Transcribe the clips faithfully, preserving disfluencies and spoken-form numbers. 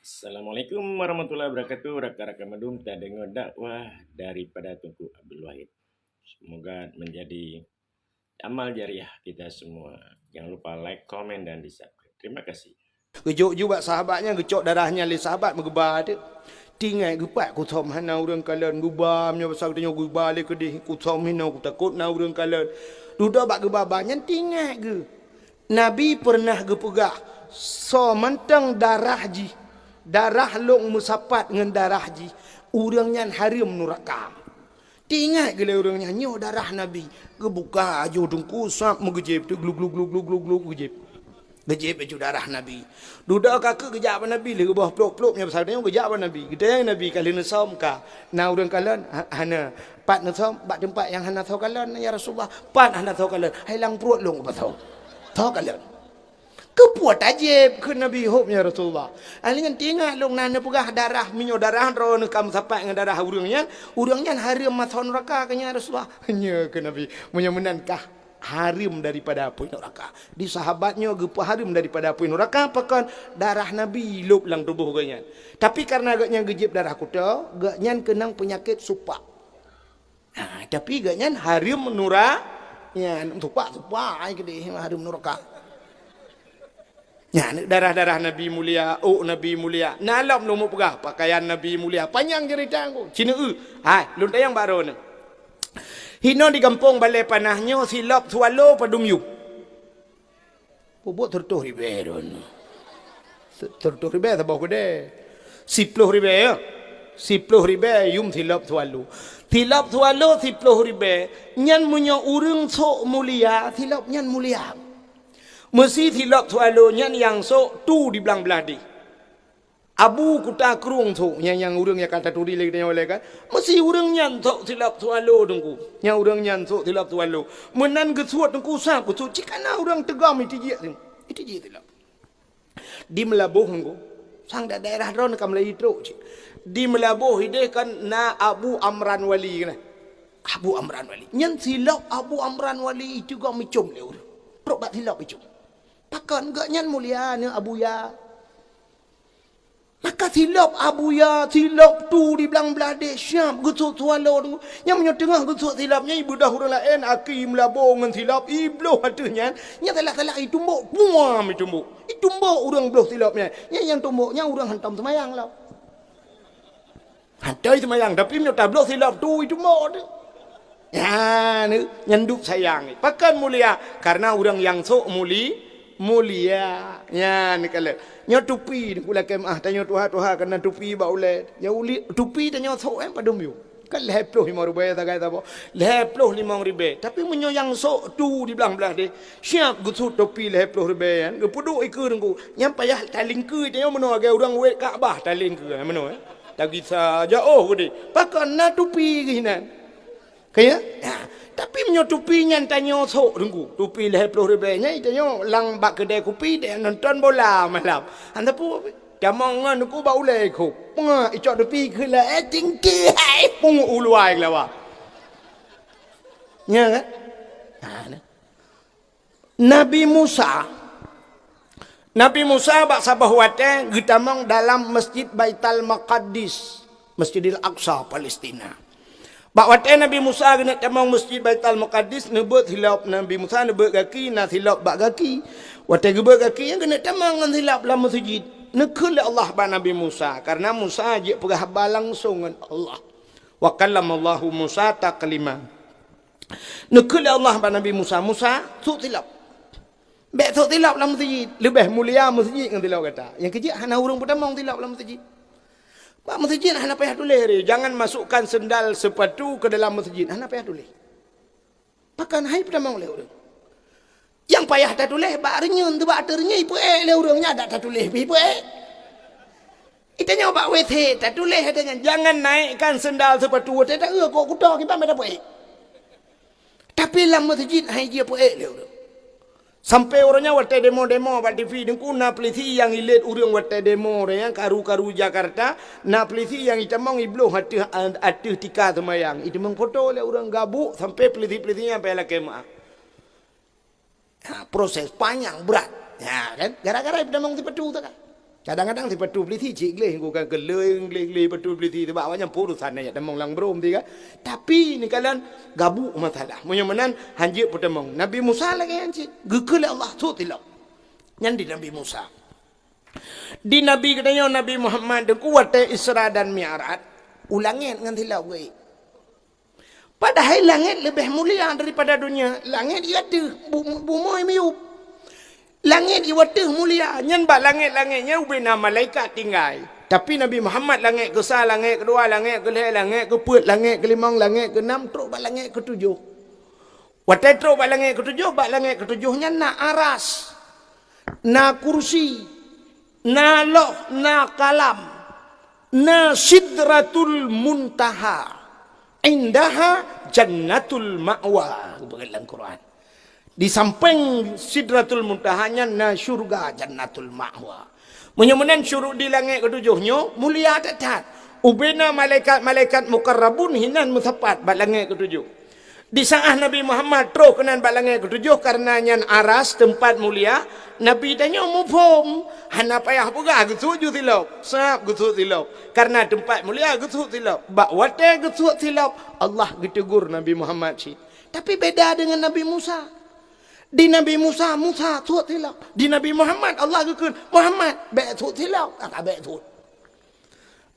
Assalamualaikum warahmatullahi wabarakatuh. Rakan-rakan mandum, tadeungoe dakwah daripada Teungku Abdul Wahid. Semoga menjadi amal jariah kita semua. Jangan lupa like, komen, dan di-subscribe. Terima kasih. Geujok ju bak sahabat nyan, geucok darah nyan lé sahabat, meugeuba teuk. Tingai geupat kusöm hana ureuëng kalon, geuba meunyoe basa geutanyoe geuba lé keudeh, kusöm hinoe, kutakot na ureuëng kalon. Dudoe bak geuba-ba nyan tingai geuh. Nabi peureunah geupeugah, soe mantong darah jih, darah lôn meusapat ngon darah jih, ureuëng nyan hareuem nuraka. Teuingat geuh lé ureuëng nyan nyoe darah Nabi. Geubuka aju teungku sab meugeujeb teuk gluk gluk gluk gluk gluk gluk geujeb. Geujeb aju darah Nabi. Dudoe ka keuh geujak bak Nabi lé geuboh plôk-plôk nyoe pasal nyoe geujak bak Nabi. Geutanyong Nabi ka lheueh neusöm ka. Na ureuëng kalon? Ha, hana. Pat neusöm? Bak teumpat nyang hana soe kalon ya Rasulullah. Pat hana soe kalon? Hai lam pruet lôn kupasoe. Soe kalon. Keupeue tajeb kheun Nabi hôb ya Rasulullah? Ahli nyan teuingat lôn na neupeugah darah meunyoe darah droeneuh ka meusapat ngon darah ureuëng nyan, ureuëng nyan hareuem masoe nuraka kheun ya Rasulullah. Nyo kheun Nabi, meunyoe meunan kah hareuem daripada apui nuraka. Di sahabat nyoe geupeuhareuem daripada apui nuraka pakon darah Nabi lôb lam tuboh geuh nyan. Tapi kareuna geuh nyan geujeb darah kuto, geuh nyan keunong peunyakét supak. Ha, tapi geuh nyan hareuem nura-, nyan tupak-tupak ai keudeh hareuem nuraka. Nyan darah-darah Nabi mulia, ôk Nabi mulia. Na lom lôn meupeugah pakaian Nabi mulia. Panyang ceurita ngon. Cineue. Hai, lôn tanyong bak droeneuh. Hinoe di gampông Balai Panah nyoe silop swallow padum yum. Peubuet seureutôh ribée droeneuh. Se-, seureutôh ribée saboh keudée. Siploh ribée, ya. Siploh ribée yum silop swallow. Silop swallow siploh ribée, nyan meunyoe ureuëng sôk mulia, silop nyan mulia. Meusi silop swallow nyan nyang sôk tu di blang blaih deh. Abu Kuta Krueng sôk, nyang, nyang ureuëng nyang ka taturi lé geutanyoe lé kan. Meusi ureuëng nyan sôk silop swallow teungku. Nyang ureuëng nyan sôk silop swallow. Meunan geusuet teungku sab geusuet cit kana ureuëng teugom itijik teungku. Itijik silop. Di Meulaboh teungku. Sang da-, daerah droeneuh ka mulai trok cit. Di Meulaboh ideh kan na Abu Amran Wali kan. Abu Amran Wali. Nyan silop Abu Amran Wali iteugom icom lé ureuëng. Trok bak silop icom. Pakon geuh nyan mulia neu Abuya. Maka silop Abuya, silop tu di blang blaih deh siap geusuet swallow teungku. Nyang meunyoe teungoh geusuet silop nyan ibeudôh ureuëng laén aki Meulaboh ngon silop ibloh ateueh nyan. Nyan salah-salah itumbok, puam itumbok. Itumbok ureuëng bloh silop nyan. Nyan nyang tumbok nyan ureuëng hantom seumayang lom. Hantom seumayang tapi meunyoe tabloh silop tu itumbok tu. Nyan, nyan duek sayang. Pakon mulia? Karena ureuëng nyang sôk muli-, mulia. Nyan kalon. Nyoe tupi, teungku lakée meuáh, tanyoe tuha-tuha kana tupi bak ulée. Nyoe uli-, tupi tanyoe sôk, eh, padum yum. Kan lhée ploh limong ribée sagai saboh. Lhée ploh limong ribée. Tapi meunyoe nyang sôk tu di blang blaih deh, siap geusuet tupi lhée ploh ribée nyan, geupeuduek ikeue teungku. Nyan payah talingkeue tanyoe meunoe lagée ureuëng wet Ka'bah talingkeue, eh, meunoe, eh. Tagisa jaoh keudeh. Pakon na tupi geuh inan. Kaya? Ya. Tapi meunyoe tupi nyan tanyoe sôk teungku, tupi lhée ploh ribée nyan tanyoe lam bak keudée kupi deh nonton bola malam. Hana peue, tamong ngon teungku bak ulée ikôt. Peungah icok tupi keu la, eh, tinggi hai pung u luwa keulawa. Nya kan? Ha, nah. Nabi Musa, Nabi Musa bak saboh watée geutamong dalam Masjid Baital Maqaddis, Masjidil Aqsa, Palestina. Bak watée Nabi Musa geuneuk tamong Masjid Baital Maqaddis, neubeuet silop Nabi Musa, neubeuet gaki, na silop bak gaki. Watée geubeuet gaki, nyan geuneuk tamong ngon silop lam meuseujid. Neukheun lé Allah bak Nabi Musa, karena Musa jeuet peugah haba langsong ngon Allah. Wa kallamallahu Musa taklima. Neukheun lé Allah bak Nabi Musa, "Musa, sôk silop. Bék sôk silop lam meuseujid. Leubeh mulia meuseujid ngon silop gata." Nyang keujeuet hana ureuëng peutamong silop lam meuseujid. Bak meuseujid hana payah tuléh, "Jangan masukkan sendal sepatu ke dalam masjid." Hana payah tuléh. Pakon hai peutamong lé ureuëng. Nyang payah tatuléh bak reunyeun, teuba ateueh reunyeun ipeuék lé ureuëng nyan, adak tatuléh pih ipeuék. Itanyoe bak W C tatuléh, itanyoe, "Jangan naikkan sendal sepatu," watée taeu kok kuto kiban bak tapeuék. Tapi lam meuseujid hai jipeuék lé ureuëng. Sampai uroe nyan watée demo-demo bak T V teungku na peulisi nyang ilét ureuëng watée demo uroe nyan karu-karu Jakarta, na peulisi nyang itamong ibloh ateueh, ateueh tika seumayang, itamong foto lé ureuëng gabuk sampai peulisi-peulisi nyan payah lakée meuáh. Ha, proses panyang brat. Ha, kan? Gara-gara ipeutamong sipatu tu kan. Kadang-kadang sipatu peulisi cit gleh, bukan keu lé gleh-gleh patu peulisi, sebab awaknyan peurusan nyan tamong lam brom tiga. Tapi neukalon gabuek masalah. Meunyoe meunan hanjeuet peutamong. Nabi Musa lagèe nyan cit. Geukheun lé Allah sôk silop. Nyan di Nabi Musa. Di Nabi geutanyoe Nabi Muhammad teungku watèe Isra dan Mi'raj, u langèt ngon silop geuék. Padahai langèt leubeh mulia daripada donya. Langèt i ateueh, bu-, bumoe miyueb. Langèt i ateueh mulia, nyan bak langèt-langèt nyan ubena malaikat tinggai. Tapi Nabi Muhammad langèt keusa, langèt keudua, langèt keulhèe, langèt keupeuet, langèt keulimong, langèt keunam, trok bak langèt keutujoh. Watèe trok bak langèt keutujoh, bak langèt keutujoh nyan na aras, na kursi, na loh, na kalam, na Sidratul Muntaha, indaha Jannatul Ma'wa, geupeugah lam Quran. Di sampéng Sidratul Muntaha nyan na syurga Jannatul Ma'wa. Meunyoe meunan syuru-, di langèt keutujoh nyoe mulia that-that. Ubena malaikat-malaikat mukarrabun hinan meusapat bak langèt keutujoh. Di saat Nabi Muhammad troh keunan bak langèt keutujoh, kareuna nyan aras teumpat mulia, Nabi tanyoe muphom, hana payah peugah geusut ju silop, sab geusut silop. Kareuna teumpat mulia geusut silop. Bak watèe geusut silop, Allah geutegur Nabi Muhammad cit. Tapi beda deungon Nabi Musa. Di Nabi Musa, Musa sut silop. Di Nabi Muhammad, Allah geukheun, "Muhammad, bèk sut silop." Ah, ka bèk sut.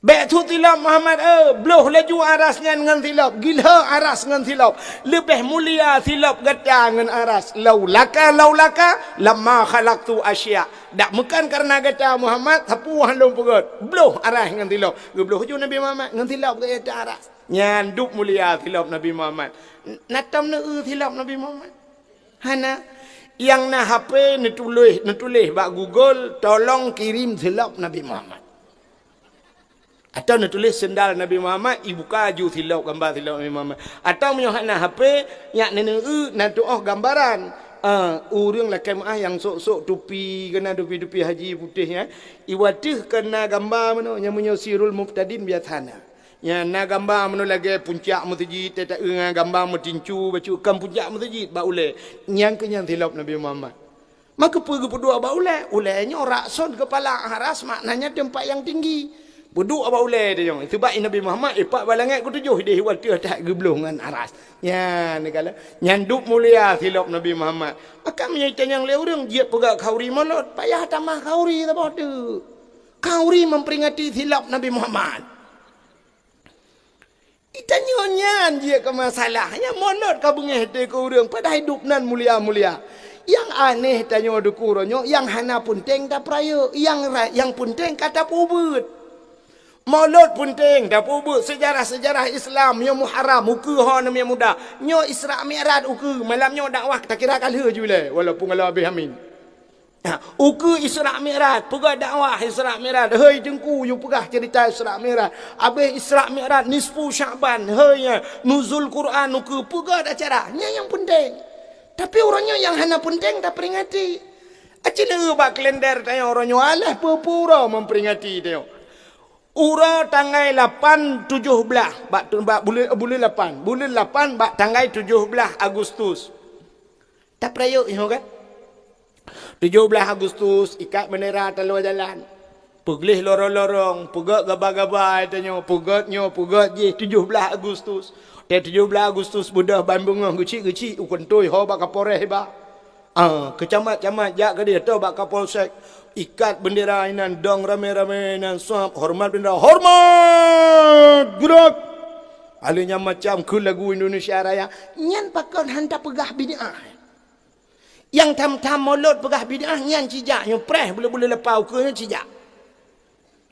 "Bèk sut silop, Muhammad, eh, bloh laju aras nyan ngon silop. Gila aras ngon silop. Leubeh mulia silop gata ngon aras. Laulaka, laulaka, lama khalaqtu asya." Dak meukan kareuna gata, Muhammad, sapeue han lôn peugöt. Bloh aras ngon silop. Geubloh laju Nabi Muhammad ngon silop geuék ateueh aras. Nyan dub mulia silop Nabi Muhammad. Na tom neueu silop Nabi Muhammad? Hana. Nyang na H P neutuléh, neutuléh bak Google, "Tolong kirim silop Nabi Muhammad." Atau neutuléh sendal Nabi Muhammad, ibuka ju silop, gamba silop Nabi Muhammad. Atau meunyoe hana H P, nyak neuneueu na tu'oh gambaran. Ah, ureuëng lakée meuáh nyang sok-sok tupi, keunan tupi-tupi haji putéh nyan, iwateuh keunan gamba meunoe, nyang meunyoe Sirul Mubtadin biasa na. Nyan na gamba meunoe lagée puncak meuseujid, teuta ngon gamba meutincu, bacut kan puncak meuseujid bak ulée. Nyan keuh nyan silop Nabi Muhammad. Maka peue geupeuduek bak ulée? Ulée nyoe rakson keupala aras, maknanya teumpat nyang tinggi. Peuduek bak ulée teuh nyoe. Seubab Nabi Muhammad ipak bak langét keutujoh ideh watée that geubloh ngon aras. Nyan, nyan dub mulia silop Nabi Muhammad. Maka meunyoe itanyong lé ureuëng jeuet peugah khauri molot, payah tamah khauri saboh teuk. Khauri memperingati silop Nabi Muhammad. Itanyoe nyan jeuet keu masalah. Nyang molot ka beungéh teuh keu ureuëng, padahai dub nan mulia-mulia. Nyang aneh tanyoe dikeue uroe nyoe, nyang hana peunteng tapeurayeuk, nyang ra-, nyang peunteng ka tapeubeuet. Molot peunteng, tapeubeuet seujarah-seujarah Islam, nyoe Muharram, ukeue ho aneuk muda. Nyoe Isra Mi'raj ukeue, malam nyoe dakwah takira ka lheueh ju lé, walaupun ka lheueh habéh amin. Ha, ukeue Isra Mi'raj, peugah dakwah Isra Mi'raj. Hei Teungku, yue peugah ceurita Isra Mi'raj. Abéh Isra Mi'raj, nisfu Sya'ban. Hei, ya, nuzul Quran ukeue, peugah acara. Nyan nyang peunteng. Tapi uroe nyoe nyang hana peunteng taperingati. Aci neueu bak kalender tanyoe uroe nyoe alah peue-peue uroe memperingati tanyoe. Uroe tanggai lapan tujoh blaih bak, bak buleuen, buleuen lapan. Buleuen lapan bak tanggai tujoh blaih Agustus. Tapeurayeuk nyoe kan? Tujoh blaih Agustus, ikat bendera taluwa jalan. Peugleh lorong-lorong, peugöt gaba-gaba tanyoe, peugöt nyoe, peugöt jih, tujoh blaih Agustus. Watée tujoh blaih Agustus beudôh ban beungoh geuchik-geuchik, u keuntui ho bak Kapolres iba. Ah, keu camat-camat jak keudeh atau bak Kapolsek. Ikat bendera inan dong ramé-ramé inan sab hormat bendera. Hormat! Gerak! Aleuh nyan macam keu lagu Indonesia Raya. Nyan pakon han tapeugah bid'ah. Nyang tham-tham molot peugah bid'ah nyan cijak nyoe preh buleuen-buleuen leupah ukeue nyoe cijak.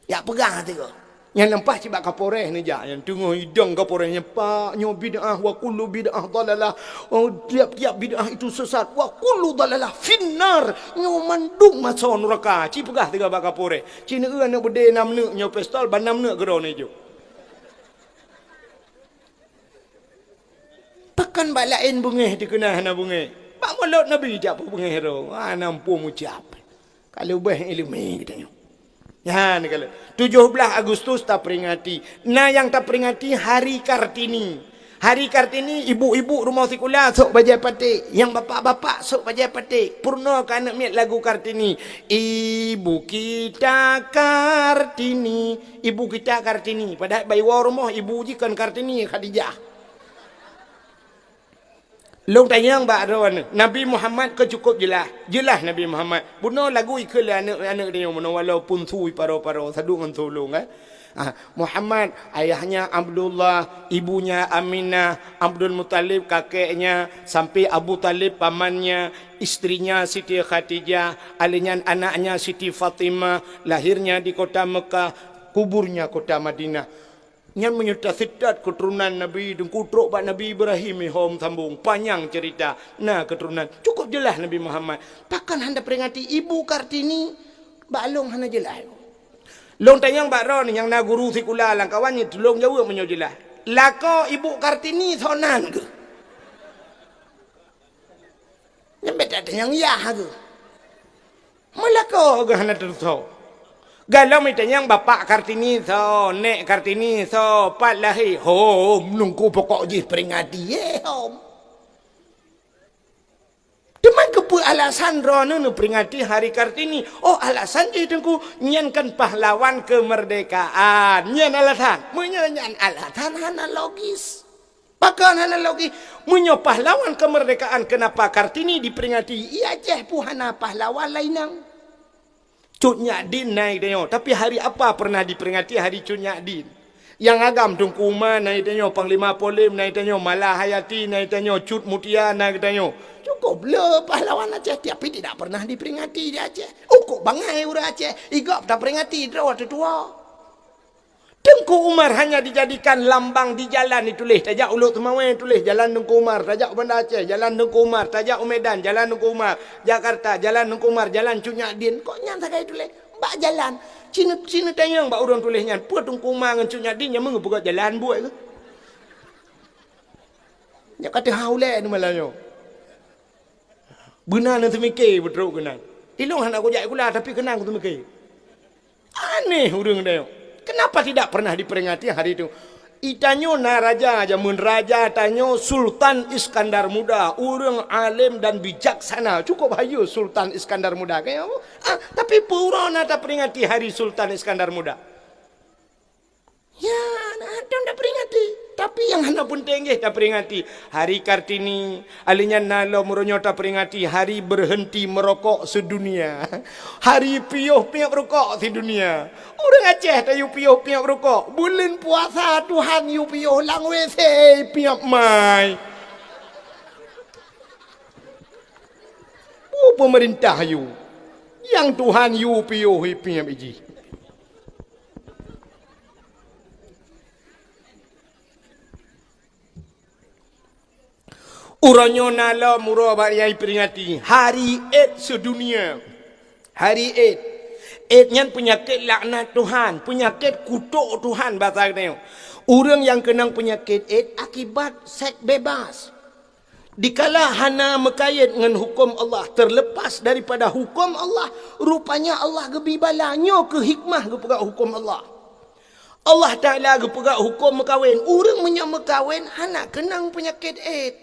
Jak peugah tiga. Nyan leupah cit bak Kapolres neujak, nyan teungoh idong Kapolres nyan, "Pak, nyoe bid'ah, wa kullu bid'ah dalalah. Oh, tiap-tiap bid'ah itu sesat, wa kullu dalalah finnar." Nyoe mandum maso nuraka, ci peugah tiga bak Kapolres. Ci neueu aneuk beudé nam neuk nyoe pistol, ban nam neuk keudroe neujok. Pakon bak laén beungéh dikeue na hana beungéh. Bak molot Nabi jak peubeungéh droe. Hana muphom ucap. Ka leubeh iéleumé geutanyoe. Nyan kalau tujoh blaih Agustus taperingati. Na nyang taperingati Hari Kartini. Hari Kartini, ibu-ibu rumoh sikula sôk bajèe paték, nyang bapak-bapak sôk bajèe paték. Peurunoe keu aneuk miet lagu Kartini. Ibu kita Kartini, ibu kita Kartini. Padahai bak iwoe rumoh ibu jih kon Kartini, Khadijah. Lôn tanyong bak droeneuh, Nabi Muhammad keu cukup jeulaih. Jeulaih Nabi Muhammad. Bunoe lagu ikheun lé aneuk-aneuk tanyoe bunoe walaupun su iparo-paro, saduek ngon su lôn, eh. Ah, Muhammad, ayahnya Abdullah, ibunya Aminah, Abdul Muthalib kakeknya, sampai Abu Thalib pamannya, istrinya Siti Khadijah, alèh nyan anaknya Siti Fatimah, lahirnya di kota Mekah, kuburnya kota Madinah. Nyan meunyoe taseutôt keuturonan Nabi, teungku trok bak Nabi Ibrahim, ihom sambong, panyang ceurita, na keuturonan. Cukup jeulaih Nabi Muhammad. Pakon hana peringati ibu Kartini? Bak lôn hana jeulaih. Lôn tanyong bak droeneuh nyang na guru sikula lam kawan nyan, tulông jaweueb meunyoe jeulaih. Lakoe ibu Kartini soe nan geuh? Nyan bèk tatanyong yah geuh. Meulakoe geuh hana teusoe. Galom itanyong bapak Kartini soe, nèk Kartini soe, pat lahé, hom, teungku pokok jih peringati, eh, hom. Teuma keupeue alasan droeneuh neuperingati Hari Kartini? Oh, alasan jih teungku, nyan kan pahlawan kemerdekaan. Nyan alasan. Meunyoe nyan alasan hana logis. Pakon hana logis? Meunyoe pahlawan kemerdekaan, kenapa Kartini diperingati? Di Aceh pun hana pahlawan laén nyan. Cut Nyak Dien na geutanyoe, tapi hari apa pernah diperingati hari Cut Nyak Dien? Nyang agam Teungku Umar na geutanyoe, Panglima Polem na geutanyoe, Mala Hayati na geutanyoe, Cut Mutia na geutanyoe. Cukup le pahlawan Aceh, tapi tidak pernah diperingati di Aceh. Ukeue bangai ureueng Aceh, i gob taperingati droe teutua. Teungku Umar hanya dijadikan lambang di jalan dituléh, tajak u Lhokseumawe tuléh jalan Teungku Umar, tajak u Banda Aceh jalan Teungku Umar, tajak u Medan jalan Teungku Umar, Jakarta jalan Teungku Umar, jalan Cut Nyak Dien. Kok nyan sagai tuléh? Bak jalan. Cina, cina tanyong bak ureueng tuléh nyan, peue Teungku Umar ngon Cut Nyak Dien nyang meungeupeugot jalan buet keuh? Nyak ka teuhah ulèe ni malam nyoe. Beuna neuseumiké beutrok keunan. Ilôn hana kujak sikula, tapi keunan kuteumeuké. Aneh ureueng tanyoe. Kenapa tidak pernah diperingati hari itu? Itanyoe na raja jameun, raja tanyoe Sultan Iskandar Muda, ureueng alem dan bijaksana. Cukup hayeue Sultan Iskandar Muda. Kaya apa? Ah, tapi peue uroe na taperingati hari Sultan Iskandar Muda? Ya, na, hana taperingati. Tapi nyang hana peunteng geh taperingati. Hari Kartini, alèh nyan na lom uroe nyoe taperingati hari berhenti merokok sedunia. Hari piôh piep rukok sidunia. Ureueng Aceh tayue piôh piep rukok. Buleuen puasa Tuhan yue piôh lam W C piep mai. Peue peumeurintah yue? Nyang Tuhan yue piôh piep jih. Uroe nyoe na lom uroe bak nyang iperingati Hari AIDS sedunia. Hari AIDS. AIDS nyan peunyakét laknat Tuhan, peunyakét kutok Tuhan basa geutanyoe. Ureueng nyang keunong peunyakét AIDS akibat seks bebas. Dikala hana meukayém ngon huköm Allah, terlepas daripada huköm Allah, rupanya Allah geubri bala. Nyoe keuh hikmah geupeugah huköm Allah. Allah Taala geupeugah huköm meukawen. Ureueng meunyoe meukawen hana keunong peunyakét AIDS.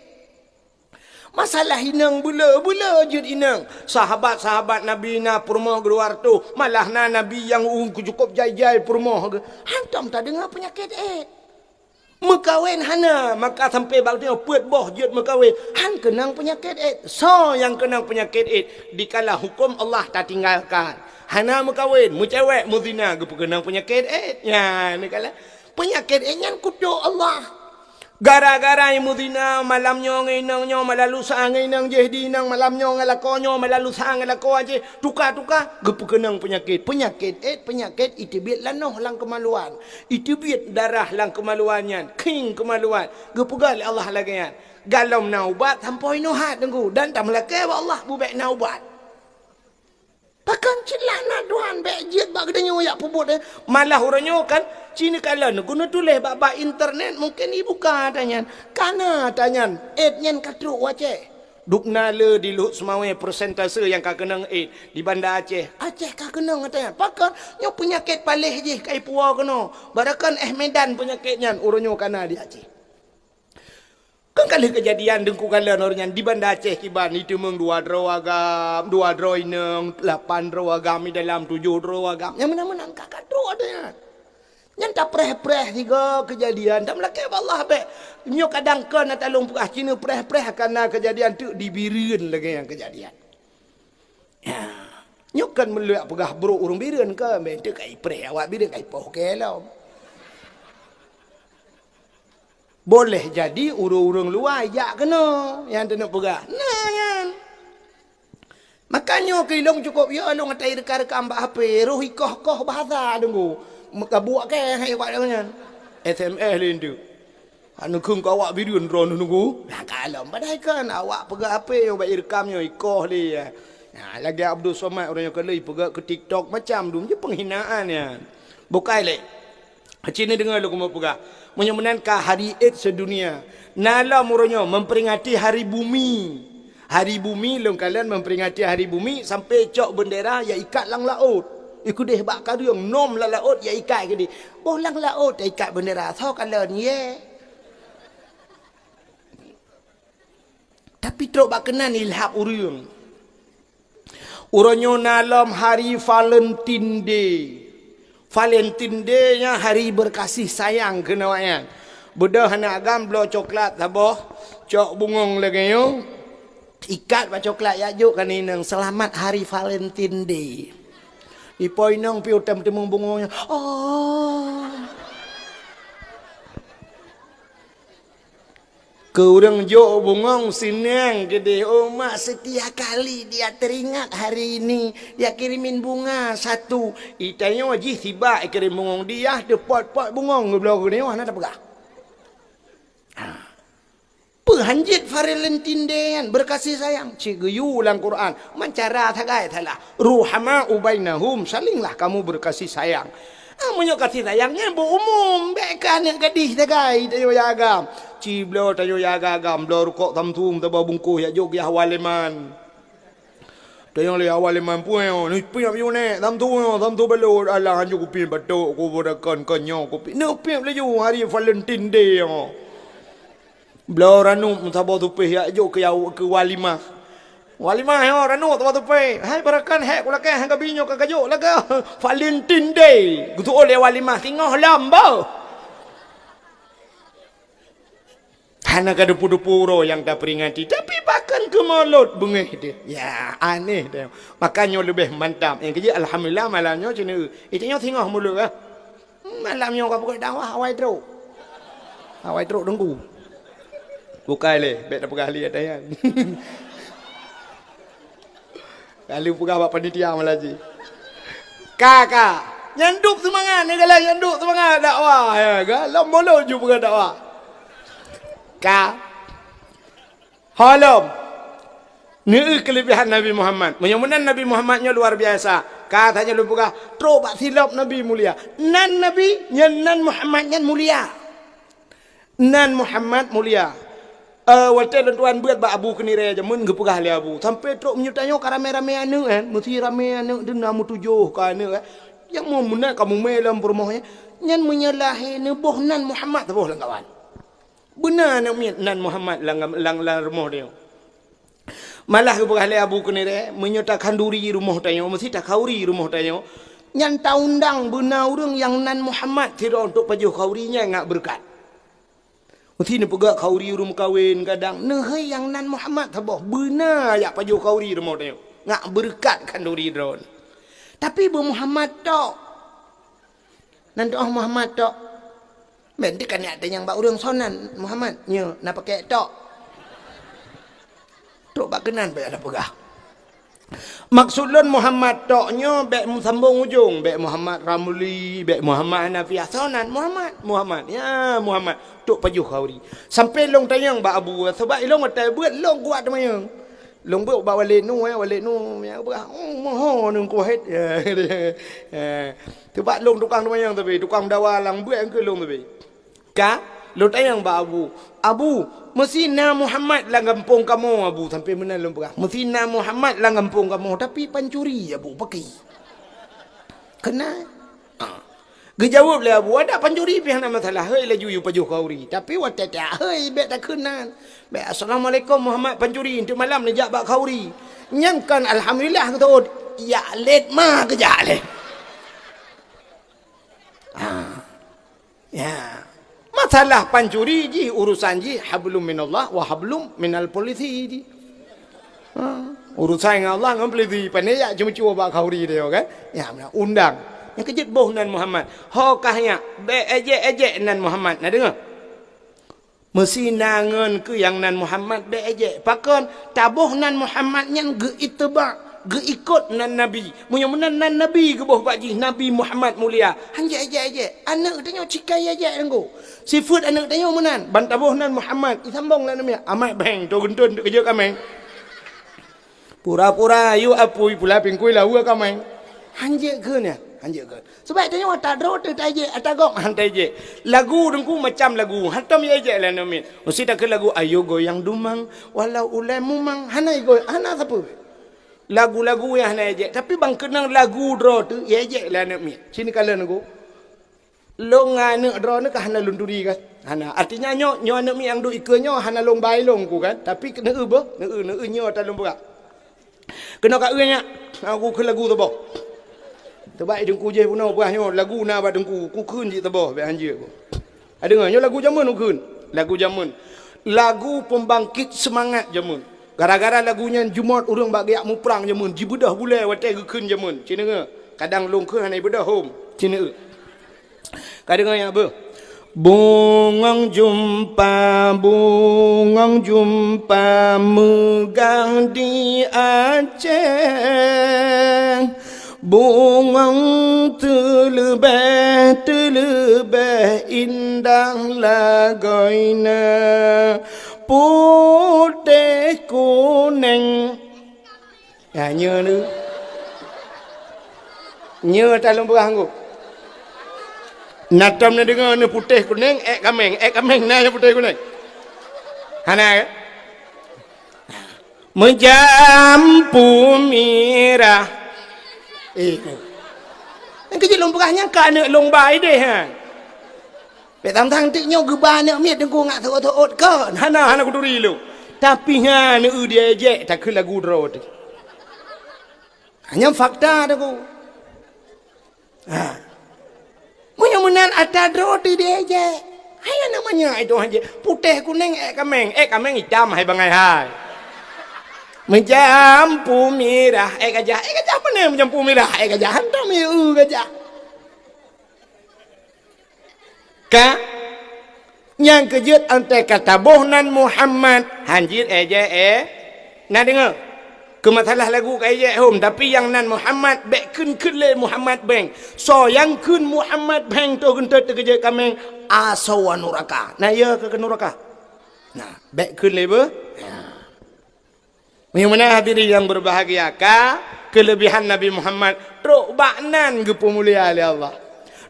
Masalah inong beu le, beu le jeuet inong. Sahabat-sahabat Nabi na peurumoh geuh dua reutôh, malah na Nabi nyang ureueng cukôp jai-jai peurumoh geuh. Hantom tadeungoe peunyakét AIDS. Meukawen hana, maka sampoe bak nyoe peuet boh jeuet meukawen. Han keunong peunyakét AIDS. Soe nyang keunong peunyakét AIDS? Dikala huköm Allah tatinggalkan. Hana meukawen, meucewek, meuzina, geupeukeunong peunyakét AIDS. Nyan, dikala peunyakét AIDS nyan kutok Allah. Gara-gara meuzina malam nyoe ngon inong nyoe, malam lusa ngon inong jih di inong, malam nyoe ngon lakoe nyoe, malam lusa ngon lakoe jih, tuka-tuka, geupeukeunong peunyakét. Peunyakét AIDS, peunyakét iteubiet lanoh lam keumaluan. Iteubiet darah lam keumaluan nyan, khieng keumaluan. Geupeugah lé Allah lagèe nyan. Galom na ubat sampoe inoe hat Teungku, dan tameulakèe bak Allah beubèk na ubat. Pakon cit laknat Tuhan bèk jeuet bak geutanyoe jak peubuet, eh. Malah uroe nyoe kan, ci neukalon geuneuk tuléh bak, bak internet mungken ibuka ata nyan. Kana ata nyan, AIDS nyan ka trok u Aceh. Dubna le di Lhokseumawe persentase nyang ka keunong AIDS di Banda Aceh. Aceh ka keunong ata nyan. Pakon? Nyoe peunyakét paléh jih ka ipuwoe keunoe. Barakon eh Medan peunyakét nyan uroe nyoe kana di Aceh. Kan ka lheueh keujadian Teungku kalon ureuëng nyan di Banda Aceh kiban, iteumeung dua droe agam, dua droe inong, lapan droe agam, di dalam tujoh droe agam. Nyang meunan-meunan ka, ka trok nyan. Nyan tapreh-preh sigoe keujadian, tameulakée bak Allah bék. Nyoe kadang kon na talông peugah, cina preh-preh akan na keujadian teuk di Bireuen lagée nyang keujadian. Ya. Nyoe kan meuleuek peugah brok ureuëng Bireuen ke, meunteuka ipreh awak Bireuen ka ipoh keu lom. Boleh jadi ureuëng-ureuëng luwa ijak keunoe nyang teuneuk peugah. Nah nyan. Maka nyoe keu ilong cukôp yo lôn atai reka-rekam bak H P, roh ikoh-koh bahasa deungo. Meukabuak keu hai awak nyan. S M S lé nteuk. Hana kheun keu awak Bireuen droeneuh nunggu. Nah, kalom padahai kan awak peugah H P nyoe bak irekam nyoe ikoh lé, ya. Nah, lagée Abdul Somad ureuëng nyoe ka lheueh peugah keu TikTok macam dum je penghinaan nyan. Bukai lé. Cit neudeungoe lôn keumeung peugah. Meunyoe meunan ka hari AIDS sedunia. Na lom uroe nyoe memperingati hari bumi. Hari bumi lôn kalon memperingati hari bumi sampai cok bendera ya ikat lam laôt. Ikeudeh bak kareueng nom lam laôt ya ikat keudeh. Boh lam laôt ya ikat bendera, soe kalon ye. Tapi trok bak keunan ilhab ureuëng. Uroe nyoe na lom hari Valentine Day. Valentine Day nyan hari berkasih sayang keunoe nyan. Beudôh aneuk agam bloe coklat saboh, cok bungong lagée nyoe. Ikat bak coklat yak jok kan inong, "Selamat Hari Valentine Day." Ipo inong piôh tam teumeung bungong nyan. Oh. Keu ureuëng jok bungong sineung keudeh, oh mak, setiap kali dia teringat hari ini, dia kirimin bunga satu. Itanyoe jih sibak ikirém bungong, dia teupot-pot bungong geubloe keuneuk hana tapeugah. Ha. Peuhanjit Valentine Day nyan berkasih sayang. Cit geuyue lam Quran, meucara sagai salah. Ruhama'u bainahum, salinglah kamu berkasih sayang. Ah, meunyoe kasih sayang nyan beu umum, bék keu aneuk gadih sagai tanyoe ya agam. Ci bloe tanyoe ya agam, bloe rukok Samsung saboh bungkôh yak jok keu ya Waliman. Tanyoe lé awai limong ploh, neupiep yue nèk, Samsung nyoe, Samsung balot, alah hanjeuet kupiep batok, kuboh dakon, kon nyoe kupiep. Neupiep laju hari Valentine Day nyoe. Bloe ranup saboh tupéh yak jok keu, keu walimah. Walimah nyoe ranup saboh tupéh. Hai barakan hék kulakée, hai gabi nyoe ka kajok lagée Valentine Day. Geutu'oh lé walimah singoh lom boh. Hana ka dupu-dupu uroe nyang taperingati, tapi pakon keu mulod beungéh teuh. Ya, aneh teuh. Maka nyoe leubeh mantap. Nyang keujeuet, alhamdulillah, malam nyoe cit neu. Itu nyoe singoh mulod, ah. Malam nyoe ka peugot dakwah, awai trok. Awai trok teungku. Bukai lé, bék tapeugah lé ata nyan. Lalu peugah bak panitia malam jih. Ka, ka. Nyan dub seumangat, ni galak nyan dub seumangat dakwah. Ya, galak mulod ju peugah dakwah. Ka. Holom. Neu keulebihan Nabi Muhammad. Meunyoe meunan Nabi Muhammad nyoe luar biasa. Ka tanyoe lôn peugah, trok bak silop Nabi mulia. Nan Nabi, nyan nan Muhammad nyan mulia. Nan Muhammad mulia. Eh, watée lôn tuan beuet bak Abu Keunirée jameun geupeugah lé Abu, sampoe trok meunyoe tanyoe ka ramé-ramé aneuëk, eh, meusi ramé aneuëk deuna meutujoh ka aneuëk, eh. Nyang meu meunan ka mumé lom peurumoh nyan, nyan meunyoe lahé neuboh nan Muhammad saboh lam kawan. Beuna aneuëk miet nan Muhammad lam, lam, lam rumoh tanyoe. Malah geupeugah lé Abu Keunirée, meunyoe takhanduri rumoh tanyoe, meusi takhauri rumoh tanyoe, nyan taundang beuna ureuëng nyang nan Muhammad sidroe untuk pajoh khauri nyan ngat beureukat. Meusi neupeugah khauri ureuëng meukawen, kadang neuhai nyang nan Muhammad saboh, beuna jak pajoh khauri rumoh tanyoe, ngat beureukat khanduri droe. Tapi beu Muhammad tok. Nan doh Muhammad tok. Bék teuka neutanyong bak ureuëng soe nan Muhammad, nyoe na pakék tok. Trok bak keunan bék ada peugah. Maksud lôn Muhammad tok nyoe bék meusambong ujong, bék Muhammad Ramli, bék Muhammad Hanafiah, soe nan Muhammad, Muhammad, ya Muhammad, trok pajoh khauri. Sampoe lôn tanyong bak Abu, sabab ilôn watée beuet lôn kuat teumanyong. Lôn beuet bak Walid Nu, eh, Walid Nu, ya, peugah, "Oh, moho nungku hét." Ya, ya. Teubak lôn tukang teumanyong tapi, tukang dawa lam beuet keu lôn tapi. Ka, lôn tanyong bak Abu, "Abu, meusi na Muhammad lam gampông kamoe, Abu?" Sampoe meunan lôn peugah, "Meusi na Muhammad lam gampông kamoe, tapi pancuri, Abu, pakri." Keunan? Ah. Geujaweueb lé Abu, "Adak pancuri pih hana masalah, hei laju yue pajoh khauri. Tapi watèe tiak hei bèk takheun nan. Bèk, 'Assalamualaikum Muhammad pancuri,' enteuk malam neujak bak khauri. Nyan kan alhamdulillah geuteuôt, jak lét ma geujak lé." Ha. Ya. Masalah pancuri jih urusan jih hablum minallah wa hablum minal polisi jih. Ha, urusan ngon Allah ngon polisi, pane jak ceumeucue bak khauri dia kan. Ya, undang. Nyang keujeuet boh nan Muhammad. Ho kah nyak, bèk èjèk-èjèk nan Muhammad. Na deungö? Meusi na ngon keu nyang nan Muhammad bèk èjèk. Pakon? Taboh nan Muhammad nyan geuiteuba, geuikot nan Nabi. Meunyoe meunan nan Nabi geuboh bak jih, Nabi Muhammad mulia. Han jeuet èjèk-èjèk. Aneuk tanyoe cikai èjèk teungku. Sifeuet aneuk tanyoe meunan. Ban taboh nan Muhammad, isambong lam miet. Amat bheng, to geunton teukeujot kaméng. Pura-pura yue apui pula pingkui lawa kaméng. Han jeuet kheun nyan, han jeuet kheun. Sabab tanyoe ata droe teuh taijek, ata gob han taijek. Lagu teungku macam lagu, hantom iejek lé aneuk miet. Meusti takheun lagu, "Ayo goyang dumang, walau ulèe mumang." Hana igoy, hana sapeue. Lagu-lagu nyang hana iejek, tapi ban keunong lagu droe teuh iejek lé aneuk miet. Sini kalon teungku. Lôn ngon aneuk droeneuh ka hana lôn turi kan? Hana. Artinya nyoe, nyoe aneuk miet nyang duek ikeue nyoe hana lôn ba ilôn ku kan? Tapi keu neueu beuh, neueu, neueu nyoe ata lôn peugah. Keunoe ka eu nyak, aku kheun lagu saboh. Teubak i teungku jih bunoe peugah nyoe, lagu na bak teungku, ku kheun jih saboh, bèk hanjeuet ku. Adeungoe, nyoe lagu jameun ku kheun. Lagu jameun. Lagu pembangkit semangat jameun. Gara-gara lagu nyan jumôt ureueng bak geujak muprang jameun, jibeudôh bulèe watèe geukheun jameun. Ci neungoe, kadang lôn kheun hana ibeudôh hom. Ci neungoe. Ka deungoe nyan beuh. Bungong jumpa, bungong jumpa meugah di Aceh. Bungong teuleubèh, teuleubèh indah lagoina putéh kunéng. Ya, nyoe ni. Nyoe ata lôn peugah ngku. Na tom neudeungoe nyoe putéh kunéng, èk kaméng, èk kaméng na nyoe putéh kunéng. Hana, ya? Meujampu mirah. Eh, nyang keujeuet lôn peugah nyan ka aneuk lôn ba idéh nyan. Bèk tang-tang teuk nyoe geuba aneuk miet teungku ngat seuôt-seuôt kon. Hana, hana kuturi lôn. Tapi nyan neueu diejek takheun lagu droe teuh. Nyan fakta teungku. Ha. Meunyoe meunan ata droe teuh diejek. Hai aneuk manyak itu hanjeuet. Putéh kunéng èk kaméng, èk kaméng itam hai bangai hai. Meujampu mirah èk gajah, èk gajah pane meujampu mirah èk gajah, hantom ieu gajah. Ka, nyang keujeuet antée ka taboh nan Muhammad, hanjeuet ejek, eh. Na deungoe? Keu masalah lagu ka ejek hom, tapi nyang nan Muhammad bék kheun-kheun lé Muhammad beng. Soe nyang kheun Muhammad beng toh geuntot teukeujot kaméng, asoe nuraka. Na iya keu nuraka? Na, bék kheun lé beuh. Na. Meunyoe meunan hadirin nyang berbahagia, ka keuleubihan Nabi Muhammad trok bak nan geupeumulia lé Allah.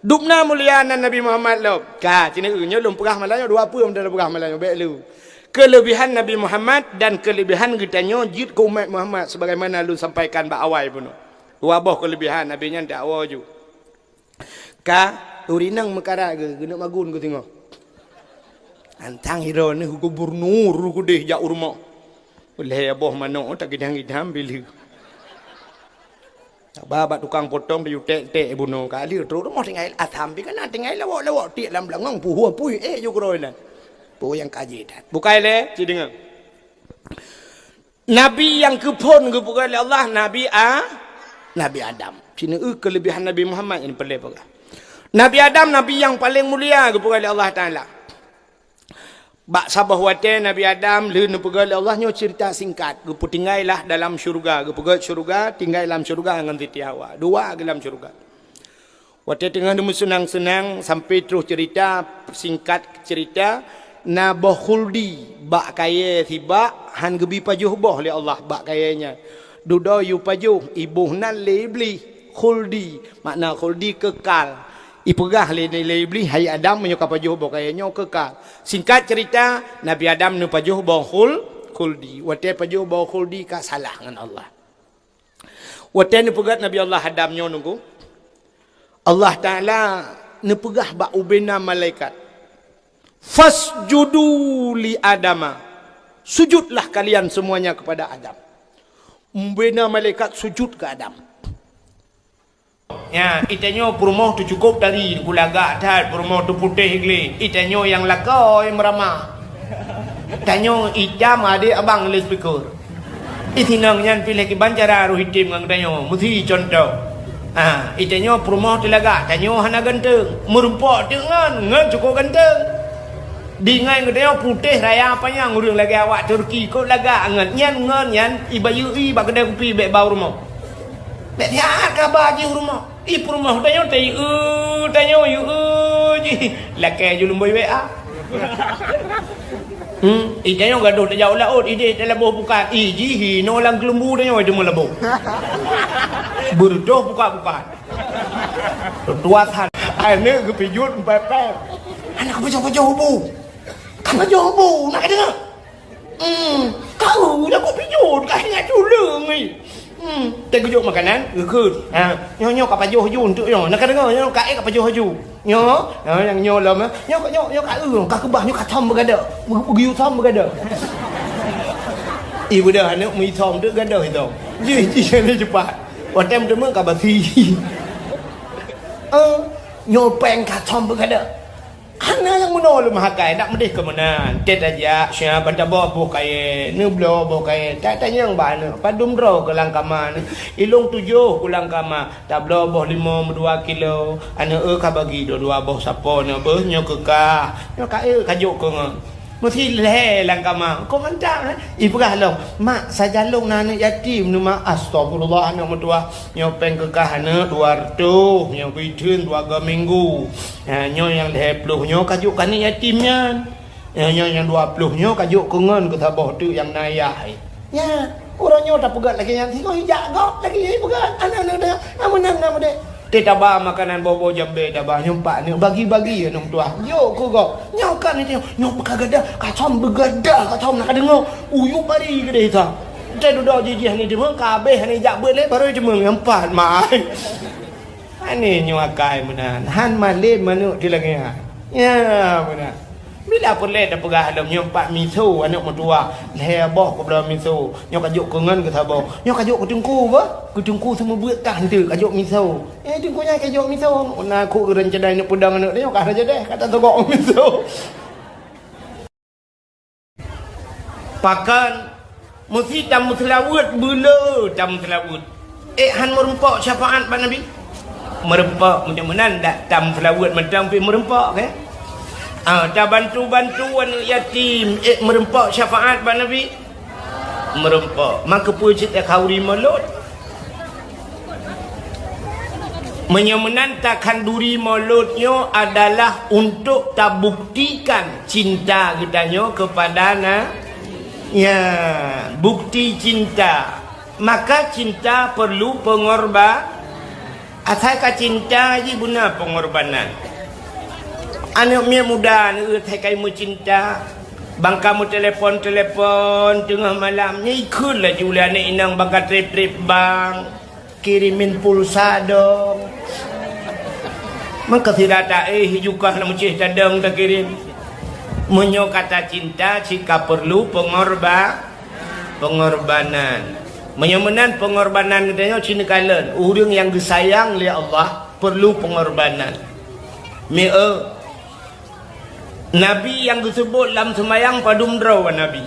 Dubna mulia nan Nabi Muhammad lom. Ka, sineuk nyoe lôn peugah malam nyoe, dua peue lôn peugah malam nyoe, bék lé. Keuleubihan Nabi Muhammad dan keuleubihan geutanyoe jeuet keu umat Muhammad sebagaimana lôn sampaikan bak awai bunoe. Dua boh keuleubihan Nabi nyan dakwa ju. Ka, ureueng inong meukarat geu-, geuneuk magun geuh singoh. Antang droeneuh gubernur keudeh jak u rumoh. Lhèe boh manok tagidang-gidang bileue. Taba bak tukang potong tayue tek-tek bunoe, ka lheueh trok rumoh tinggai asam pi kana tinggai lawok-lawok tiek lam beulangong puhue puih eh ju keudroe nan. Peue nyang ka jih that. Bukai lé, ci deungoe. Nabi nyang keuphon geupeugah lé Allah, Nabi A-, Nabi Adam. Sineuk keuleubihan Nabi Muhammad nyang peureulée peugah. Nabi Adam, nabi nyang paleng mulia geupeugah lé Allah Taala. Bak saboh watée Nabi Adam lheueh neupeugah lé Allah nyoe ceurita singkat, geupeutinggai lah dalam syeuruga, geupeugét syeuruga, tinggai lam syeuruga ngon Siti Hawa. Dua geuh lam syeuruga. Watée teungoh neumeuseunang-seunang sampoe troh ceurita, singkat ceurita, na boh khuldi bak kayée sibak han geubi pajoh boh lé Allah bak kayée nyan. Dudoe yue pajoh, iboh nan lé Iblih, khuldi, makna khuldi kekal. Ipeugah lé, lé Iblih, "Hai Adam, meunyoe ka pajoh boh kayée nyoe kekal." Singkat ceurita, Nabi Adam neupajoh boh khul-, khuldi. Watée pajoh boh khuldi ka salah ngon Allah. Watée neupeugét Nabi Allah Adam nyoe nunggu, Allah Taala neupeugah bak ubena malaikat, "Fasjudu li Adama." Sujudlah kalian semuanya kepada Adam. Ubena malaikat sujud ke Adam. Ya, itanyoe peurumoh teuh cukôp tari, gulagak that peurumoh teuh putéh glé. Itanyoe nyang lakoe meuramah. Tanyoe itam adé abang lé speaker. Itinong nyan piléh kiban cara roh item ngon tanyoe. Meusi contoh. Ha, itanyoe peurumoh teuh lagak, tanyoe hana ganteng. Meurumpok teuk ngon, ngon cukôp ganteng. Di ngon geutanyoe putéh raya panyang ureuëng lagée awak Turki, kok lagak ngon nyan, ngon nyan ibayeue bak keudée kupi bék bau rumoh. Bék siat kaba jih u rumoh. Ih, peurumoh tanyoe teu yue, tanyoe yue jih. Lakée ju lumboi W A. Hmm, ih, tanyoe gadoh tajak u laôt, ideh talaboh bukan. Ih, jih inoe lam keulumbu tanyoe teuma laboh. Beureudoh buka-buka. Tutoe that. Aneuk geupijot pépé. Aneuk pajoh-pajoh bu. Ka pajoh bu, nak deungoe? Hmm, kau dah kau pijot, kau ingat tulung ni. Hmm, teugeujok makanan, geukheun. Ha, nyoe, nyoe ka pajoh ju untuk nyoe. Nak deungoe, nyoe ka ék ka pajoh ju. Nyoe, ha, nyang nyoe lom, ha. Nyoe, nyoe, nyoe ka eu, ka keubah, nyoe ka thom beugadek. Beu-, beugeuyue thom beugadek. Ih, beudah aneuk meuithom tu gadoh ithom. Jih, jih, ni cepat. Watée meuteumé ka basi. Eh, nyoe péng ka thom beugadek. Hana nyang meunoe lom hakai, dak meudeh keu meunan. Tét tajak, siap ban taboh boh kayée, neubloe boh kayée. Ta-, tanyong bak aneuk, padum droe keu lam kama nyoe. Ilong tujoh keu lam kama, tabloe boh limong meudua kilo. Aneuk eu ka bagi dua-dua boh sapo nyoe beuh, nyoe keu kah. Nyoe ka eu ka jok keu ngon. Meusi lhée lam kama, kok mantap, eh? Ipeugah lom, "Mak, sajan lôn na aneuk yatim nyoe, Mak." Astagfirullah, aneuk meutuwah. Nyoe péng keu kah aneuk dua reutôh, nyoe beuitheun dua go minggu. Ha, nyoe nyang lhée ploh nyoe ka jok keu aneuk yatim nyan. Nyoe, nyoe nyang dua ploh nyoe ka jok keu ngon keu saboh teuk nyang na ayah. Nya, uroe nyoe tapeugét lagée nyan singoh ijak gob lagée nyan ipeugét. Aneuk-aneuk dah, na meunan na meudeh. Teuh taba makanan boh-boh jambé taba nyoe pat nyoe bagi-bagi aneuk tuah. Jok keu gob. Nyoe kan itu nyoe ka gadah, ka thom beugadah, ka thom na ka deungoe. Uyup bari keudeh ita. Teuh dudoe jih-jih ni deungoe ka habéh ni jak beuet lé baru deungoe nyang pat mai. Aneuk nyoe akai meunan, han malem aneuk di langét. Ya, meunan. Bila peureulée tapeugah lom nyoe pat miso aneuk meutuwah, lhée boh keubloe miso, nyoe ka jok keu ngon keu saboh, nyoe ka jok keu teungku beuh, keu teungku seumeubeuet kah enteuk ka jok miso. Eh, teungku nyan ka jok miso, na kok ureuëng cadai neuk peudong aneuk nyoe ka hana jadeh, ka tatogok miso. Pakon meusi tameuseulaweuet, beuleu tameuseulaweuet. Ék han meurumpok syafaat bak Nabi? Meurumpok, meunyoe meunan dak tameuseulaweuet mantong pih meurumpok, kan? Ah, tabantu-bantu aneuk yatim, ék meurumpok syafaat bak Nabi? Meurumpok. Maka peue cit khauri mulod? Meunyoe meunan takhanduri mulod nyoe adalah untuk tabuktikan cinta geutanyoe keupada na-, ya, bukti cinta. Maka cinta perlu pengorba-, asai ka cinta jih beuna pengorbanan. Aneuk miet muda neueu asai ka meucinta, bangka meutelepon-telepon teungoh malam, nyan ikheun laju lé aneuk inong bangka trép-trép bank. Kirimin pulsa dong. Meukeusira taéh jukah lam ucéh tadong takirém. Meunyoe kata cinta cit ka perlu pengorba-, pengorbanan. Meunyoe meunan pengorbanan geutanyoe cit neukalon, ureuëng nyang geusayang lé Allah perlu pengorbanan. Mieu, Nabi nyang geuseubut lam seumayang padum droe Nabi?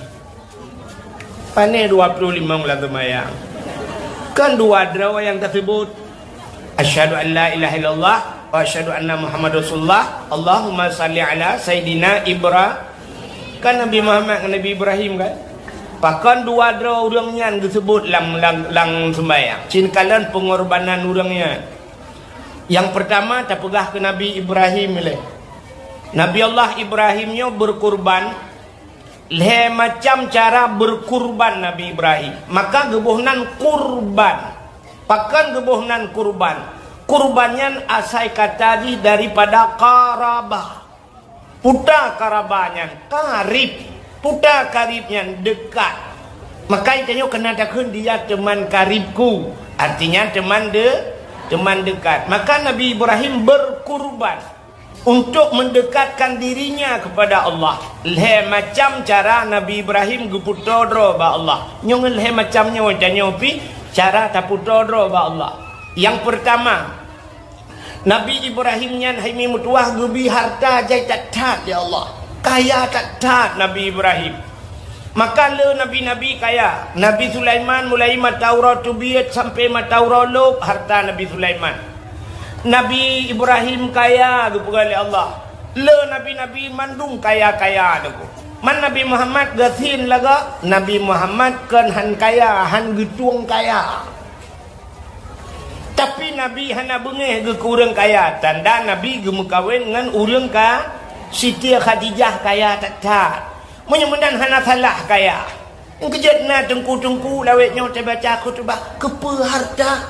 Pané dua ploh limong lam seumayang? Kan dua droe nyang taseubut, "Asyhadu an la ilaha illallah wa asyhadu anna Muhammadar Rasulullah. Allahumma shalli ala Sayyidina Ibra-," kan Nabi Muhammad ngon Nabi Ibrahim kan? Pakon dua droe ureuëng nyan geuseubut lam, lam, lam seumayang? Cit neukalon pengorbanan ureuëng nyan. Nyang peurtama tapeugah keu Nabi Ibrahim ilée. Nabi Allah Ibrahim nyoe beukurban, lhée macam cara beukurban Nabi Ibrahim. Maka geuboh nan kurban. Pakon geuboh nan kurban? Kurban nyan asai kata jih daripada qarabah. Puta qaraba nyan karib. Puta karib nyan dekat. Maka tanyoe keunan takheun dia teman karibku. Artinya teman de-, teman dekat. Maka Nabi Ibrahim beukurban. untuk mendekatkan dirinya kepada Allah. Lhée macam cara Nabi Ibrahim geuputoe droe bak Allah. Nyoe ngon lhée macam nyoe tanyoe pih cara taputoe droe bak Allah. Nyang peurtama, Nabi Ibrahim nyan hai mi meutuwah geubi harta jai that-that lé Allah. Kaya that-that Nabi Ibrahim. Maka le nabi-nabi kaya. Nabi Sulaiman mulai mata uroe teubiet sampai mata uroe lôb harta Nabi Sulaiman. Nabi Ibrahim kaya geupeugah lé Allah. Le nabi-nabi mandum kaya-kaya teungku. Man Nabi Muhammad gasien lagak, Nabi Muhammad kon han kaya, han geutueng kaya. Tapi Nabi hana beungéh geuh keu ureuëng kaya, tanda Nabi geumeukawen ngon ureuëng ka Siti Khadijah kaya that-that. Meunyoe meunan hana salah kaya. Nyang keujeuet na teungku-teungku lawét nyoe teubaca khutubah, keupeue harta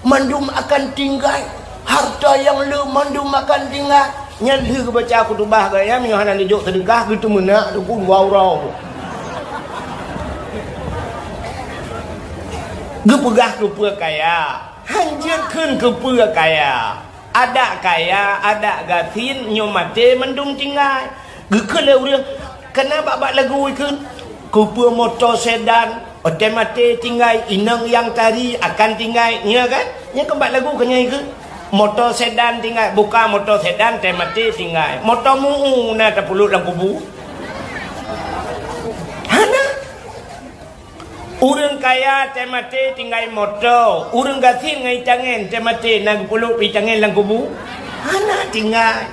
mandum akan tinggai, harta nyang le mandum akan tinggai. Nyan lheueh geubaca khutubah gaya meunyoe hana neujok seudeukah geuteumeunak teungku dua uroe. Geupeugah keupeue kaya, hanjeuet kheun keupeue kaya. Adak kaya, adak gasien, nyoe maté mandum tinggai. Geukheun lé ureuëng, kana bak-bak lagu ikheun, keupeue moto sedan, oté maté tinggai, inong nyang tari akan tinggai, nyoe kan? Nyoe kan bak lagu keunyai kheun. Moto sedan tinggai, buka moto sedan, oté maté tinggai. Moto mu'u na tapulot lam kubu. Hana. Ureuëng kaya teumaté tinggai moto, ureuëng gasien ngon itangen teumaté na geupulot itangen lam kubu? Hana tinggai.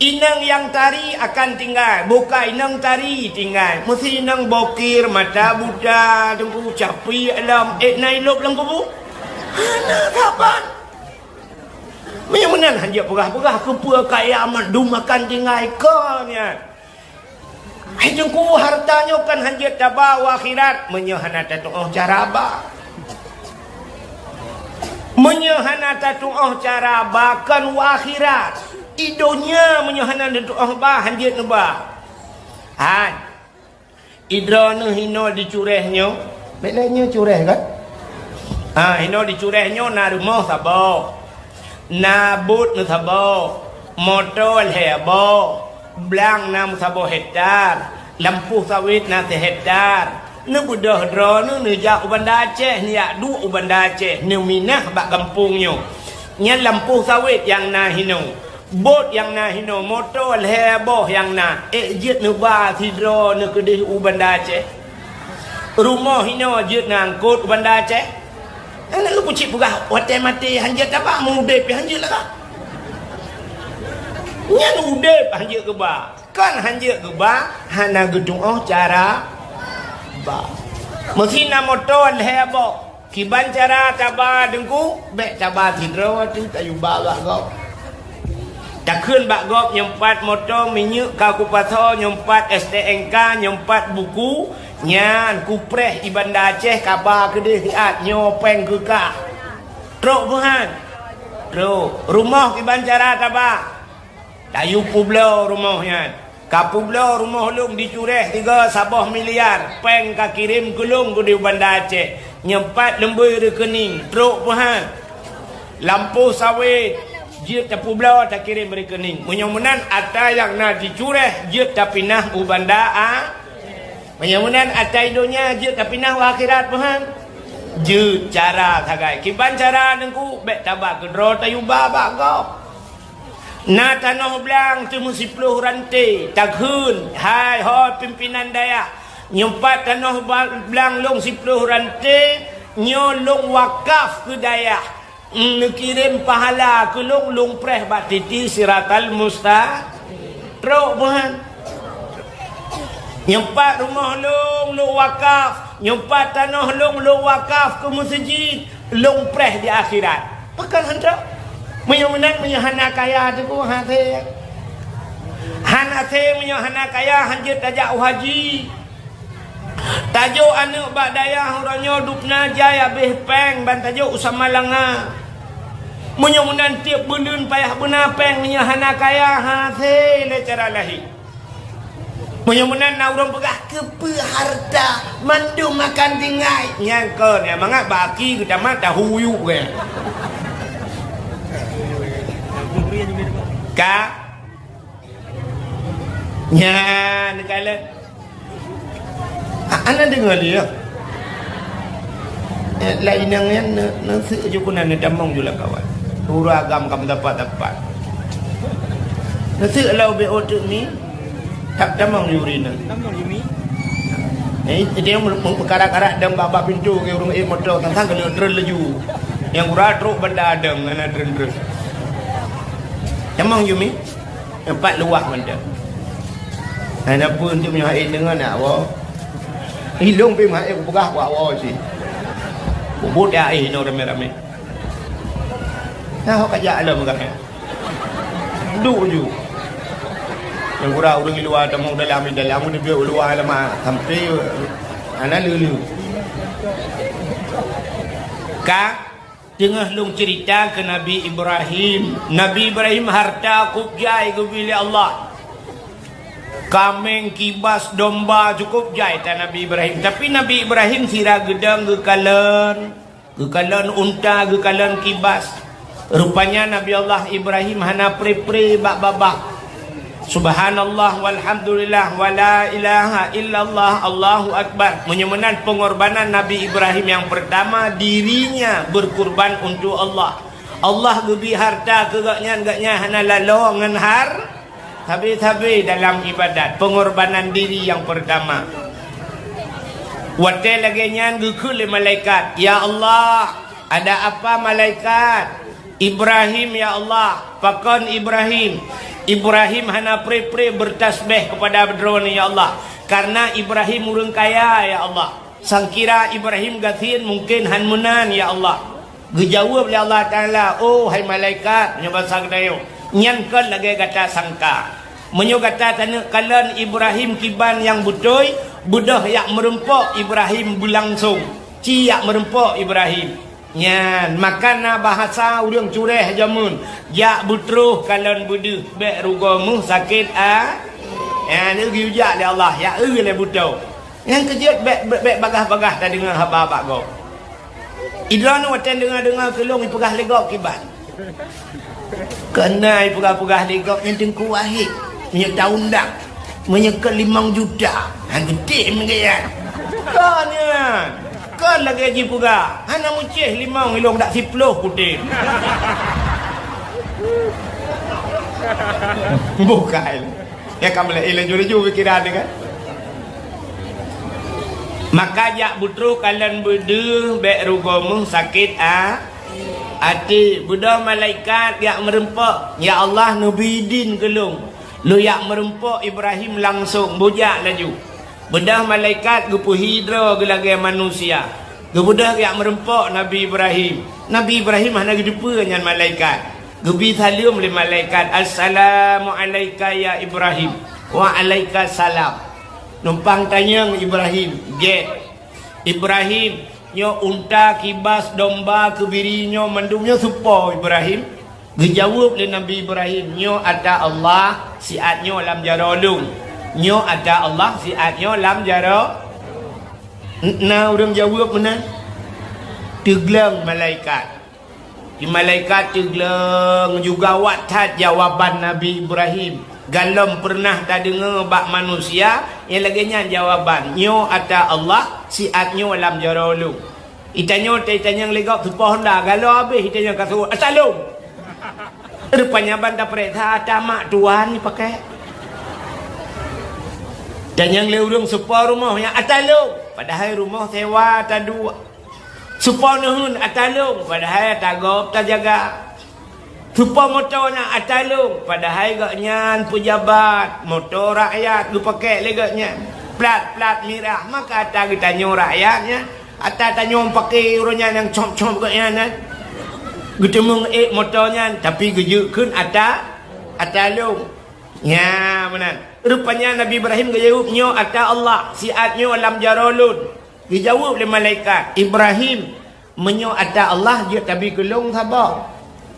Inong nyang tari akan tinggai, buka inong tari tinggai. Meusi inong bokir, mata buta, teungku capi alam, ék na ilop lam kubu? Hana saban. Meunyoe meunan hanjeuet peugah-peugah keupeue kaya mandum akan tinggai kon nyan. Hai teungku, harta nyoe kan hanjeuet taba u akhirat meunyoe hana tatu'oh cara ba. Meunyoe hana tatu'oh cara ba kon u akhirat. I donya meunyoe hana tatu'oh ba hanjeuet neuba. Han. I droeneuh hinoe di Curéh nyoe, bék lé nyoe Curéh kan? Ha, hinoe di Curéh nyoe na rumoh saboh, na bot nyoe saboh, moto lhée boh, blang na meusaboh hektar, lampôh sawét na sihektar. Neubeudôh droeneuh neujak u Banda Aceh, neujak duek u Banda Aceh, neuminah bak gampông nyoe. Nyan lampôh sawét nyang na hinoe. Bot nyang na hinoe, moto lhée boh nyang na, ék jeuet neuba sidroe neukeudeh u Banda Aceh. Rumoh hinoe jeuet neuangkot u Banda Aceh. Hana lôn peucit peugah watée maté hanjeuet taba, meu udeb pih hanjeuet lagak. Nyan udeb hanjeuet geuba, kon hanjeuet geuba hana geutu'oh cara ba. Meusi na moto lhée boh. Kiban cara taba teungku, bék taba sidroe teuh tayue ba bak gob. Takheun bak gob nyoe pat moto, minyeuk ka kupasoe nyoe pat, S T N K nyoe pat, buku, nyan kupreh i Banda Aceh kaba keudeh siat nyoe péng keu kah. Trok meuhan. Trok. Rumoh kiban cara taba. Tayue peubloe rumoh nyan. Ka peubloe rumoh lôn di Curéh tiga saboh miliar, péng ka kirém keu lôn keudeh u Banda Aceh. Nyoe pat leumbôi reukeuning, trok peuhan. Lampôh sawét, jeuet tapeubloe takirém reukeuning. Meunyoe meunan atra nyang na di Curéh jeuet tapinah u Banda A. Meunyoe meunan atra i donya jeuet tapinah u akhirat peuhan. Jeuet cara sagai. Kiban cara teungku, bék taba keudroe tayue ba bak gob. Na tanoh blang teuh meusiploh ranté, takheun, hai ho pimpinan dayah, nyoe pat tanoh ba-, blang lôn siploh ranté, nyoe lôn wakaf keu dayah, neukirém pahala keu lôn, lôn preh bak titi siratal musta-, trok meuhan. Nyoe pat rumoh lôn, lôn wakaf. Nyoe pat tanoh lôn, lôn wakaf keu meuseujid. Lôn preh di akhirat. Pakon han trok? Meunyoe meunan, meunyoe hana kaya teungku, hasé. Han hasé meunyoe hana kaya, hanjeuet tajak u haji. Tajok aneuëk bak dayah uroe nyoe dubna jai habéh péng ban tajok u Samalanga. Meunyoe meunan tieb buleuen payah beuna péng meunyoe hana kaya, hasé lé cara lahé. Meunyoe meunan na ureuëng peugah, "Keupeue harta mandum akan tinggai?" Nyan kon, nyang mangat baki geutamat dahulu, kan? Ka? Nyan kalon. A-, hana deungoe lé, ya. Eh, lam inong nyan ne-, neuseuek ju keunan, neutamong ju lam kawan. Ureueng agam ka meusapat-sapat. Neuseuek lam ubé ôk teuk mi, ta-, tamong ju ri nyan. Tamong ju mi. Eh, dia meu-, meu-, meukarat-karat dong bak, bak pintoe keu ureueng ék moto, sang-sang keuneuk treun laju. Nyang gura trok banda dong, hana treun-treun. Tamong ju mi. Empat luwah mantong. Hana peue, untuk meunyoe hase deungon nak woe. Ilong pih hase kupeugah, kuwoe cit. Kubuet hase inoe ramé-ramé. Nah, ka jak lom ka. Duek ju. Nyang gura ureueng luwa tamong dalam, dalam, ureueng luwa lama sampai hana lé-lé. Ka Teungoh lôn ceurita keu Nabi Ibrahim. Nabi Ibrahim harta cukup jai geubri lé Allah. Kaméng, kibas, domba cukup jai that Nabi Ibrahim. Tapi Nabi Ibrahim sira geudong geukalon, geukalon unta, geukalon kibas. Rupanya Nabi Allah Ibrahim hana pre-pre bak babah. Subhanallah, walhamdulillah, wala ilaha illallah, Allahu Akbar. Meunyoe meunan pengorbanan Nabi Ibrahim nyang pertama, dirinya berkurban untuk Allah. Allah geubri harta keu gobnyan, gobnyan hana lalo ngon har-, sabe-sabe dalam ibadat. Pengorbanan diri nyang pertama. Watée lagée nyan geukheun lé malaikat, "Ya Allah, ada apa malaikat?" "Ibrahim, ya Allah." "Pakon Ibrahim?" "Ibrahim hana pre-pre bertasbeh kepada Droeneuh, ya Allah, karena Ibrahim ureuëng kaya, ya Allah. Sangkira Ibrahim gasien mungken hán meunan, ya Allah." Geujaweueb lé Allah Taala, "Oh, hai malaikat," meunyoe basa geutanyoe, "nyan kon lagée gata sangka. Meunyoe gata taneuk kalon Ibrahim kiban nyang beutôi, beudôh jak meurumpok Ibrahim beulangsong. Ci jak meurumpok Ibrahim." Nyan, maka na bahasa ureuëng cureh jameun, "Jak beutroh kalon beudeuh, bék rugoe meuh sakét a-," nyan, geuyue jak lé Allah, jak eu lé beutoe. Nyan keujeuet bék, bék, bék bagah-bagah tadeungoe haba bak gob. Idroeneuh watée deungoe-deungoe keu lôn ipeugah lé gob kiban. Keuhai peugah-peugah lé gob nyan Teungku Wahid, meunyoe taundang, meunyoe keu limong juta, han geutem gaya. Kon nyan, kon lagée jipeugah, hana meucéh limong ilong dak siploh kutem. Bukai. Ya kan, mulai laju-laju pikiran dia kan. Maka jak beutroh kalon beudeuh bék rugoe meuh sakét a-, Até beudôh malaikat jak meurumpok, "Ya Allah, neubi idin keu lôn, lôn jak meurumpok Ibrahim langsong, bujak laju." Beudôh malaikat geupeuhi droe geulagée manusia. Geubeudôh jak meurumpok Nabi Ibrahim. Nabi Ibrahim hana geuteupeue nyan malaikat. Geubi saleuem lé malaikat, "Assalamu alaika ya Ibrahim." "Wa alaika salam." Numpang tanyong Ibrahim, "Gét, Ibrahim, nyoe unta, kibas, domba, keubiri nyoe mandum nyoe soe po Ibrahim?" Geujaweueb lé Nabi Ibrahim, "Nyoe ata Allah, siat nyoe lam jaroe lôn." Nyoe ata Allah, siat nyoe lam jaroe. Na ureuëng jaweueb meunan? Teugleng malaikat. Di malaikat teugleng juga, wat that jawaban Nabi Ibrahim. Galom peureunah tadeungoe bak manusia nyang lagée nyan jawaban, "Nyoe ata Allah, siat nyoe lam jaroe lôn." Itanyoe, ta-, itanyong lé gob soe po honda, galoe habéh itanyong ka seuôt, "Ata lôn!" Rupanya ban tapeuriksa ata mak tuan jipakée. Tanyong lé ureuëng soe po rumoh nyan, "Ata lôn!" Padahai rumoh sewa taduek. Soe po neuheun, "Ata lôn!" Padahai ata gob tajaga. Soe po moto nyan, "Ata lôn!" Padahai gobnyan peujabat, moto rakyat geupakée lé gobnyan. Plat-plat mirah, maka ata geutanyoe rakyat nyan. Ata tanyoe pakée uroe nyan nyang com-com gobnyan nyan. Geuteumeung ék moto nyan, tapi geujeuet kheun ata, ata lôn. Nya meunan. Rupanya Nabi Ibrahim geujaweueb, "Nyoe ata Allah, siat nyoe lam jaroe lôn." Geujaweueb lé malaikat, "Ibrahim, meunyoe ata Allah jeuet tabi keu lôn saboh."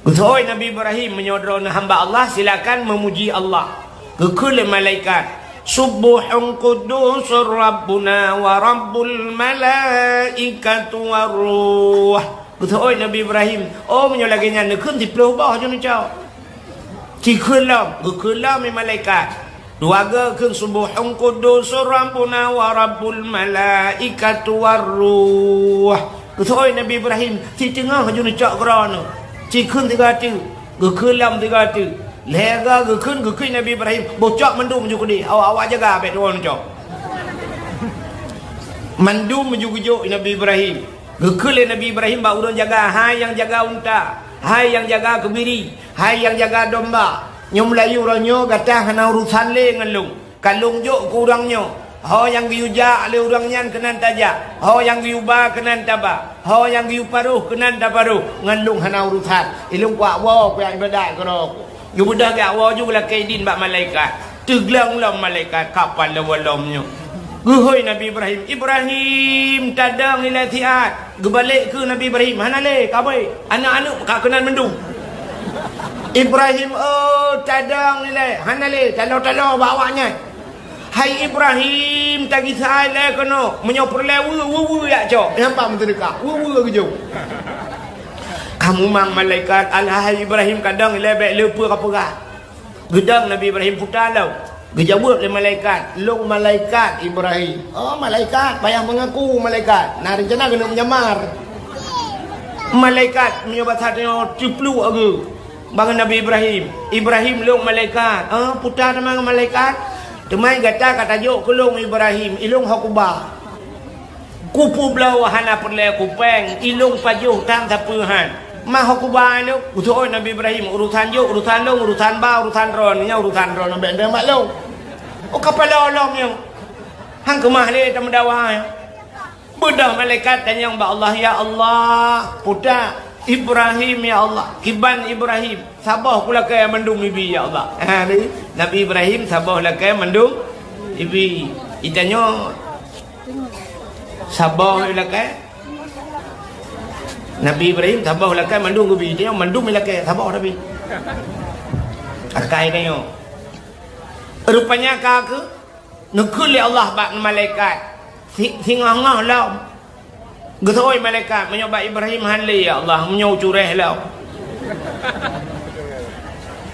Geuseuôt Nabi Ibrahim, "Meunyoe droeneuh hamba Allah, silakan meumuji Allah." Geukheun lé malaikat, "Subbuhun quddusur Rabbuna wa Rabbul malaikatu war ruh." Geuseuôt Nabi Ibrahim, "Oh, meunyoe lagée nyan neukheun siploh boh jeuet neucok." Cikheun lom, geukheun lom lé malaikat. Dua go kheun suboh, "Qudusur Rabbuna wa Rabbul malaikatu war ruh." Geuseuôt Nabi Ibrahim, siteungoh ju neucok keudroe nyoe. Ci kheun sigoe teuk, geukheun lom sigoe teuk. Lhée go geukheun, geukheun Nabi Ibrahim, boh cok mandum ju keudeh, awak-awak jaga bék tuwoe neucok. Mandum ju geujok Nabi Ibrahim. Geukheun lé Nabi Ibrahim bak ureuëng jaga, "Hai nyang jaga unta, hai nyang jaga keubiri, hai nyang jaga domba, nyoe meulayeue uroe nyoe gata hana urosan lé ngon lôn. Ka lôn jok keu ureuëng nyoe, ho nyang geuyue jak lé ureuëng nyan keunan tajak, ho nyang geuyue ba keunan taba, ho nyang geuyue paroh keunan taparoh, ngon lôn hana urosan. Ilôn kuat woe kuyak iébadat keudroe." Geubeudôh geujak woe ju geulakée idin bak malaikat. Teugleng lom malaikat, ka paleng lom nyoe. Geuhôi Nabi Ibrahim, "Ibrahim, tadong ilée siat." Geubalek keu Nabi Ibrahim, "Hana lé, ka abée. Aneuëk-aneuëk ka keunan mandum." "Ibrahim, oh, tadong ilée." "Hana lé, talo-talo bak awak nyan." "Hai Ibrahim, tagisa ilée keunoe. Meunyoe peureulée weue, weue-weue jak cok." Nyan pat meuseudeukah, weue-weue geujok. Ka mumang malaikat, "Alah hai Ibrahim, kadong ilée bék le peue ka peugah." Geudong Nabi Ibrahim puta lom. Geujaweueb lé malaikat, "Lôn malaikat Ibrahim." "Oh, malaikat, payah meungaku malaikat. Na reuncana keuneuk meujamar." Malaikat meunyoe basa tanyoe teupluek ageue bak Nabi Ibrahim. "Ibrahim, lôn malaikat." "Oh, puta teuma malaikat. Teuma gata ka tajok keu lôn Ibrahim, ilôn ho kuba. Kupeubloe hana peureulée kupéng, ilôn pajoh tan sapeue han. Ma ho kuba ilôn." Geuseuôt Nabi Ibrahim, "Urosan jok, urosan lôn, urosan ba, urosan droeneuh, nyan urosan droeneuh, bék neudeungoe bak lôn." Oh, ka paleng lom nyoe. Han keumah lé tameudawa nyoe. Beudôh malaikat tanyong bak Allah, "Ya Allah, puta Ibrahim, ya Allah, kiban Ibrahim, saboh kulakée mandum ibi, ya Allah." Ha, ni, Nabi Ibrahim saboh lakée mandum ibi. Itanyoe saboh lakée. Nabi Ibrahim saboh lakée mandum geubi. Itanyoe mandum lakée saboh tapi. Akai tanyoe. Rupanya ka keu neukheun lé Allah bak malaikat. Si-, singoh-ngoh lom. Geuseuôt malaikat, "Meunyoe bak Ibrahim han lé, ya Allah, meunyoe cureh lom."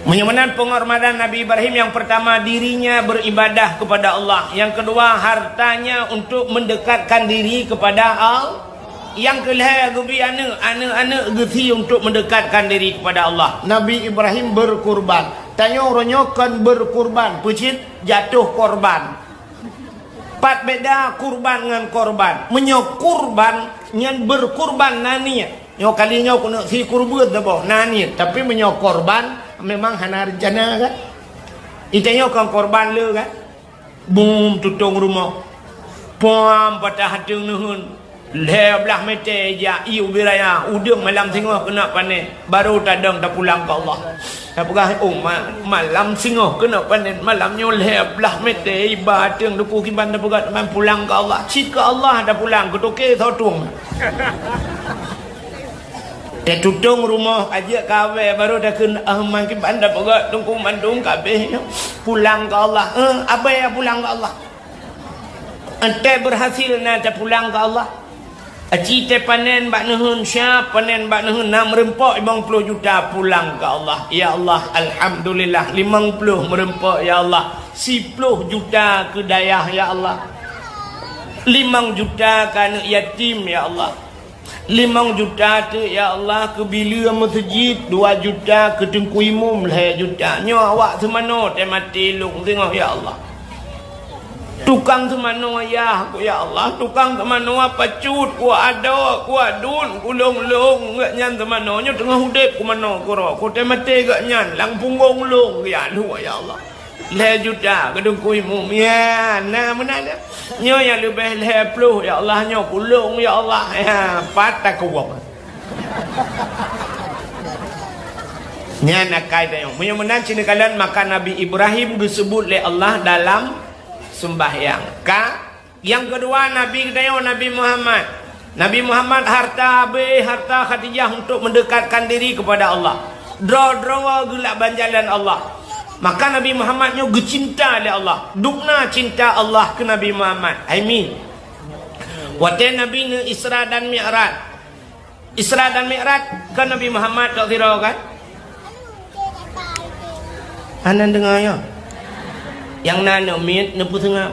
Meunyoe meunan penghormatan Nabi Ibrahim, yang pertama, dirinya beribadah kepada Allah. Yang kedua, hartanya untuk mendekatkan diri kepada Allah. Yang keulhée, geubi aneuëk, aneuëk-aneuëk geusie untuk mendekatkan diri kepada Allah. Nabi Ibrahim berkurban. Tanyoe uroe nyoe kon berkurban, peucit jatuh korban. Pat beda kurban ngon korban. Meunyoe kurban, nyan berkurban na niet. Nyoe kali nyoe keuneuk si kurban saboh, na niet. Tapi meunyoe korban, memang hana rencana kan? Itanyoe kon korban le kan? Bum tutong rumoh. Pam patah ateueng neuheun. Lhée blaih mete jak ié ubé raya, udeueng malam singoh keuneuk panen, barô tadong tapulang keu Allah. Tapeugah, "Oh, ma-, malam singoh keuneuk panen, malam nyoe lhée blaih mete iba ateueng duku kiban tapeugah teuma pulang keu Allah." Cit keu Allah tapulang, keutoke soe tueng. Tatutong rumoh, ajak kawé, barô takheun, "Ah, man kiban tapeugah teungku mandum kabeh nyoe. Pulang keu Allah." Eh, abée pulang keu Allah. Enteuk berhasil na tapulang keu Allah. Aci teupanen bak neuheun, siap panen bak neuheun, na meureumpok limong ploh juta pulang keu Allah. Ya Allah, alhamdulillah, limong ploh meureumpok, ya Allah. Siploh juta keu dayah, ya Allah. Limong juta keu aneuëk yatim, ya Allah. Limong juta teuk, ya Allah, keu bileue meuseujid, dua juta keu teungku imum, lhée juta. Nyoe awak seumanoe teumaté lôn singoh, ya Allah. Tukang seumanoe yah ku, ya Allah, tukang seumanoe pacut ku, adoe ku, adun ku, lôn-lôn, geuhnyan seumanoe nyoe teungoh udeb ku manoe keudroe, ku teumaté geuhnyan lam punggong lôn, ya Allah, ya Allah. Lhée juta keu teungku imum, ya, na meunan, ya. Nyoe nyang leubeh lhée ploh, ya Allah, nyoe ku lôn, ya Allah, ya, pat takeuwong. Nyan akai tanyoe. Meunyoe meunan, ci neukalon, maka Nabi Ibrahim geuseubut lé Allah dalam seumbahyang. Ka, nyang keudua, Nabi geutanyoe, Nabi Muhammad. Nabi Muhammad harta habéh, harta Khadijah untuk mendekatkan diri kepada Allah. Droe-droe geulaban jalan Allah. Maka Nabi Muhammad nyoe geucinta lé Allah. Dubna cinta Allah keu Nabi Muhammad. Hai mi. Watée Nabi neu-Isra dan Mi'raj. Isra dan Mi'raj kan Nabi Muhammad tok sidroe kan? Hana deungoe nyoe? Nyang na aneuk miet neupeuseungab.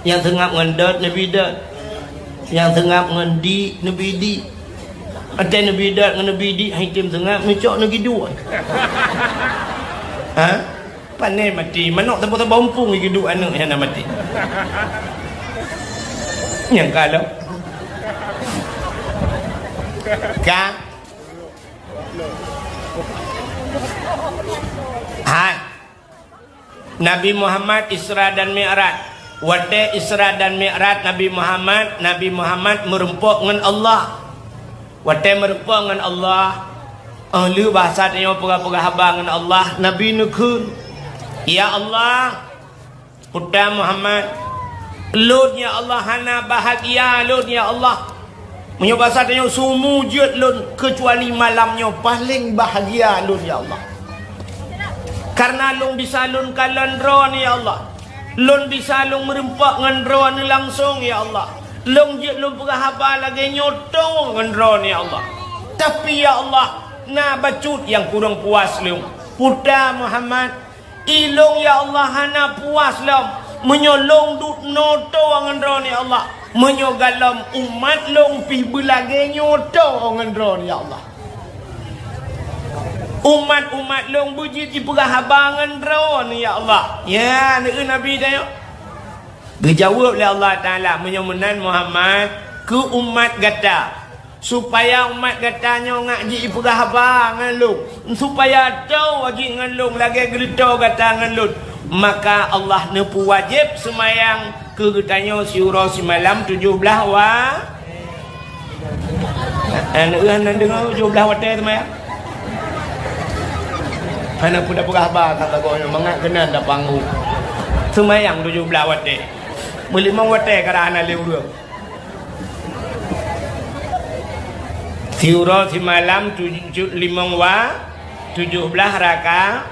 Nyang seungab ngon dot neubi dot. Nyang seungab ngon dik neubi dik. Watèe neubi dot ngon neubi dik han jitem seungab, neucok neugiduek. Ha? Pané maté, manok saboh-saboh umpung jigiduek aneuk nyang na maté. Nyang ka lom. Ka? Hai. Nabi Muhammad Isra dan Mi'raj. Watèe Isra dan Mi'raj Nabi Muhammad, Nabi Muhammad meureumpok ngon Allah. Watèe meureumpok ngon Allah, óh lheueh bahasa tanyoe peugah-peugah haba ngon Allah, Nabi neukheun, "Ya Allah, Puta Muhammad, lôn ya Allah hana bahagia lôn ya Allah." Meunyoe basa tanyoe, "Sumu jeuet lôn keucuali malam nyoe paleng bahgia lôn, ya Allah. Kareuna lôn bisa lôn kalon Droeneuh, ya Allah. Lôn bisa lôn meureumpok ngon Droeneuh langsong, ya Allah. Lôn jeuet lôn peugah haba lagèe nyoe tô ngon Droeneuh, ya Allah. Tapi, ya Allah, na bacut nyang kurang puas lôn. Puta Muhammad, ilôn, ya Allah, hana puas lom meunyoe lôn duek noe tô ngon Droeneuh, ya Allah. Meunyoe galom umat lôn pih beulagèe nyoe tô ngon Droeneuh, ya Allah. Umat-umat lôn beujeuet jipeugah haba ngon Droeneuh, ya Allah." Ya, neukheun Nabi tanyoe. Geujaweueb lé Allah Taala, "Meunyoe meunan Muhammad, keu umat gata, supaya umat gata nyoe ngak jipeugah haba ngon lôn, supaya tô jih ngon lôn lagèe geureutoe gata ngon lôn, maka Allah neupeuwajéb seumayang keu geutanyoe siuroe simalam tujoh blaih wa-" Aneuk hana deungoe tujoh blaih watèe seumayang. Hana peue tapeugah haba ka lagoe nyoe, mangat keunan tapanggung. Seumayang tujoh blaih watèe. Meulimong watèe kadang hana lé ureueng. Siuroe simalam tujoh, limong wa-, tujoh blaih raka-,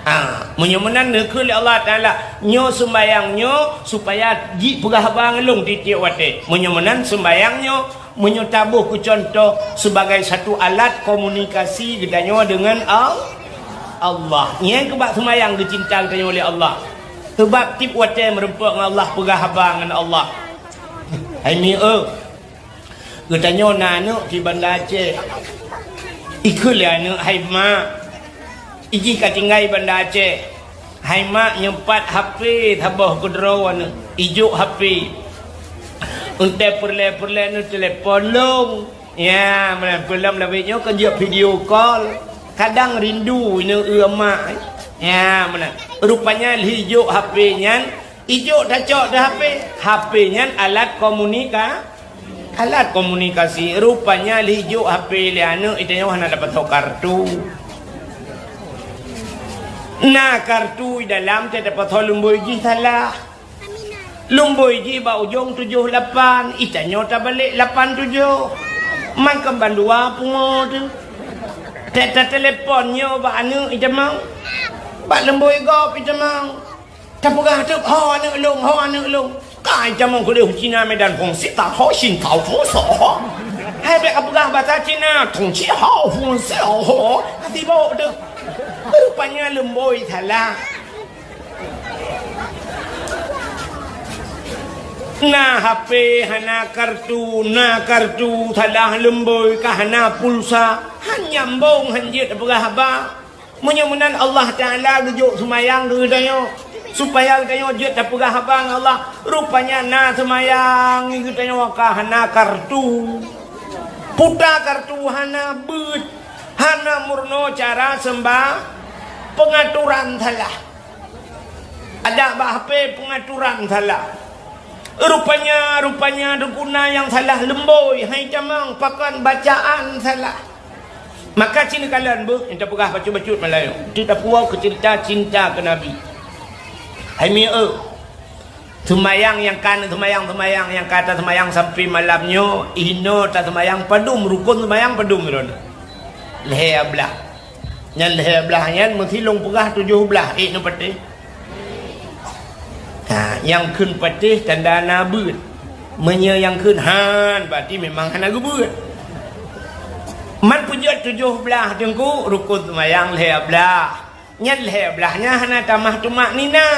ah, meunyoe meunan neukheun lé Allah Taala, nyoe sumbayang nyoe supaya jipeugah haba ngon lôn tiep-tiep watèe. Meunyoe meunan sumbayang nyoe, meunyoe taboh keu cuntoh, sebagai satu alat komunikasi geutanyoe deungon Al-, Allah. Nyan keuh bak sumbayang geucinta geutanyoe lé Allah. Seubab tiep watèe meureumpok ngon Allah, peugah haba ngon Allah. Hai mi eu, geutanyoe na aneuk di Banda Aceh. Ikheun lé aneuk, "Hai mak, ijih ka tinggai Banda Aceh. Hai mak, nyoe pat H P saboh keudroe aneuk. Ijok H P. Entah peureulèe-peureulèe neutelepon lôn." Ya, meunan peulom lawét nyoe kan jeuet video call. Kadang rindu ineuk eu mak. Ya, meunan. Rupanya lheuh ijok H P nyan, ijok tacok di H P. H P nyan alat komunika-, alat komunikasi. Rupanya lheuh ijok H P lé aneuk, geutanyoe hana dapat kartu. Na kartu di dalam, teudapat leumbôi jih salah. Leumbôi jih bak ujong tujoh lapan, geutanyoe tabalek lapan tujoh. Mangkém bandua pungo teuh. Teutelepon nyoe bak aneuk itamong. Bak leumbôi gob itamong. Tapeugah teuk, "Ho aneuk lôn, ho aneuk lôn." Ka itamong keudéh u Cina Medan, "Fungsi tak ho, shin tau fungsi ho." Hai bèk kapeugah basa Cina, "Tungci ho, fungsi ho." Ka sibok teuh. Rupanya leumbôi salah. Na H P hana kartu, na kartu salah leumbôi ka hana pulsa, han nyambong, han jeuet peugah haba. Meunyoe meunan Allah Taala geujok seumayang keu geutanyoe, supaya geutanyoe jeuet tapeugah haba ngon Allah. Rupanya na seumayang geutanyoe ka hana kartu. Puta kartu hana beuet, hana meurunoe cara seumba-, peungaturan salah. Adak bak H P peungaturan salah. Rupanya, rupanya teuguna nyang salah leumbôi, hai tamong pakon bacaan salah. Maka cit neukalon beuh, nyang tapeugah bacut-bacut Meulayu. Teutapuwoe keu ceurita cinta keu Nabi. Hai mi eu, seumayang nyang ka neuseumayang, seumayang nyang ka taseumayang sampoe malam nyoe, inoe taseumayang padum, rukon seumayang padum droeneuh? Lhèe blah. Nyan lhèe blah nyan meusilong peugah tujoh blah, ék neupatéh. Ha, nyang kheun patéh tanda na beuet. Meunyoe nyang kheun han, berarti memang hana geubeuet. Man peujeuet tujoh blah teungku, rukon seumayang lhèe blah. Nyan lhèe blah nyan hana tamah tumakninah.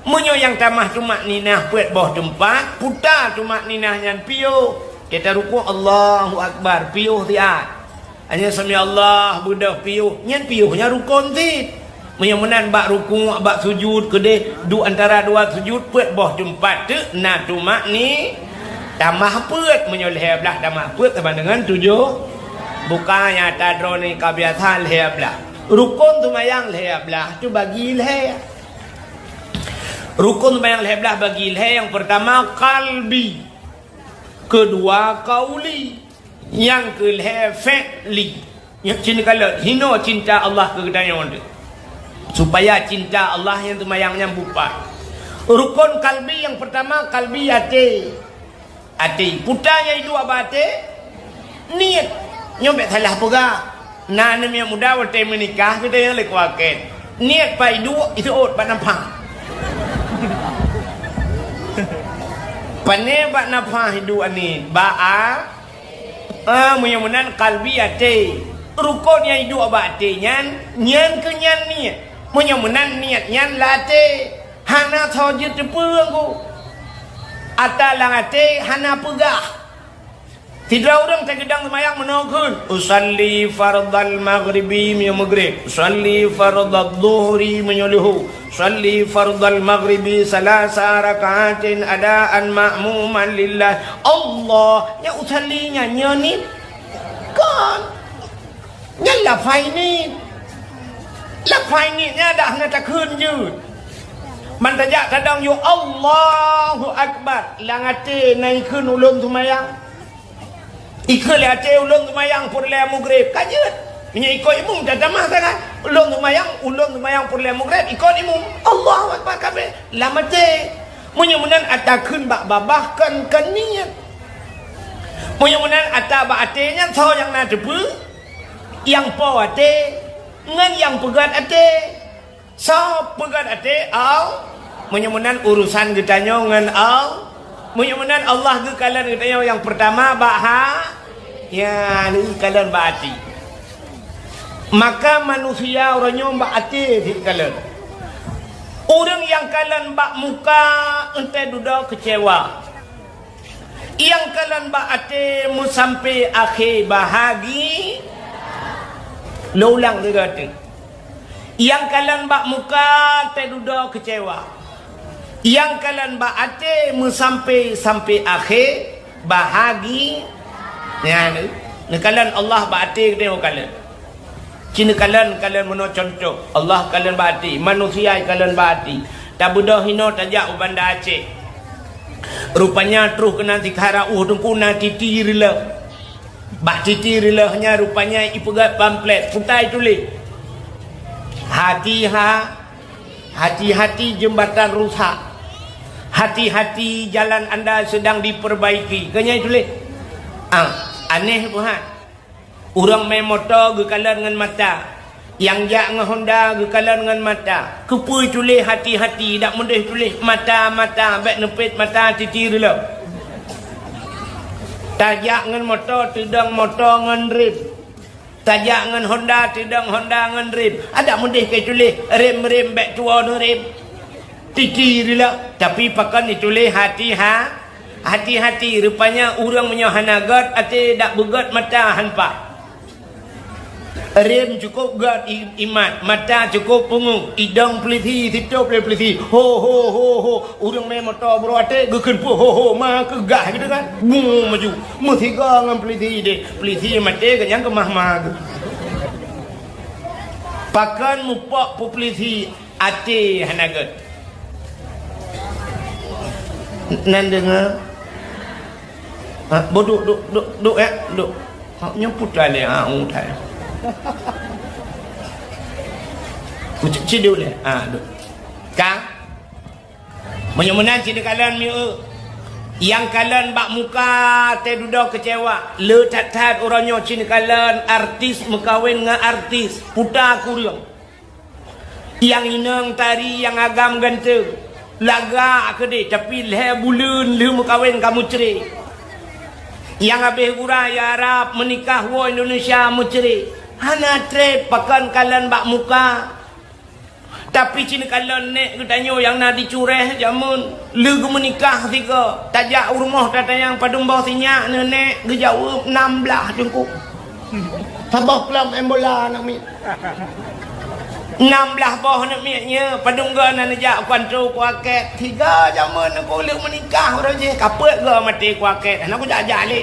Meunyoe nyang tamah tumakninah peuet boh teumpat, puta tumakninah nyan piôh. Kita rukuk, Allahu Akbar, piôh siat. Hanya sami Allah beudôh piôh, nyan piôh nyan rukon cit. Meunyoe meunan bak rukuk, bak sujud, keudeh duek antara dua sujud, peuet boh teumpat teuk na tumakni-, tamah peuet. Meunyoe lhèe blaih tamah peuet sama dengan tujoh. Bukan nyata droeneuh ka biasa lhèe blaih. Rukon seumayang lhèe blaih tu bagi lhèe. Rukon seumayang lhèe blaih bagi lhèe, nyang peurtama kalbi, keudua kauli, nyang keulhèe fi'li. Nyoe cit kalon, hinoe cinta Allah keu geutanyoe teuh. Supaya cinta Allah nyang seumayang nyan beupat. Rukon kalbi nyang peurtama kalbi até. Até, puta nyang iduek bak até, niet. Nyoe bèk salah peugah. Na aneuk miet muda watèe meunikah, geutanyoe lé kuakét. Niet pat iduek, iseuôt bak nafah. Pané bak nafah iduek niet, bak a-, ah, meunyoe meunan kalbi até. Rukon nyang iduek bak até nyan, nyan keuh nyan niet. Meunyoe meunan niet nyan lam até. Hana soe jeuet teupeu ku. Ata lam até hana peugah. Sidroe ureueng teugeudong seumayang meunoe kheun, "Usalli fardal maghribi," meunyoe meugreb, "Usalli fardal dhuhri," meunyoe luhu, "Usalli fardal maghribi salasa rakaatin adaan ma'muman lillah." Allah, nyan usalli nyan, nyoe niet. Kon. Nyan lafai niet. Lafai niet nyan dak hana takheun jeuet. Man tajak tadong yôh Allahu Akbar, lam até na ikheun ulôn seumayang. Ikheun lé até ulôn seumayang peureulèe meugreb, ka jeuet. Meunyoe ikôt imum tatamah sangat. Ulôn seumayang, ulôn seumayang peureulèe meugreb, ikôt imum. Allahu Akbar kabéh, lam até. Meunyoe meunan ata kheun bak babah kon, kon niet. Meunyoe meunan ata bak até nyan soe nyang na teupeu? Nyang po até ngon nyang peugöt até. Soe peugöt até? Al-, meunyoe meunan urusan geutanyoe ngon Al-, meunyoe meunan Allah geukalon geutanyoe nyang peurtama bak ha-, ya, geukalon bak até. Maka manusia uroe nyoe bak até geukalon. Ureueng nyang kalon bak muka, enteuk dudoe keucewa. Nyang kalon bak até meusampé akhé bahagi-, lôn ulang lé gata. Nyang kalon bak muka teududoe keucewa. Nyang kalon bak até meusampé-sampé akhé bahagi-, nyan, neukalon Allah bak até geutanyoe kalon. Ci neukalon, kalon meunoe cuntoh, Allah kalon bak até, manusia kalon bak até. Tabeudôh hinoe tajak u Banda Aceh. Rupanya troh keunan sikhala ueh teungku na titi reulôh. Bak titi reulôh nyan rupanya ipeugöt pamflet, peue ituléh, "Hati-ha-, hati-hati jembatan rusak. Hati-hati jalan anda sedang diperbaiki." Keu nyan ituléh. Ah, aneh buhan. Ureueng mé moto geukalon ngon mata, nyang jak ngon Honda geukalon ngon mata. Keupeue tuléh hati-hati, dak meudeh tuléh mata-mata, bèk neupet mata titi reulôh. Tajak ngon moto, teudong moto ngon rem. Tajak ngon Honda, teudong Honda ngon rem. Adak meudeh ka tuléh rem-rem, bèk tuwoe neurem. Titi reulôh, tapi pakon ituléh hati-ha-, hati-hati. Rupanya ureueng meunyoe hana göt até, dak beugöt mata hanpa. Rem cukôp göt i-, imat, mata cukôp pungo, idong peulisi, sitôp lé peulisi. Ho, ho, ho, ho. Ureueng mé moto bro até geukheun peue ho, ho, ma keugah gitu kan. Bung maju. Meusigoe ngon peulisi deh. Peulisi maté, geunyang keumah-mah geuh. Pakon mupok peue peulisi? Até hana göt. Nan deungoe? Ha, boh duek, duek, duek, duek, ya, duek. Ha, nyoe putra lé, ha, u thai. Ci, ci duek lé, ha, duek. Ka? Meunyoe meunan ci neukalon mieu. Nyang kalon bak muka teududoe keucewa. Le that-that uroe nyoe ci neukalon artis meukawen ngon artis. Puta kureueng. Nyang inong tari nyang agam ganteng, lagak keudeh, tapi lhèe buleuen lheueh meukawen ka meucre. Nyang habéh gura i Arab meunikah woe Indonesia meucre. Hana trép pakon kalon bak muka. Tapi cit neukalon nèk geutanyoe nyang na di Cureh jameun, lheueh geumeunikah sigoe, tajak u rumoh tatanyong padum boh si nyak neuh nèk, geujaweueb nam blaih teungku. Saboh klub em bola aneuk miet. Nam blaih boh aneuk miet nyoe, padum goe na neujak u kantô kuakét. Sigoe jameun teungku lheueh meunikah uroe jih, ka peuet goe maté kuakét, hana kujak-jak lé.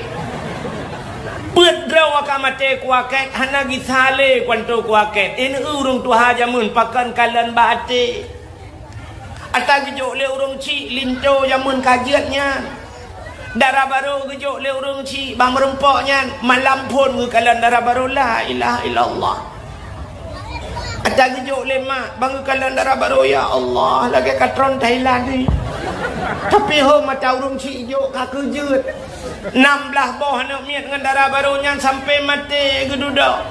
Peuet droe ka maté kuakét, hana gisa lé kantô kuakét. Inan ureueng tuha jameun pakon kalon bak até. Ata geujok lé ureueng chik linto jameun ka jeuet nyan. Dara barô geujok lé ureueng chik bak meureumpok nyan, malam phôn geukalon dara barô, la ilaha illallah. Ata geujok lé mak bak geukalon dara barô, ya Allah, lagèe katron Thailand nyoe. Tapi ho mata ureueng chik jok ka keu jeuet. Nam blaih boh aneuk miet ngon dara barô nyan sampoe maté geududoe.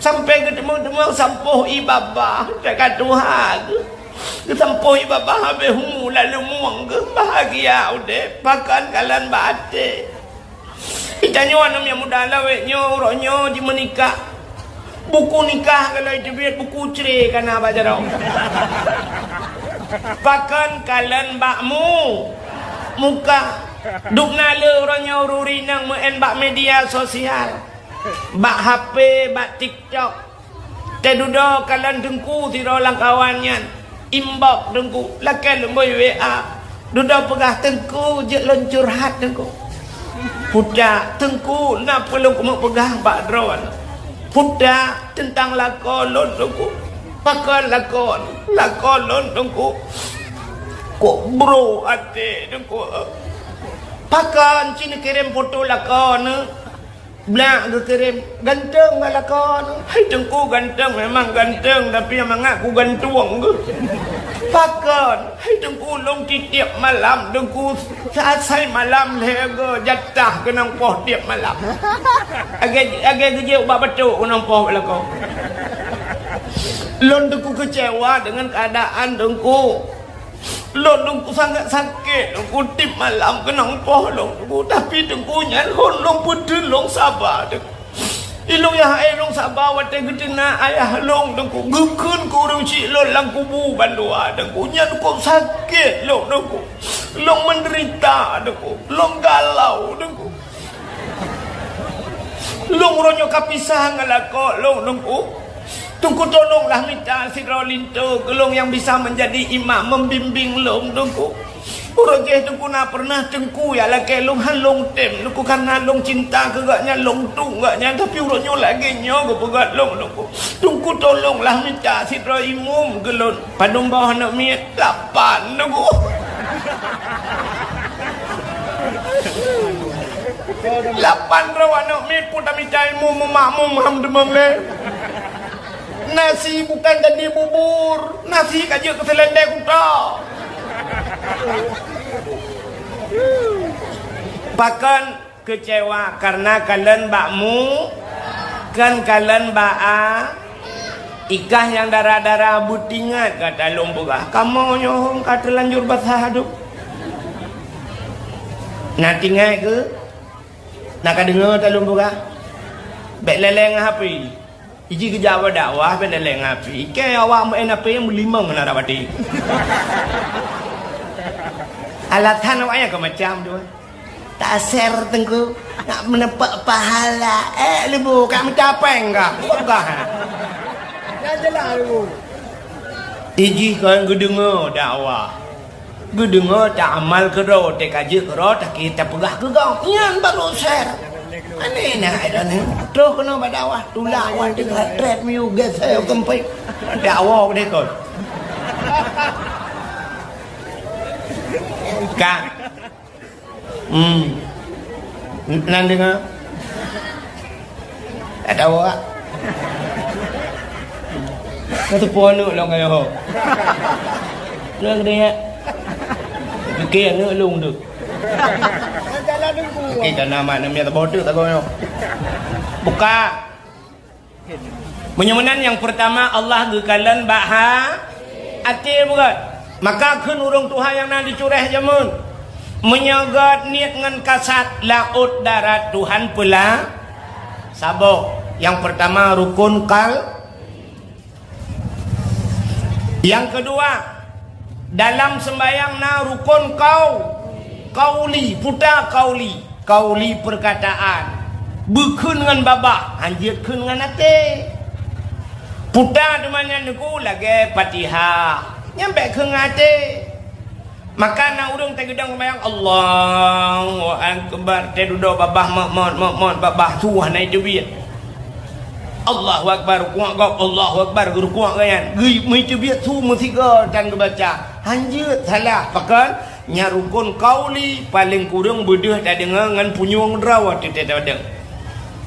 Sampoe geuteumèe-teumèe sampôh ié babah, teuka tuha geuh. Geusampôh ié babah habéh umu lalu mueng geuh, bahagia udép, pakon kalon bak até. Geutanyoe aneuk miet muda lawét nyoe, uroe nyoe jimeunikah. Buku nikah ka lheueh teubiet, buku cré ka na bak jaroe. Pakon kalon bak mu-, muka. Dubna le uroe nyoe ureueng inong meu'en bak media sosial. Bak H P, bak TikTok. Teududoe kalon teungku sidroe lamkawan nyan. Inbox teungku, lakèe lôn bri W A. Dudoe peugah, "Teungku, jeuet lôn curhat, teungku." Putak, "Teungku, na peue lôn keumeung peugah bak droeneuh?" Putak, "Teuntang lakoe lôn, teungku." "Pakon lakoe?" "Lakoe lôn, teungku, kok bro até, teungku." "Pakon?" Cit neukirém foto lakoe neuh. Blah geukirém, "Ganteng ngon lakoe neuh." "Hai teungku, ganteng memang ganteng, tapi nyang mangat kugantueng geuh." "Pakon?" "Hai teungku, lôn tiep-tiep malam, teungku, sa-, asai malam lhèe goe jatah keunong poh tiep malam." Lagèe, lagèe geujok bak batok keunong poh lakoe. Lôn teungku keucewa deungon keuadaan teungku. Lôn, lôn sangat sakét, lôn tiep malam keunong poh lôn, teungku. Tapi teungku nyan hon lôn peuteun lôn saba, teungku. Ilôn nyang hai lôn saba watèe geuteunak ayah lôn, teungku. Geukheun keu ureueng chik lôn lam kubu bandua, teungku. Nyan kok sakét lôn, teungku. Lôn menderita, teungku. Lôn galau, teungku. Lôn uroe nyoe ka pisah ngon lakoe lôn, teungku. Teungku, tolonglah mita sidroe linto keu lôn nyang bisa menjadi imam membimbing lôn, teungku. Uroe jih teungku na pernah teungku jak lakèe lôn, han lôn tem, teungku, karena lôn cinta keu gobnyan, lôn tueng gobnyan, tapi uroe nyoe lagèe nyoe geupeugah lôn, teungku. Teungku, tolonglah mita sidroe imum keu lôn. Padum boh aneuk miet? Lapan, teungku. Lapan droe aneuk miet pun tamita ilmu meumakmum ham teumam lé. Nasi bukan jadi bubur, nasi ka jeuet keu seulendek kuta. Pakon keucewa karena kalon bak mu, kon kalon bak a, ikah nyang dara-dara beutingat ka talôn peugah. Kamoe nyoe hong ka teulanjur basah adôk. Na tingat keu? Na ka deungoe talôn peugah? Bèk lé-lé ngon H P. Iji geujak bak dakwah bèk lé-lé ngon H P. Ikei awak meu'en H P meulimong na rab até. Alasan awaknyan ka macam tu. Taser teungku, nak meuneupok pahala. Eh, leubeh ka mita péng ka. Peugah. Dah jelas leubeh. Iji kon geudeungoe dakwah. Geudeungoe, ta amal keudroe, teuka jeuet keudroe, takheun tapeugah keu gob. Nyan baru ser. Aneh na, ai dah ni. Troh keunoe bak dakwah, tulak wan teuka trép miu geuseu keumpéh. Dakwah deh kon. Ka. Hmm. Nan deungoe? Ada awak. Kata puan nuk long ayo. Nang dia. Oke, nuk long tu. Oke, karena mak namanya tabo tu tak kau. Buka. Meunyoe meunan nyang peurtama Allah geukalon bak ha-, até beugét. Maka kheun ureuëng tuha nyang na di Cureh jameun, meunyoe gét niet ngon kasat laôt darat Tuhan peula saboh. Nyang peurtama rukun kal-, Nyang keudua, dalam seumbahyang na rukon qau-, qauli, puta qauli, qauli perkataan. Beukheun ngon babah, hanjeuet kheun ngon até. Puta teuma nyan Teungku lagée Fatihah, nyan bék kheun ngon até. Maka na ureuëng teugeudong seumayang, "Allahu Akbar," teududoe babah mot-mot, mot-mot, babah su hana iteubiet. "Allahu Akbar," rukuk gob, "Allahu Akbar," rukuk gobnyan. Geu-, meuteubiet su meusigoe tan geubaca. Hanjeuet salah, pakon? Nyan rukon qauli, paleng kureueng beudeuh tadeungoe ngon punyueng droe teuh tadeungoe.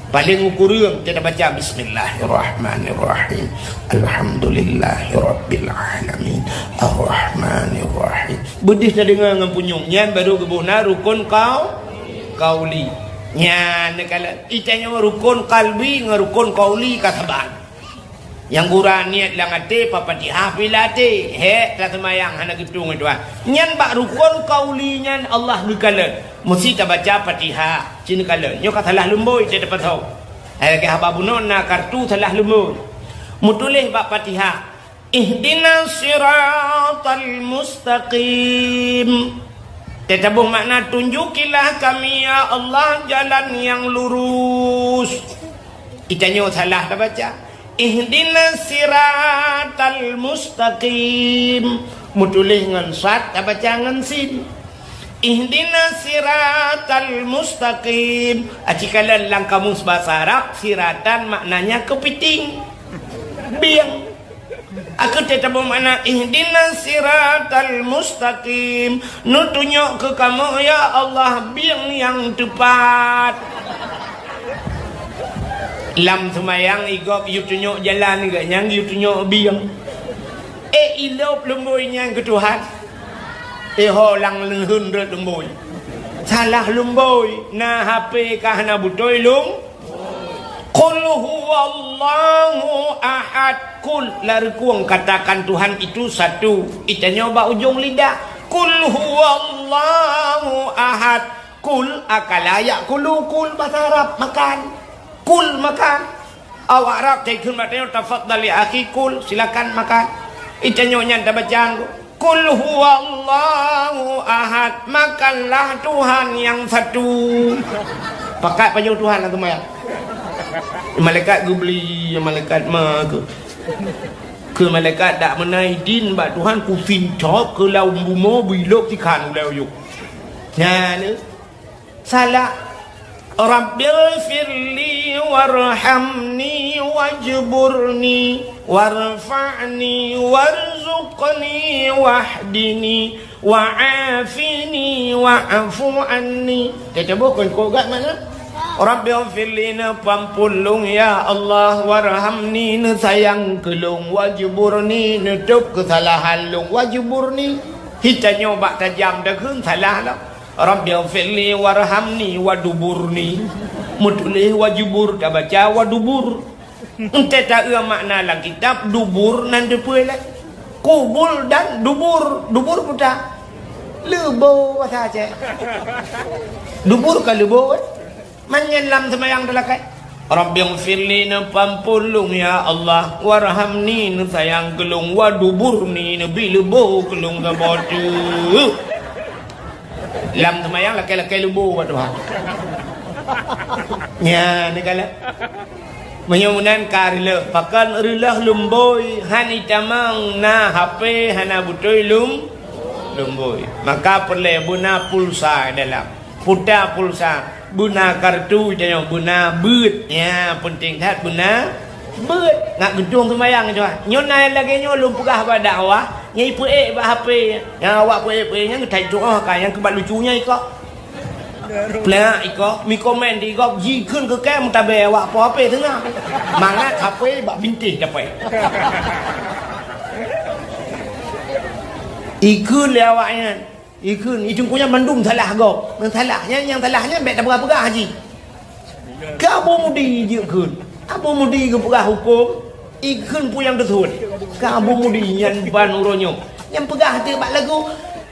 Paleng ukureueng, kita baca, "Bismillahirrahmanirrahim. Alhamdulillahirabbil alamin. Arrahmanirrahim." Beudeuh tadeungoe ngon punyueng, nyan barô geuboh na rukon qau-, qauli. Nyan neukalon, itanyoe rukon qalbi ngon rukon qauli ka saban. Nyang gura niet lam até, Fatihah pih lam até, hék taseumayang hana geutueng, Tuhan. Nyan bak rukon qauli nyan Allah geukalon. Meusti tabaca Fatihah, ci neukalon. Nyoe ka salah lumbôi teuh tapasoe. Hai lagée haba bunoe na kartu salah lumbôi. Meutuléh bak Fatihah, "Ihdinas siratal mustaqim." Teuh taboh makna, "Tunjukilah kami, ya Allah, jalan yang lurus." Itanyoe salah tabaca. "Ihdinas siratal mustaqim." Meutuléh ngon sad, tabaca ngon sin. "Ihdinas siratal mustaqim." Aci kalon lam kamus basa Arab, siratan maknanya keupiting. Bieng. Aku teuh taboh makna, "Ihdinas siratal mustaqim." Neutunyok keu kamoe, ya Allah, bieng nyang teupat. Lam seumayang igob yue tunyok jalan, geuh nyang yue tunyok bieng. Eh, ilop lumbôi nyan keu Tuhan. Eh, ho lam leuheun rot lumbôi. Salah lumbôi, na H P ka hana beutôi lum-, Qul huwallahu ahad. Qul, larikueng katakan Tuhan itu satu. Itanyoe bak ujong lidah. Qul huwallahu ahad. Kul akala ya'kulu, kul basa Arab makan. Kul makan. Awak Arab taikheun bak tanyoe, "Tafadhal ya akhi, kul, silakan makan." Itanyoe nyan tabaca, "Kul huwallahu ahad, makanlah Tuhan yang satu." Pakat pajoh Tuhan lah teuma ya. Malaikat geubli, malaikat ma ke. Ke malaikat dak meunai din bak Tuhan, kusin cop ke laum bumoe bilok tikhan ulai uyuk. Nyan, eh. Salah. Rabbighfirli warhamni wajburni warfa'ni warzuqni wahdini wa'afini wa'fu anni. Teutabôh kon kok gat mana? Rabbighfirli, neupeuampôn lôn, ya Allah, warhamni, neusayang keu lôn, wajburni, neutôb keusalahan lôn, wajburni. Hitanyoe bak tajam takheun salah lom. Rabbighfirli warhamni waduburni. Meutuléh wajubur, tabaca wadubur. Entée taeu makna lam kitab, dubur nan teupeue lé. Kubul dan dubur. Dubur puta. Leubo basa Aceh. Dubur ka leubo, eh? Manyang lam seumayang teulakée. Rabbighfirli, neupeuampôn lôn, ya Allah, warhamni, neusayang keu lôn, waduburni, neubi leubo keu lôn saboh teuk. Lam seumayang lakée-lakée leubo bak Tuhan. Nya, neukalon. Meunyoe meunan ka reuloh, pakon reuloh lumbôi, han itamong na H P hana beutôi lum-, lumbôi. Maka peureulée beuna pulsa dalam. Puta pulsa, beuna kartu tanyoe, beuna beuet. Nya, peunteng that beuna beuet. Ngat geutueng seumayang nyoe. Nyoe na lagée nyoe lôn peugah bak dakwah, nyang ipeuék bak H P. Nyang awak peuék-peuék nyang geutai tuoh ka, nyang keubat lucu nyang ikok. Plak ikok, mi komen di gob, jikheun keu kée meutabée awak po H P teungoh. Mangat H P bak bintéh dapée. Ikheun lé awak nyan. Ikheun, i teungku nyan mandum salah gob. Nyang salah nyan, nyang salah nyan bék tapeugah-peugah jih. Keu Abu Mudi jeuet kheun. Abu Mudi geupeugah huköm, ikheun peue nyang teusuet. Keu Abu Mudi nyan ban uroe nyoe. Nyang peugah teuk bak lagu,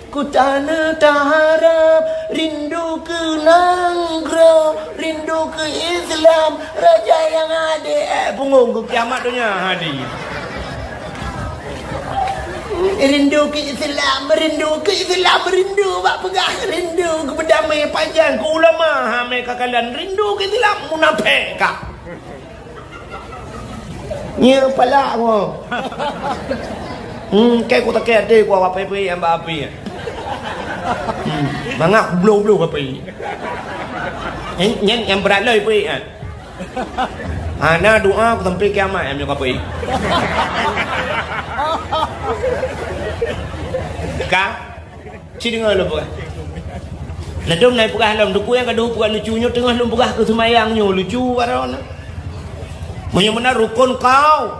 "Ku taneuh taharab, rindu keu nanggroe, rindu keu Islam, raja nyang adé, eh, punggong keu kiamat donya hadi." Rindu keu Islam, rindu keu Islam, rindu bak peugah, rindu keu beudamé pajan, keu ulama, ha, mé ka kalon, rindu keu Islam, munafék ka. Nyoe palak mo. Hmm, keu ku takée até ku awak pé-pé nyang bak api. Hmm, mangat bloe-bloe api. Nyan, nyan nyang brat lom pé, ha. Hana doa ku sampai kiamat nyang nyoe kapé. Ka? Ci deungoe lôn peugah. Ladôm na peugah lom, teungku nyang ka deuh peugah lucu nyoe, teungoh lôn peugah keu seumayang nyoe lucu baroe na. Meunyoe meunan rukon kau,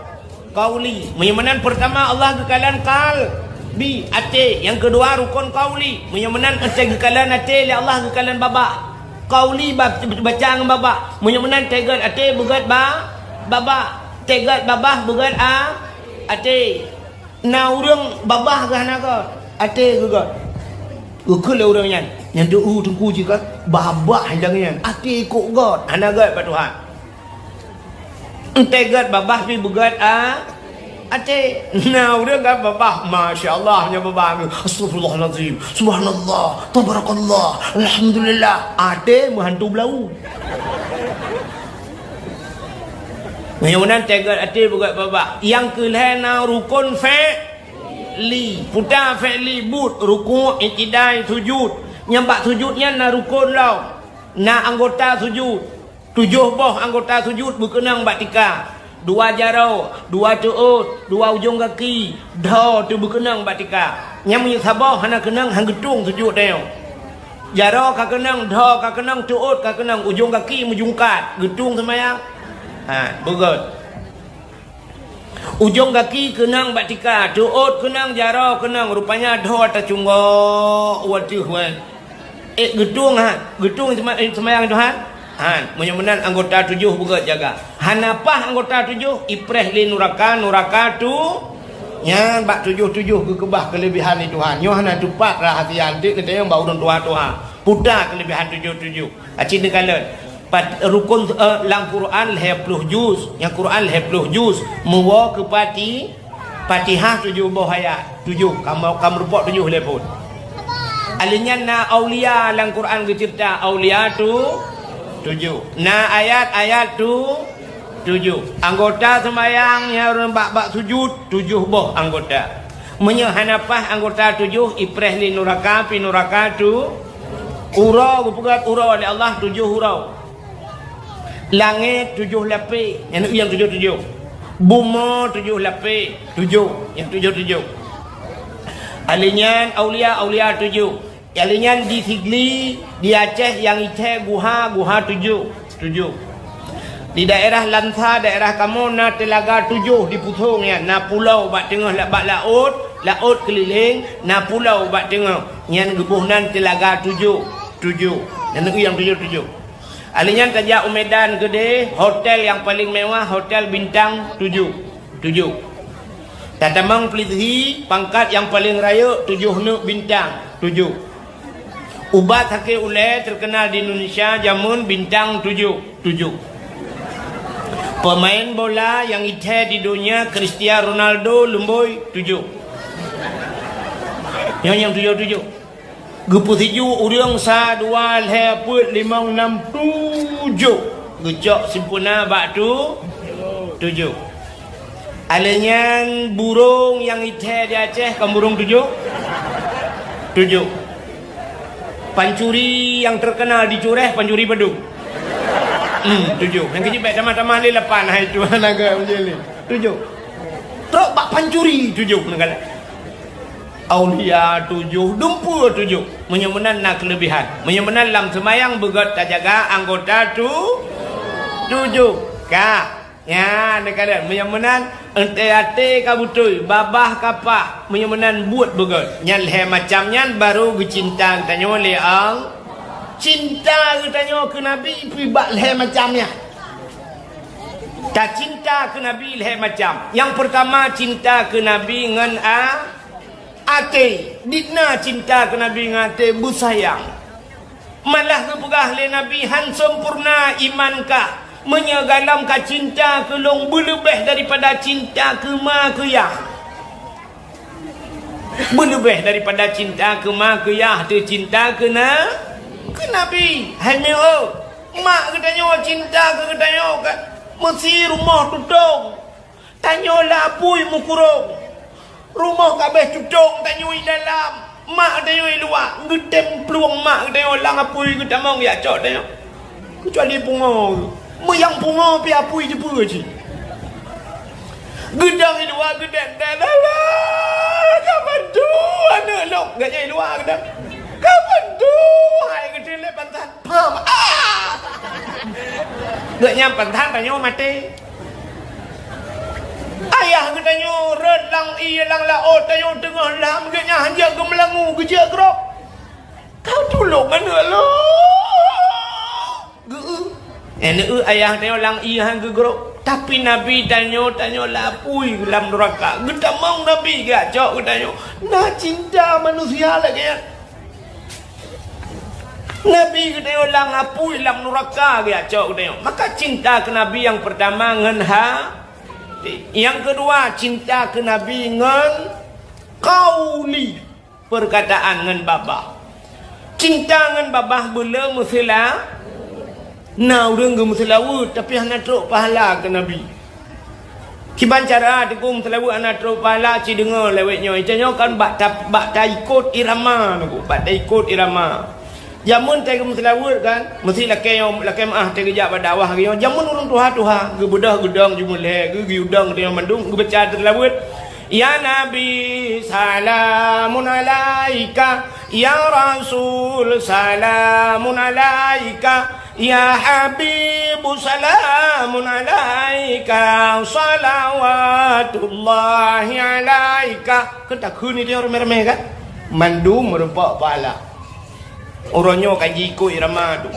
qauli. Meunyoe meunan peurtama Allah geukalon qalbi, até. Nyang keudua rukon qauli. Meunyoe meunan até geukalon até lé Allah geukalon babah. Qauli ba-, baca ngon babah. Meunyoe meunan teugot até beugét ba-, babah. Teugot babah beugét a-, até. Na ureuëng babah geuh hana göt, até geuh göt. Geukheun lé ureuëng nyan, nyan teuh teungku jih kan babah nyang nyan, até kok göt, hana göt bak Tuhan. Enteuk göt babah pih beugöt a-, até. Na ureuëng kan babah, masya Allah, nyan babah, astagfirullahalazim, subhanallah, tabarakallah, alhamdulillah, até meuhantu beulau. Meunyoe meunan teugot até beugöt babah. Nyang keu lhée na rukon fi'li. Peue fi'li, buet, rukuk, i'tidai, sujud. Nyang bak sujud nyan na rukon lom. Na anggota sujud. Tujoh boh anggota sujud beukeunong bak tika. Dua jaroe, dua teuôt, dua ujong gaki, dhoe teuh beukeunong bak tika. Nyang meunyoe saboh hana keunong, han geutueng sujud tanyoe. Jaroe ka keunong, dhoe ka keunong, teuôt ka keunong, ujong gaki meujungkat, geutueng seumayang. Ha, beugöt. Ujong gaki keunong bak tika, teuôt keunong, jaroe keunong, rupanya dhoe tacunggok u ateueh wéh. Eh, geutueng han, geutueng sema-, eh, seumayang Tuhan. Han, meunyoe meunan anggota tujoh beugöt jaga. Hana paih anggota tujoh, ipreh lé nuraka, nuraka tu. Nyan bak tujoh-tujoh geukeubah keuleubehan di Tuhan. Nyoe hana teupat rahasia, anteuk neutanyong bak ureuëng tuha-tuha. Peue keuleubehan tujoh-tujoh. Aci neukalon. Pat-, rukon, eh, lam Quran lhée ploh juz. Nyang Quran lhée ploh juz. Meuwoe keu pati-, Fatihah tujoh boh ayat. Tujoh. Kamoe, kamoe rupok tujoh lhée phon. Alheuh nyan na aulia lam Quran geuceurita. Aulia tu tujoh. Na ayat-ayat tu tujoh. Anggota seumayang nyang ureuëng bak-bak sujud, tujoh boh anggota. Meunyoe hana paih anggota tujoh, ipreh lé nuraka, pi nuraka tu. Uroe geupeugöt uroe lé Allah, tujoh uroe. Langét tujoh lapéh, nyang tujoh-tujoh. Bumoe tujoh lapéh, tujoh, nyang tujoh-tujoh. Alheuh nyan aulia, aulia tujoh. Alheuh nyan di Sigli, di Aceh nyang ithée guha, guha tujoh, tujoh. Di daerah Lansa, daerah kamoe na teulaga tujoh di pusong nyan, na pulo bak teungoh la-, bak laôt, laôt keulileng, na pulo bak teungoh. Nyan geuboh nan teulaga tujoh, tujoh. Nyan nyang tujoh-tujoh. Alheuh nyan tajak u Medan Keudeh, hotel nyang paleng mewah, hotel bintang tujoh. Tujoh. Tatamong Plizhi, pangkat nyang paleng rayeuk, tujoh neuk bintang, tujoh. Ubat sakét ulée teukeunal di Indonesia jameun bintang tujoh, tujoh. Peumaén bola nyang ithée di donya Cristiano Ronaldo leumbôi tujoh. Nyoe nyang tujoh-tujoh. Geupeusiju ureuëng sa, dua, lhée, peuet, limong, nam, tujoh. Geucok sempurna bak tu-, tujoh. Alheuh nyan burông nyang ithée di Aceh kan burông tujoh? Tujoh. Pancuri nyang teukeunal di Cureh, pancuri padum? Hmm, tujoh. Nyang keujeuet bék tamah-tamah lé lapan, hai tuan agam jih lé. Tujoh. Trok bak pancuri tujoh neukalon. Aulia tujoh, dumpeue tujoh. Meunyoe meunan na keuleubehan. Meunyoe meunan lam seumayang beugét tajaga anggota tu-, tujoh. Ka. Nyan, neukalon. Meunyoe meunan, até-até ka beutôi, babah ka paih. Meunyoe meunan buet beugét. Nyan lhée macam nyan baru geucinta geutanyoe lé Allah. Cinta geutanyoe keu Nabi pih bak lhée macam nyan. Tacinta keu Nabi lhée macam. Nyang peurtama cinta keu Nabi ngon a-, até. Dikna cinta keu Nabi ngon até beusayang. Malah geupeugah lé Nabi, "Han sempurna iman kah, meunyoe galom ka cinta keu lôn beuleubeh daripada cinta keu ma keu yah." Beuleubeh daripada cinta keu ma keu yah, teucinta keu na, keu Nabi. Hai meu, mak geutanyoe cinta keu geutanyoe kan? Meusi rumoh tutong, tanyoe lam apui meukurong. Rumoh ka abéh tutong, tanyoe i dalam, mak tanyoe i luwa. Geutem plueng mak geutanyoe lam apui, geutamong jak cok tanyoe. Keucuali pungo. Meunyo pungo pih apui jipeue cit. Geudong i luwa, geudong dalam. Ka padum aneuk lôn, geuh nyan i luwa geudong. Ka padum hai geuteulet pantat. Pam. Ah! Geuh nyan pantat tanyoe maté. Ayah geutanyoe rhot lam ié lam laôt, tanyoe teungoh lam, geuh nyan hanjeuet geumeulangu, geujeuet grob. Ka tulông aneuk lôn. Geu-, eh, neueu ayah tanyoe lam ié han geugrob. Tapi Nabi tanyoe, tanyoe lam apui lam nuraka. Geutamong Nabi geujak cok geutanyoe. Na cinta manusia lagèe nyan. Nabi geutanyoe lam apui lam nuraka geujak cok geutanyoe. Maka cinta keu Nabi nyang pertama ngon ha-, nyang keudua cinta keu Nabi ngon qauli. Perkataan ngon babah. Cinta ngon babah beuleu meuseula-, na ureueng geumeuseulaweuet, tapi hana trok pahala keu Nabi. Kiban cara teungku meuseulaweuet hana trok pahala, ci deungoe lé awak nyoe. Geutanyoe kan bak ta-, bak taikot irama teungku, bak taikot irama. Jameun watèe geumeuseulaweuet kan, meusti lakèe nyoe, lakèe meu'ah watèe geujak bak dakwah lagèe nyoe. Jameun ureueng tuha-tuha, geubeudôh geudong, jumeullhèe, geu-, geuyue dong geutanyoe mandum, geubaca teuseulaweuet. Ya Nabi, salamun alaika. Ya Rasul, salamun alaika. Ya Habib, salamun alaika. Salawatullahi alaika. Kan takheun itu nyang ramè-ramè kan? Mandum meureumpok pahala. Uroe nyoe ka jiikot irama tu.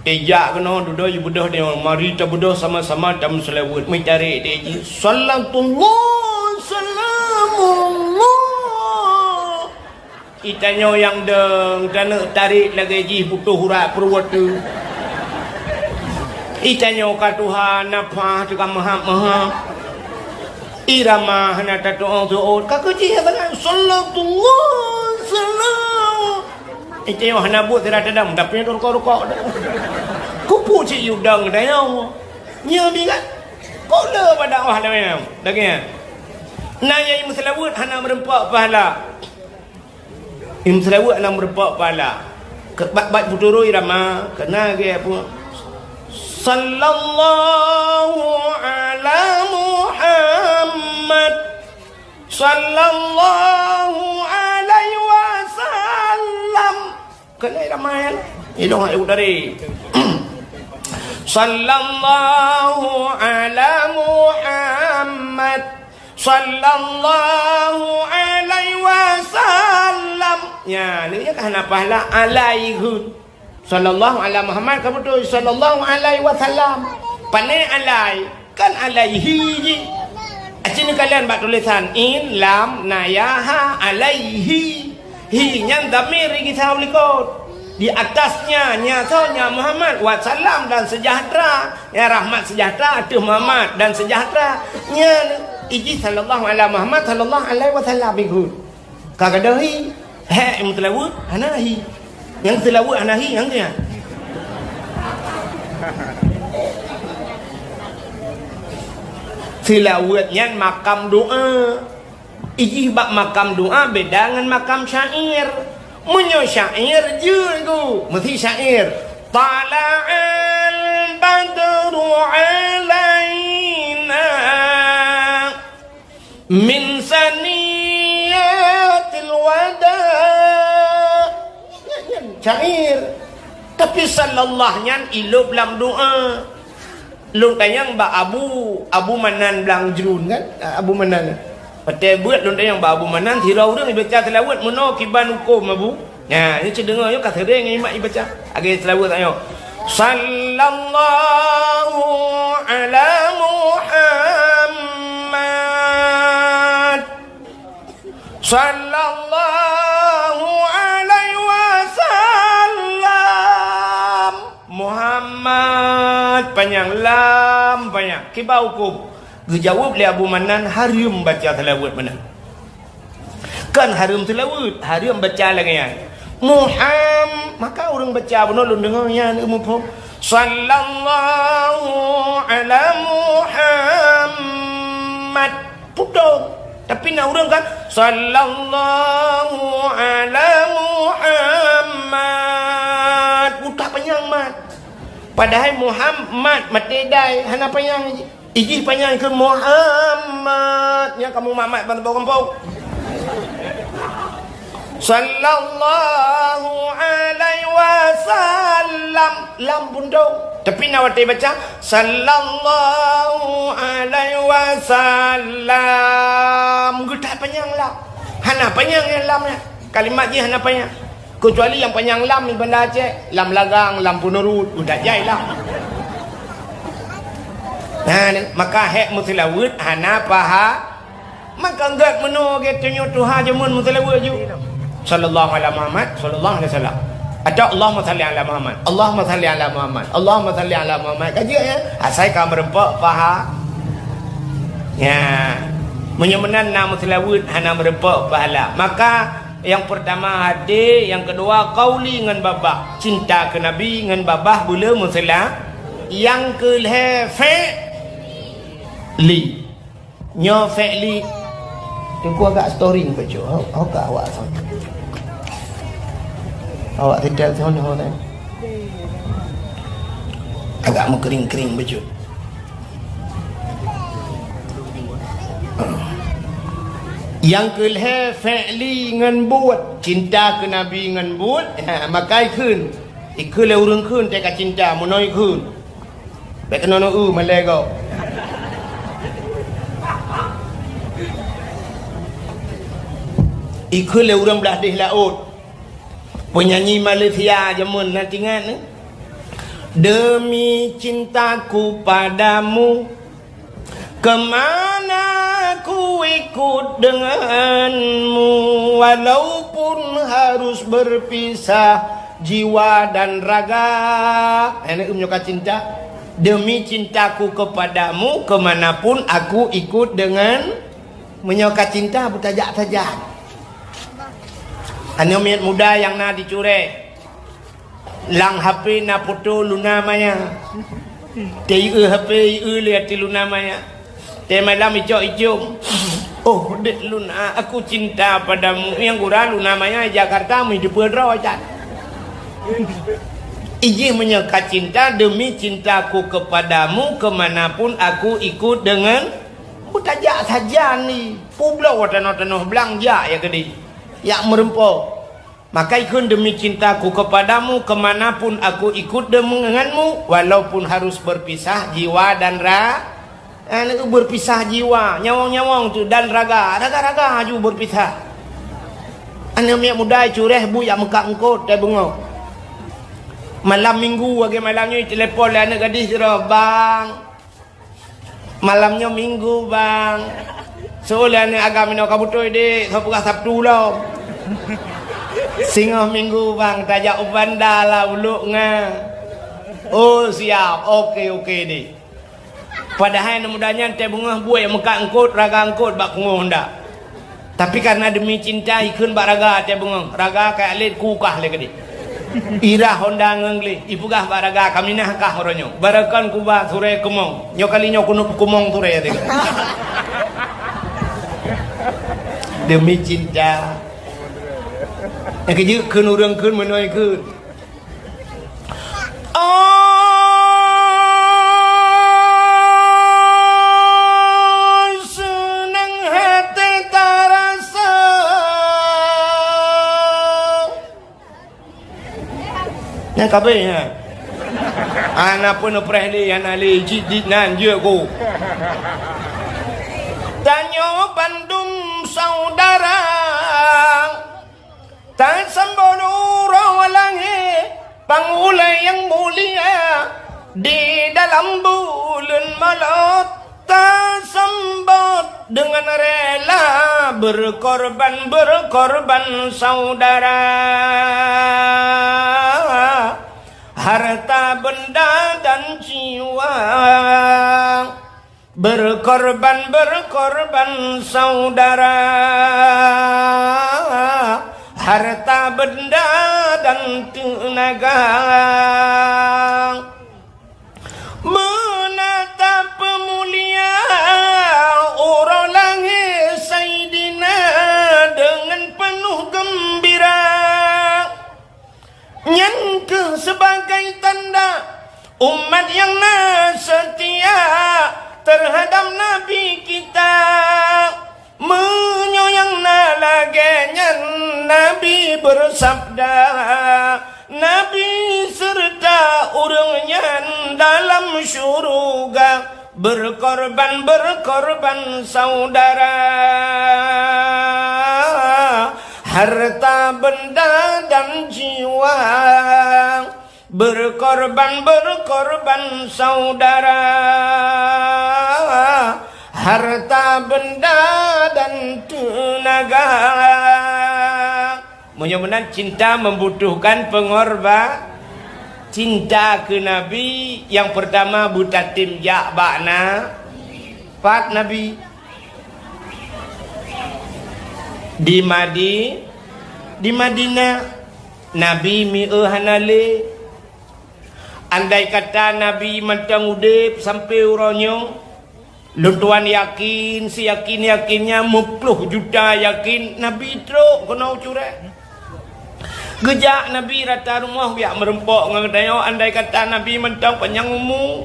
Eh, jak keunoe dudoe, yue beudôh nyoe. Mari tabeudôh sama-sama tameuseulaweuet. Meutarek deh jih. Salatullah, salamullah. Geutanyoe nyang dong, taneuk tarek lagèe jih putôh urat pruet teuh. Geutanyoe ka tuha, nafah teuh ka meuhab-meuhab. Irama hana tatu'oh-tu'oh. Ka keu jih sangat. Salatullah, salam. Geutanyoe hana buet sira tadam, tapi rukok-rukok. Kupu cit yue dong geutanyoe. Nyoe bi kan? Kok le bak dakwah lagèe nyan? Lagèe nyan. Na nyang meuseulaweuet hana meureumpok pahala. Nyang meuseulaweuet hana meureumpok pahala. Ke-, bak, bak peuturot irama, keu na lagèe apa? Sallallahu ala Muhammad. Sallallahu alaihi wasallam. Keuneuk ramai, ilong hak tadi. Sallallahu ala Muhammad. Sallallahu alaihi wasallam. Ya, ni kan hana pahala alaihi. Sallallahu ala Muhammad, ka beutôi sallallahu alaihi wasallam. Pane alai, kan alaihi jih. Aci neukalon bak tulisan in, lam, na ya, ha, alaihi. Hi nyan dhamir geugisah u likot. Di atasnya, nya soe, nya Muhammad, wasallam dan sejahtera. Ya, rahmat sejahtera ateueh Muhammad dan sejahtera. Nya, iji sallallahu ala Muhammad, sallallahu alaihi wasallam ikot. Ka gadôh hi. Hek nyang meuseulaweuet hana hi. Nyang seulaweuet hana hi, nyang keu nyan. Seulaweuet nyan makam doa. Ijih bak makam doa beda ngon makam syair. Meunyoe syair jeuet ku, meusti syair. Tala'al badru alaina min saniyatil wada. Nyan, nyan syair. Tapi sallallahu nyan ilop lam doa. Lôn tanyong bak Abu, Abu Manan Blang Jruen kan? Abu Manan. Watèe beuet lôn tanyong bak Abu Manan, sidroe ureueng ibaca seulaweuet meunoe kiban hukôm, Abu. Nah, nyoe cit deungoe, nyoe ka seuréng ngon imat ibaca. Lagèe seulaweuet tanyoe. Sallallahu ala Muhammad. Sallallahu alaihi wasallam. Muhammad panyang, lam panyang. Kiban hukôm. Geujaweueb lé Abu Manan, hareuem baca seulaweuet meunan. Kan hareuem seulaweuet, hareuem baca lagée nyan. Muham-, maka ureuëng baca bunoe lôn deungoe nyan muphom. Sallallahu ala Muhammad. Putong. Tapi na ureuëng kan, "Sallallahu ala Muhammad." Utak panyang mat. Padahai Muhammad maté dai, hana panyang jih. Ijih panyang keu Muhammad. Nyang kamu mamat ban bawang bau. Sallallahu alaihi wasallam. Lam pun dong. Tapi na watée baca, "Sallallahu alaihi wasallam." Geutak panyang lam. Hana panyang nyang lam nyan. Kalimat jih hana panyang. Kecuali nyang panyang lam di Banda Aceh, lam lagang, lam peunurut, udah jai lam. Nah, maka hék meuseulaweuet hana paha. Maka gét meunoe gét tanyoe tuha jameun meuseulaweuet ju. Sallallahu ala Muhammad, sallallahu alaihi wasallam. Atau Allahumma salli ala Muhammad, Allahumma salli ala Muhammad, Allahumma salli ala Muhammad. Ka jeuet ya? Asai ka meureumpok paha. Ya. Meunyoe meunan na meuseulaweuet hana meureumpok pahala. Maka nyang peurtama hati, nyang keudua qauli ngon babah. Cinta keu Nabi ngon babah beu le meuseula. Nyang keulhée fi'li. Nyoe fi'li. Teungku agak storing bacut. Ho, ho ka awak son. Awak setel son ho kan. Agak meukering-kering bacut. Nyang keulhée fi'li ngon buet, cinta keu Nabi ngon buet, ha, maka ikheun. Ikheun lé ureuëng kheun teuka cinta, meunoe ikheun. Bék keunoe neu-eu malée gob. Ikheun lé ureuëng blah deh laôt. Penyanyi Malaysia jameun na tingat ni. Demi cintaku padamu, kemana ku ikut denganmu, walaupun harus berpisah jiwa dan raga. Hana eu meunyoe ka cinta. Demi cintaku kepadamu, kemanapun aku ikut dengan. Meunyoe ka cinta, beutajak sajan. Aneuk miet muda nyang na di Cureh. Lam H P na foto Luna Maya. Teu ieu H P ieu lé ateueh Luna Maya. Teumalam icok-icok. Oh, dek Luna, aku cinta padamu. Nyang gura Luna Maya Jakarta meuteupeu droe cat. Ijih meunyoe ka cinta, demi cintaku kepadamu, kemanapun aku ikut dengan. Beutajak sajan ni. Publoe tanoh-tanoh blang jak ya keudeh. Jak meureumpok. Maka ikheun demi cintaku kepadamu, kemanapun aku ikut denganmu, walaupun harus berpisah jiwa dan ra-, eh, berpisah jiwa, nyawong-nyawong tu, dan raga, raga-raga aju berpisah. Aneuk miet muda Cureh bu jak meukat eungkot teubeungoh. Malam minggu, lagée malam nyoe, telepon lé aneuk gadih sidroe, "Bang, malam nyoe minggu, Bang." Soe lé aneuk agam inoe ka beutôi, Dek, soe peugah Sabtu lom. "Singoh minggu, Bang, tajak u Banda lah ulok nga." "Oh, siap. Oke, oke, Dek." Padahai aneuk muda nyan teubeungoh buet meukat eungkot, raga eungkot bak pungoh honda. Tapi karena demi cinta, ikheun bak raga teubeungoh. Raga ka lét kukah lé keudeh. Irah honda ngon gleh, ipeugah bak raga, "Kaminah kah uroe nyoe. Barokon kuba surée keumong. Nyoe kali nyoe keuneuk peukeumong surée." Demi cinta. Nyang keujeuet kheun ureuëng kheun meunoe kheun. Oh, seunang hati tarasa. Nyang kabeh nyan. Hana peuneupréh lé, hana lé, jih dit nan jeuet ku. Tanyoe bandum saudara. Tasambot uroe lahé pang ulée nyang mulia di dalam buleuen Maulod. Tasambot dengan rela berkorban, berkorban saudara, harta benda dan jiwa. Berkorban, berkorban saudara, harta benda dan tenaga. Meunan tapeumulia uroe lahé Saidina deungon peunoh geumbira. Nyan kheueh sebagai tanda umat nyang na seutia teuhadab Nabi kita. Meunyoe nyang na lagée nyan, Nabi beusabda, Nabi seureuta ureuëng nyan dalam syeuruga. Berkorban, berkorban saudara, harta benda dan jiwa. Berkorban, berkorban saudara, harta benda dan tenaga. Meunyoe meunan, cinta membutuhkan pengorba-, cinta keu Nabi nyang peurtama beutatem jak bak na-, pat Nabi. Di Madi-, di Madinah, Nabi mieu hana lé. Andai kata Nabi mantong udeb sampoe uroe nyoe, lôn tuan yakin, siyakin-yakinnya meuploh juta yakin Nabi trok keunoe u Cureh. Geujak Nabi rata rumoh geujak meureumpok ngon geutanyoe, andai kata Nabi mantong panyang umu.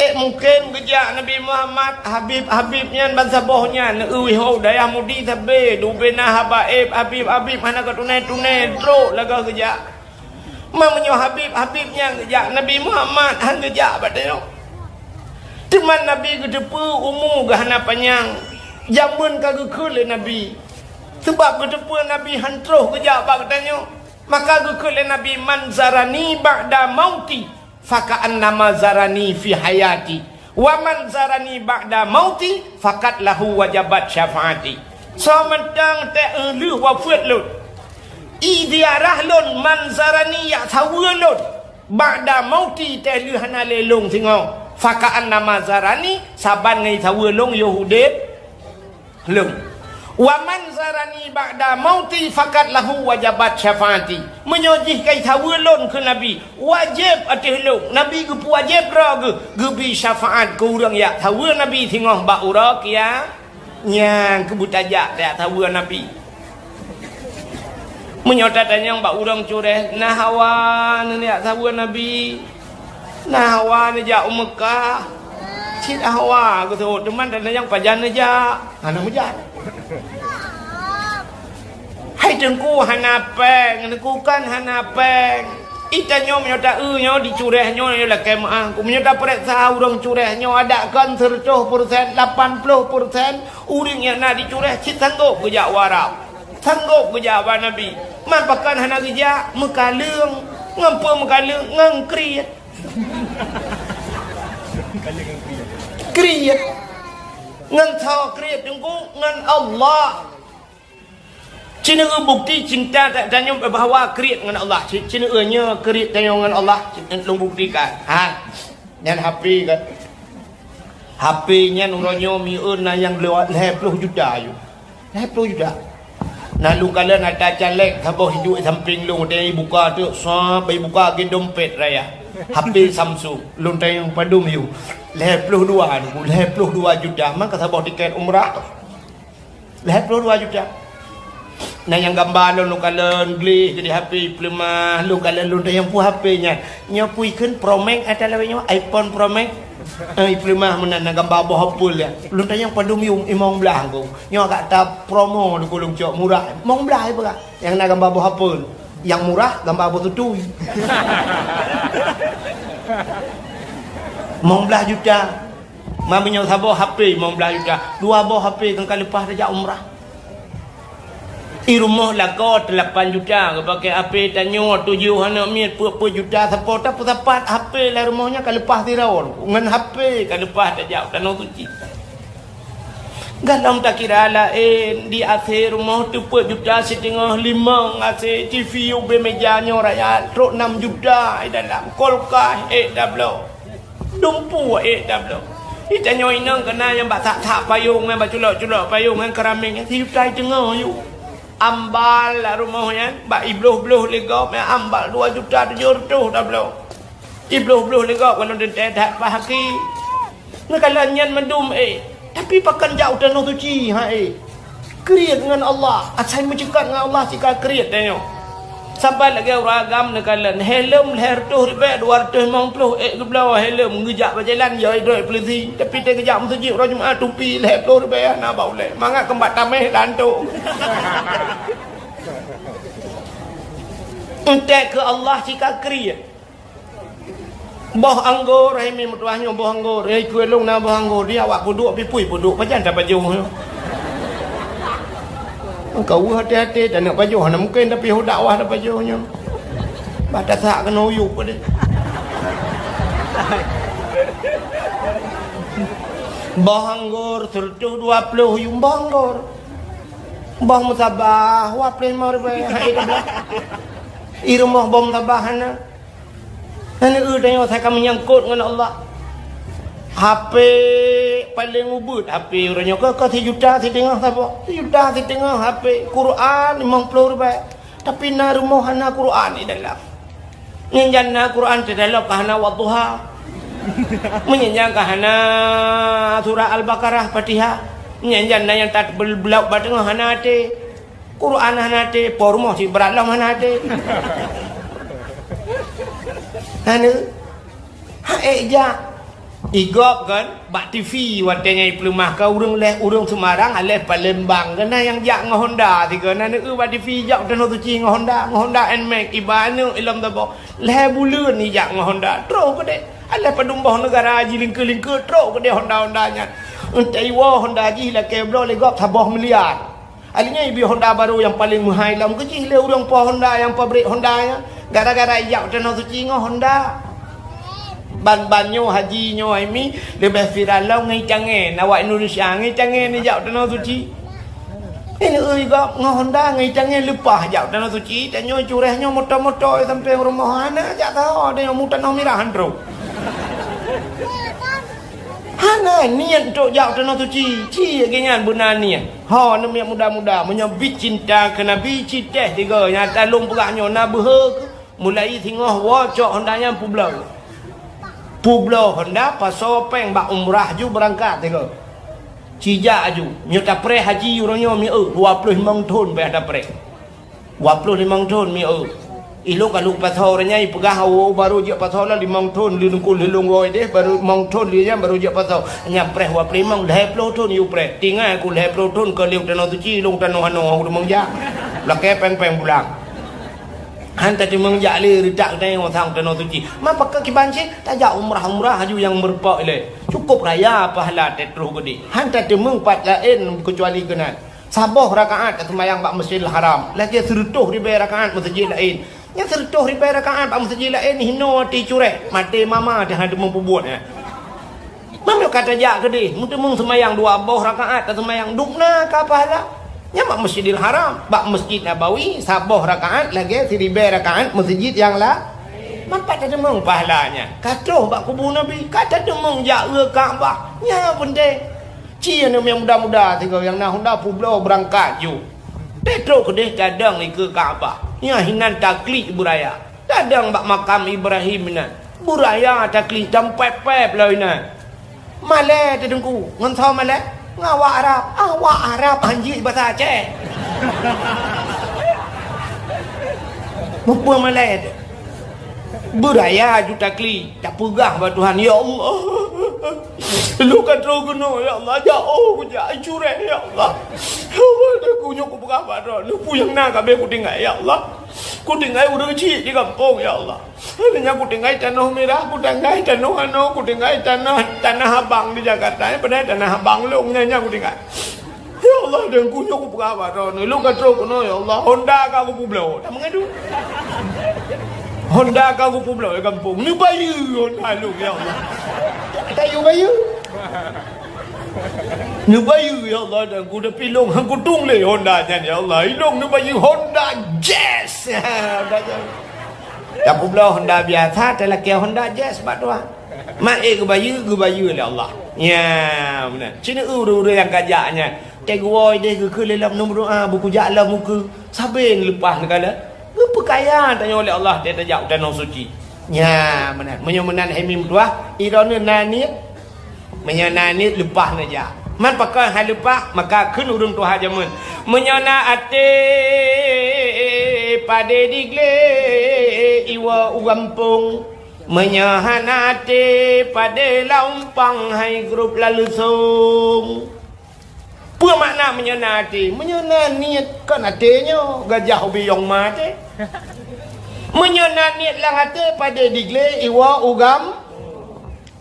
Eh, mungken geujak Nabi Muhammad, Habib-habib nyan bansaboh nyan, neueu ho dayah Mudi sabe, dubena haba éb, Habib-habib hana ka tunai-tunai, trok lagah geujak. Ma meunyoe Habib-habib nyan geujak, Nabi Muhammad han geujak bak tanyoe. Teuma Nabi geuteupeue umu geuh hana panyang, jameun ka geukheun lé Nabi. Sabab geuteupeue Nabi han troh geujak bak geutanyoe, maka geukheun lé Nabi, "Man zarani ba'da mauti, faka'annama zarani fi hayati. Wa man zarani ba'da mauti, faqad lahu wajabat syafaati." Soe mantong teuh lheueh wafeuet lôn, i ziarah lôn, man zarani, jak saweue lôn, ba'da mauti, teuh lheueh hana lé lôn singoh, faka'annama zarani, saban ngon saweue lôn yoh udeb lôn. Wa man zarani ba'da mauti, faqad lahu wajabat syafaati. Meunyoe jih ka saweue lôn keu Nabi, wajéb ateueh lôn, Nabi geupeuwajéb droe geuh, geubri syafaat keu ureuëng jak saweue Nabi singoh bak uroe kia-, nyan keuh beutajak jak saweue Nabi. Meunyoe tatanyong bak ureuëng Cureh, na hawa neujak saweue Nabi? Na hawa neujak u Meukah? Cit hawa geuseuôt, teuma tatanyong pajan neujak? Hana meujak. Hai Teungku hana péng, Teungku kan hana péng. I tanyoe meunyoe ta-eu nyoe di Cureh nyoe, nyoe lakée meuáh. Meunyoe tapareksa ureuëng Cureh nyoe, adak kon seureutôh persen, lapan ploh persen ureuëng nyang na di Cureh cit sanggôp geujak u Arab. Sanggôp geujak bak Nabi. Man pakon hana geujak? Meukaleueng. Ngon peue meukaleueng? Ngon kriet. Kriet. Ngon soe kriet Teungku? Ngon Allah. Ci neueu bukti cinta ta-, tanyoe bahwa kriet ngon Allah. Ci-, ci neueu nyoe kriet tanyoe ngon Allah. Ci-, lôn buktikan. Ha. Nyan H P kan. H P nyan uroe nyoe mieu na nyang lewat lhée ploh juta aju. Lhée ploh juta. Na lôn kalon ata caleg saboh iduek sampéng lôn, watée ibuka teuk, sab, ibuka lagée dompet raya. H P Samsung, lôn tanyong padum yue. Lhée ploh dua, lhée ploh dua juta, maka saboh tiket umrah. Lhée ploh dua juta. Na nyang gamba lôn, lôn kalon gleh di H P, peuleumah, lôn kalon lôn tanyong peue H P nyan. Nyoe peue ikheun Pro Max ata lawét nyoe, iPhone Pro Max. Eh, peuleumah meunan na gamba boh Apple ya. Lôn tanyong padum yum imong blah ko. Nyoe agak ta promo di Kulong Cok murah. Mong blah ipeugah. Nyang na gamba boh Apple. Nyang murah gamba boh tutui. Mong blah juta. Ma meunyoe saboh H P mong blah juta, dua boh H P kan ka leupah tajak umrah. I rumoh lakoe teulapan juta, geupaké H P tanyoe tujoh aneuk miet peuet-peuet juta, sapo tapeusapat H P lam rumoh nyan ka leupah sidroe, ngon H P ka leupah tajak u Tanoh Suci. Galom takira laén, di A C rumoh teupeuet juta siteungoh, limong A C, T V ubé meja nyoe raya, trok nam juta i dalam, kulkas ék tabloe. Dumpeue ék tabloe. Tanyoe inong keunan nyang bak that-that payong, nyang bak culok-culok payong, nyang keramik, nyang sijuta teungoh yue. Ambal lam rumoh nyan, bak ibloh-bloh lé gob, nyang ambal dua juta tujoh reutôh tabloe. Ibloh-bloh lé gob, kalau teuntée that pah aki. Neukalon nyan mandum, eh. Tapi pakon jak u Tanoh Suci, ha, eh. Kriet ngon Allah, asai meuceukat ngon Allah sika kriet tanyoe. Saban lagée ureuëng agam neukalon, helm lhée reutôh ribée, dua reutôh limong ploh, ék geubloe helm, geujak bak jalan, ya droe polisi. Tapi teuh geujak meuseujid uroe Jumat, tupi lhée ploh ribée hana bak ulée. Mangat keumbak tameh lantok. Entek keu Allah sika kriet. Boh anggô, hai mi meutuah nyoe boh anggô, hai keu lôn na boh anggô, di awak peuduek pipui peuduek pajan tapajoh nyoe. Engkau hati-hati, taneuk pajoh hana mungken, tapi hu dakwah tapajoh nyoe. Bah tasak keunoe uyup deh. Boh anggô seureutôh dua ploh yuem boh anggô. Boh meusabah, dua ploh limong ribée, hai tablah. I rumoh boh meusabah hana. Hana eu tanyoe asai ka meunyangkot ngon Allah. H P paleng ubit, H P uroe nyoe ka, ka sijuta siteungoh saboh. Sijuta siteungoh H P, Quran limong ploh ribée. Tapi na rumoh hana Quran di dalam. Nyan jan na Quran teuh dalam ka hana Wadduha. Meunyan jan ka hana surah Al-Baqarah, Fatihah. Nyan jan na nyang tat bel-, beulauek bak teungoh hana até. Quran hana até, po rumoh cit brat lom hana até. Hana. Ha ék jak. I gob kan, bak T V watée nyan ipeuleumah ka ureuëng lhée ureuëng Semarang, aléh Palembang. Keunan nyang jak ngon Honda sigoe. Na neu bak T V jak u Tanoh Suci ngon Honda, ngon Honda Nmax, iba aneuk ilom saboh. Lhée buleuen ijak ngon Honda, troh keudeh. Aléh padum boh neugara jilingkeu-lingkeu, troh keudeh Honda-Honda nyan. Entah iwoe Honda jih lakée bloe lé gob saboh miliar. Akhirnya ibi Honda barô nyang paleng meuhai lom keu jih lé ureuëng po Honda nyang pabrik Honda nyan. Gara-gara ijak u Tanoh Suci ngon Honda. Ban-ban nyoe haji nyoe hai mi leubeh viral lom ngon i cangée, awak Indonesia ngon i cangée nijak u Tanoh Suci. Ini ui gob ngon Honda ngon i cangée leupah jak u Tanoh Suci, tanyoe cureh nyoe moto-moto sampai rumoh hana jak taho, tanyoe mu tanoh mirah han trok. Hana niet trok jak u Tanoh Suci, ci lagée nyan beuna niet. Ho, neumiet muda-muda, meunyoe bit cinta keu Nabi, ci teh tiga nyata lôn peugah nyoe na beuhe keu mulai singoh woe cok Honda nyan peubloe. Peubloe Honda pasoe péng bak umrah ju beurangkat tiga. Ci jak aju, nyoe tapreh haji uroe nyoe mieu dua ploh limong thon payah tapreh. Dua ploh limong thon mieu. Ilong ka lheueh pasoe uroe nyan ipeugah awoe barô jeuet pasoe lah limong thon lheueh nungkul lheueh lôn woe deh barô limong thon lheueh nyan barô jeuet pasoe. Nyan preh dua ploh limong lhée ploh thon yue preh. Tinggai ku lhée ploh thon ka lheueh u Tanoh Suci ilong tanoh hanoe ureuëng jak. Lakée péng-péng pulang. Han tateumeung jak lé reutak tanyoe sang Tanoh Suci. Ma pakon kiban cit tajak umrah-umrah aju nyang meureumpok ilée. Cukup raya pahala teutroh geude. Han tateumeung pat laén keucuali keunan. Saboh rakaat taseumayang bak Masjidil Haram, lagée seureutôh ribée rakaat meuseujid laén. Nyang seureutôh ribée rakaat bak meuseujid laén hinoe ati cureh, maté mama teuh han teumeung peubuet nyan. Meunyoe ka tajak keudeh, meuteumeung seumayang dua boh rakaat taseumayang, dubna ka pahala. Nyan bak Masjidil Haram, bak Masjid Nabawi saboh rakaat lagée siribée rakaat meuseujid nyang la. Manfaat tateumeung pahala nyan. Ka troh bak kubu Nabi, ka tateumeung jak u Ka'bah. Nyan peunteng. Ci aneuk miet muda-muda sigoe nyang na Honda peubloe beurangkat ju. Teutrok keudeh tadong dikeue Ka'bah. Nyan hinan taklik beuraya. Tadong bak makam Ibrahim inan. Beuraya taklik tampép-pép lom inan. Malée teuh Teungku, ngon soe malée? Ngon awak Arab. Awak Arab hanjeuet basa Aceh. Mupeue malée teuh? Beuraya ju taklik, tapeugah bak Tuhan, "Ya Allah, lôn ka troh keunoe, ya Allah, jaoh kujak, cureh, ya Allah. Ya Allah, Teungku nyoe kupeugah bak Droeneuh, peue nyang na ka abéh kutinggai, ya Allah. Kutinggai ureuëng chik di gampông, ya Allah." Akhirnya kutinggai tanoh mirah, kutinggai tanoh anoe, kutinggai tanoh, tanah abang di Jakarta, ya, padahai tanah abang lôn nyan, nyan kutinggai. Ya Allah, Teungku nyoe kupeugah bak Droeneuh, lôn ka troh keunoe, ya Allah, Honda ka kupeubloe. Tameungadu. Honda ka kupeubloe di gampông. Neubayeue Honda lôn, ya Allah. Tayu bayeue. Neubayeue, ya Allah, Teungku, tapi lôn han kutueng lé Honda nyan, ya Allah. Ilôn neubayeue Honda Jazz. Honda Jazz. Tapeubloe Honda biasa, talakée Honda Jazz bak tuha. Mak ék geubayeue, geubayeue lé Allah. Nya, meunan. Ci neu ureuëng-ureuëng nyang kajak nyan. Teuguwoe deh geukheun lé lom, neumeudoa, beukujak lom ukeue. Sabe neuleupah neukalon. Geupeukaya tanyoe lé Allah teuh tajak u tanoh suci. Nya, meunan. Meunyoe meunan hai mi meutuah, droeneuh na niet. Meunyoe na niet, leupah neujak. Man pakon hai leupah, maka kheun ureuëng tuha jameun, "Meunyoe na até, padé diglé iwoe u gampông. Meunyoe hana até, padé lam umpang hai grob lam leusông." Peue makna meunyoe na até? Meunyoe na niet, kon até nyoe, gajah ubiyong ma até. Meunyoe na niet lam até, padé diglé iwoe u gam-,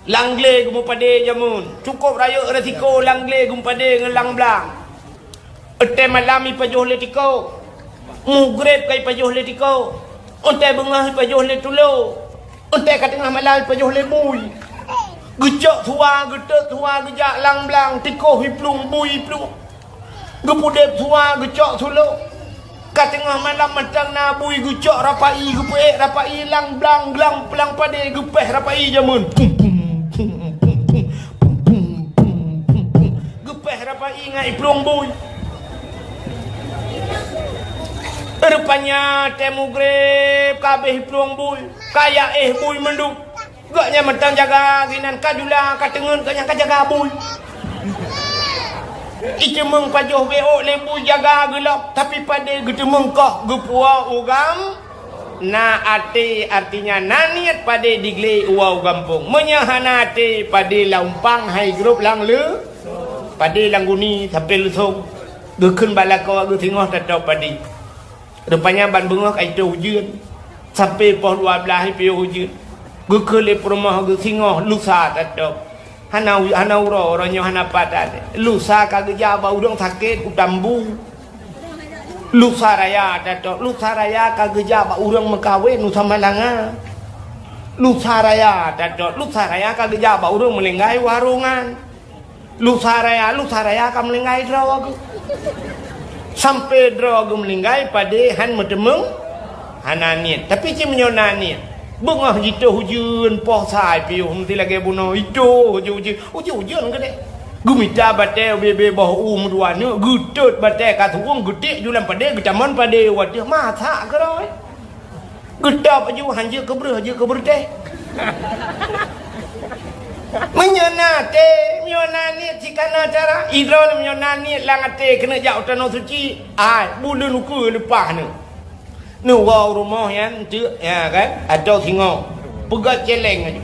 lam glé geumeupadé jameun. Cukôp rayeuk resiko lam glé geumeupadé ngon lam blang. Watée malam ipajoh lé tiko. Mugreb ka ipajoh lé tiko. Watée beungoh ipajoh lé tulo. Watée ka teungoh malam ipajoh lé bui. Geucok suwa, geutot suwa, geujak lam blang, tiko iplueng, bui iplueng. Geupudeb suwa, geucok sulo. Ka teungoh malam mantong na bui, geucok rapai, geupeuék rapai lam blang, glang plang padé, geupéh rapai jameun. Pum, pum, pum, pum, pum, pum, pum, pum, pum. Geupéh rapai ngon iplueng bui. Rupanya watée mugreb ka abéh iplueng bui, ka jak éh bui mandum. Gobnyan mantong jaga sinan, ka jula, ka teungeut, gobnyan ka jaga bui. Iteumeung pajoh bék lé bui jaga geulok, tapi padé geuteumeung koh geupuwoe u gam-, na até, artinya na niet padé diglé iwoe u gampông. Meunyoe hana até, padé lam umpang hai grob lam leu-, padé lam guni sampoe leusông. Geukheun bak lakoe geuh singoh tatôb padé. Rupanya ban beungoh ka itôh ujeuen. Sampoe poh dua blaih ipiôh ujeuen. Geukheun lé peurumoh geuh singoh lusa tatôb. Hana u-, hana uroe, uroe nyoe hana pat até. Lusa ka geujak bak ureuëng sakét u Tambu. Lusa raya tatôb, lusa raya ka geujak bak ureuëng meukawen u Samalanga. Lusa raya tatôb, lusa raya ka geujak bak ureuëng meuninggai u Harongan. Lusa raya, lusa raya ka meuninggai droe geuh. Sampoe droe geuh meuninggai padé han meuteumeung, hana niet. Tapi ci meunyoe na niet, beungoh jitôh ujeuen poh sa ipiôh meusti lagée bunoe itôh ujeuen-ujeuen, ujeuen-ujeuen keudeh. Geumita batée ubé-bé boh u meudua neuk, geutot batée ka tuwöng, geuték ju lam padé, geutamon padé u ateueh, masak keudroe. Geutôb aju, han jeuet keu breueh, jeuet keu beureutéh. Meunyoe na até, meunyoe na niet, cit kana cara. Idroe meunyoe na niet lam até keuneuk jak u tanoh suci, ai, buleuen ukeue leupah neuh. Neuwoe u rumoh nyan, teuk, ya kan? Atau singoh. Peugöt céléng aju.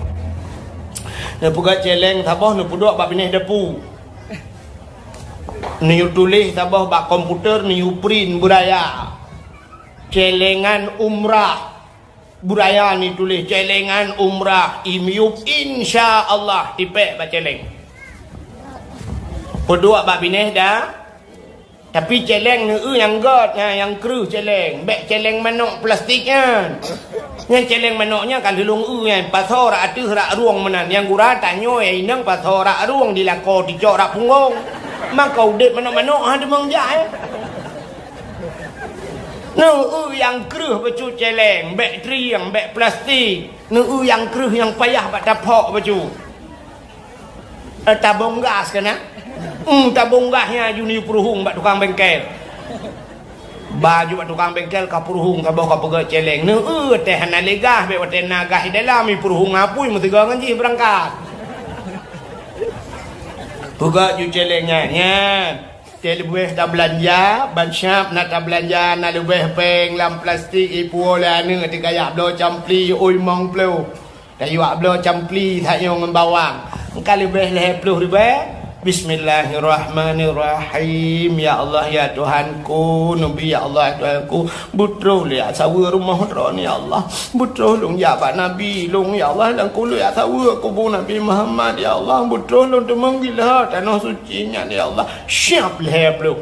Neupeugöt céléng saboh, neupeuduek bak binéh dapu. Neuyue tuléh saboh bak komputer, neuyue print beuraya. Céléngan umrah. Beuraya ni tuléh céléngan umrah, imiyup, insya Allah, ipék bak céléng. Peuduek bak binéh da, tapi céléng neueu nyang göt, nya, nyang kreueh céléng. Bék céléng manok plastik nyan. Nyan céléng manok nyan ka lheueh lôn eu nyan, pasoe rak ateueh rak rueng meunan. Nyang gura tanyoe inong pasoe rak rueng, di lakoe ticok rak punggong. Maka udeb manok-manok ha teumeung jak, eh. Neueu nyang kreueh bacut céléng, bék trieng, bék plastik. Neueu nyang kreueh nyang payah bak taphok bacut. Eh, tabong gas keunan? Hmm, tabong gas nyan aju neuyue peuruhueng bak tukang bengkel. Ba aju bak tukang bengkel ka peuruhueng saboh ka peugöt céléng. Neueu teuh hana lé gas, bék watée na gas di dalam, ipeuruhueng apui meusigoe ngon jih beurangkat. Peugöt ju céléng nyan, nyan. Teuleubeh tabeulanja, ban siap na tabeulanja, na leubeh péng lam plastik ipuwoe lé aneuk teuh ka jak bloe campli, ui mong ploh. Tayue bloe campli tanyoe ngon bawang. Ka leubeh lhée ploh ribée. Bismillahirrahmanirrahim. Ya Allah, ya Tuhanku, neubi, ya Allah, ya Tuhanku. Beutroh lé saweue rumoh droeneuh, ya Allah. Beutroh lôn jak bak Nabi lôn, ya Allah, lam kulét saweue kubu Nabi Muhammad, ya Allah. Beutroh lôn teumeung gila tanoh suci nyan, ya Allah. Siap lhée ploh.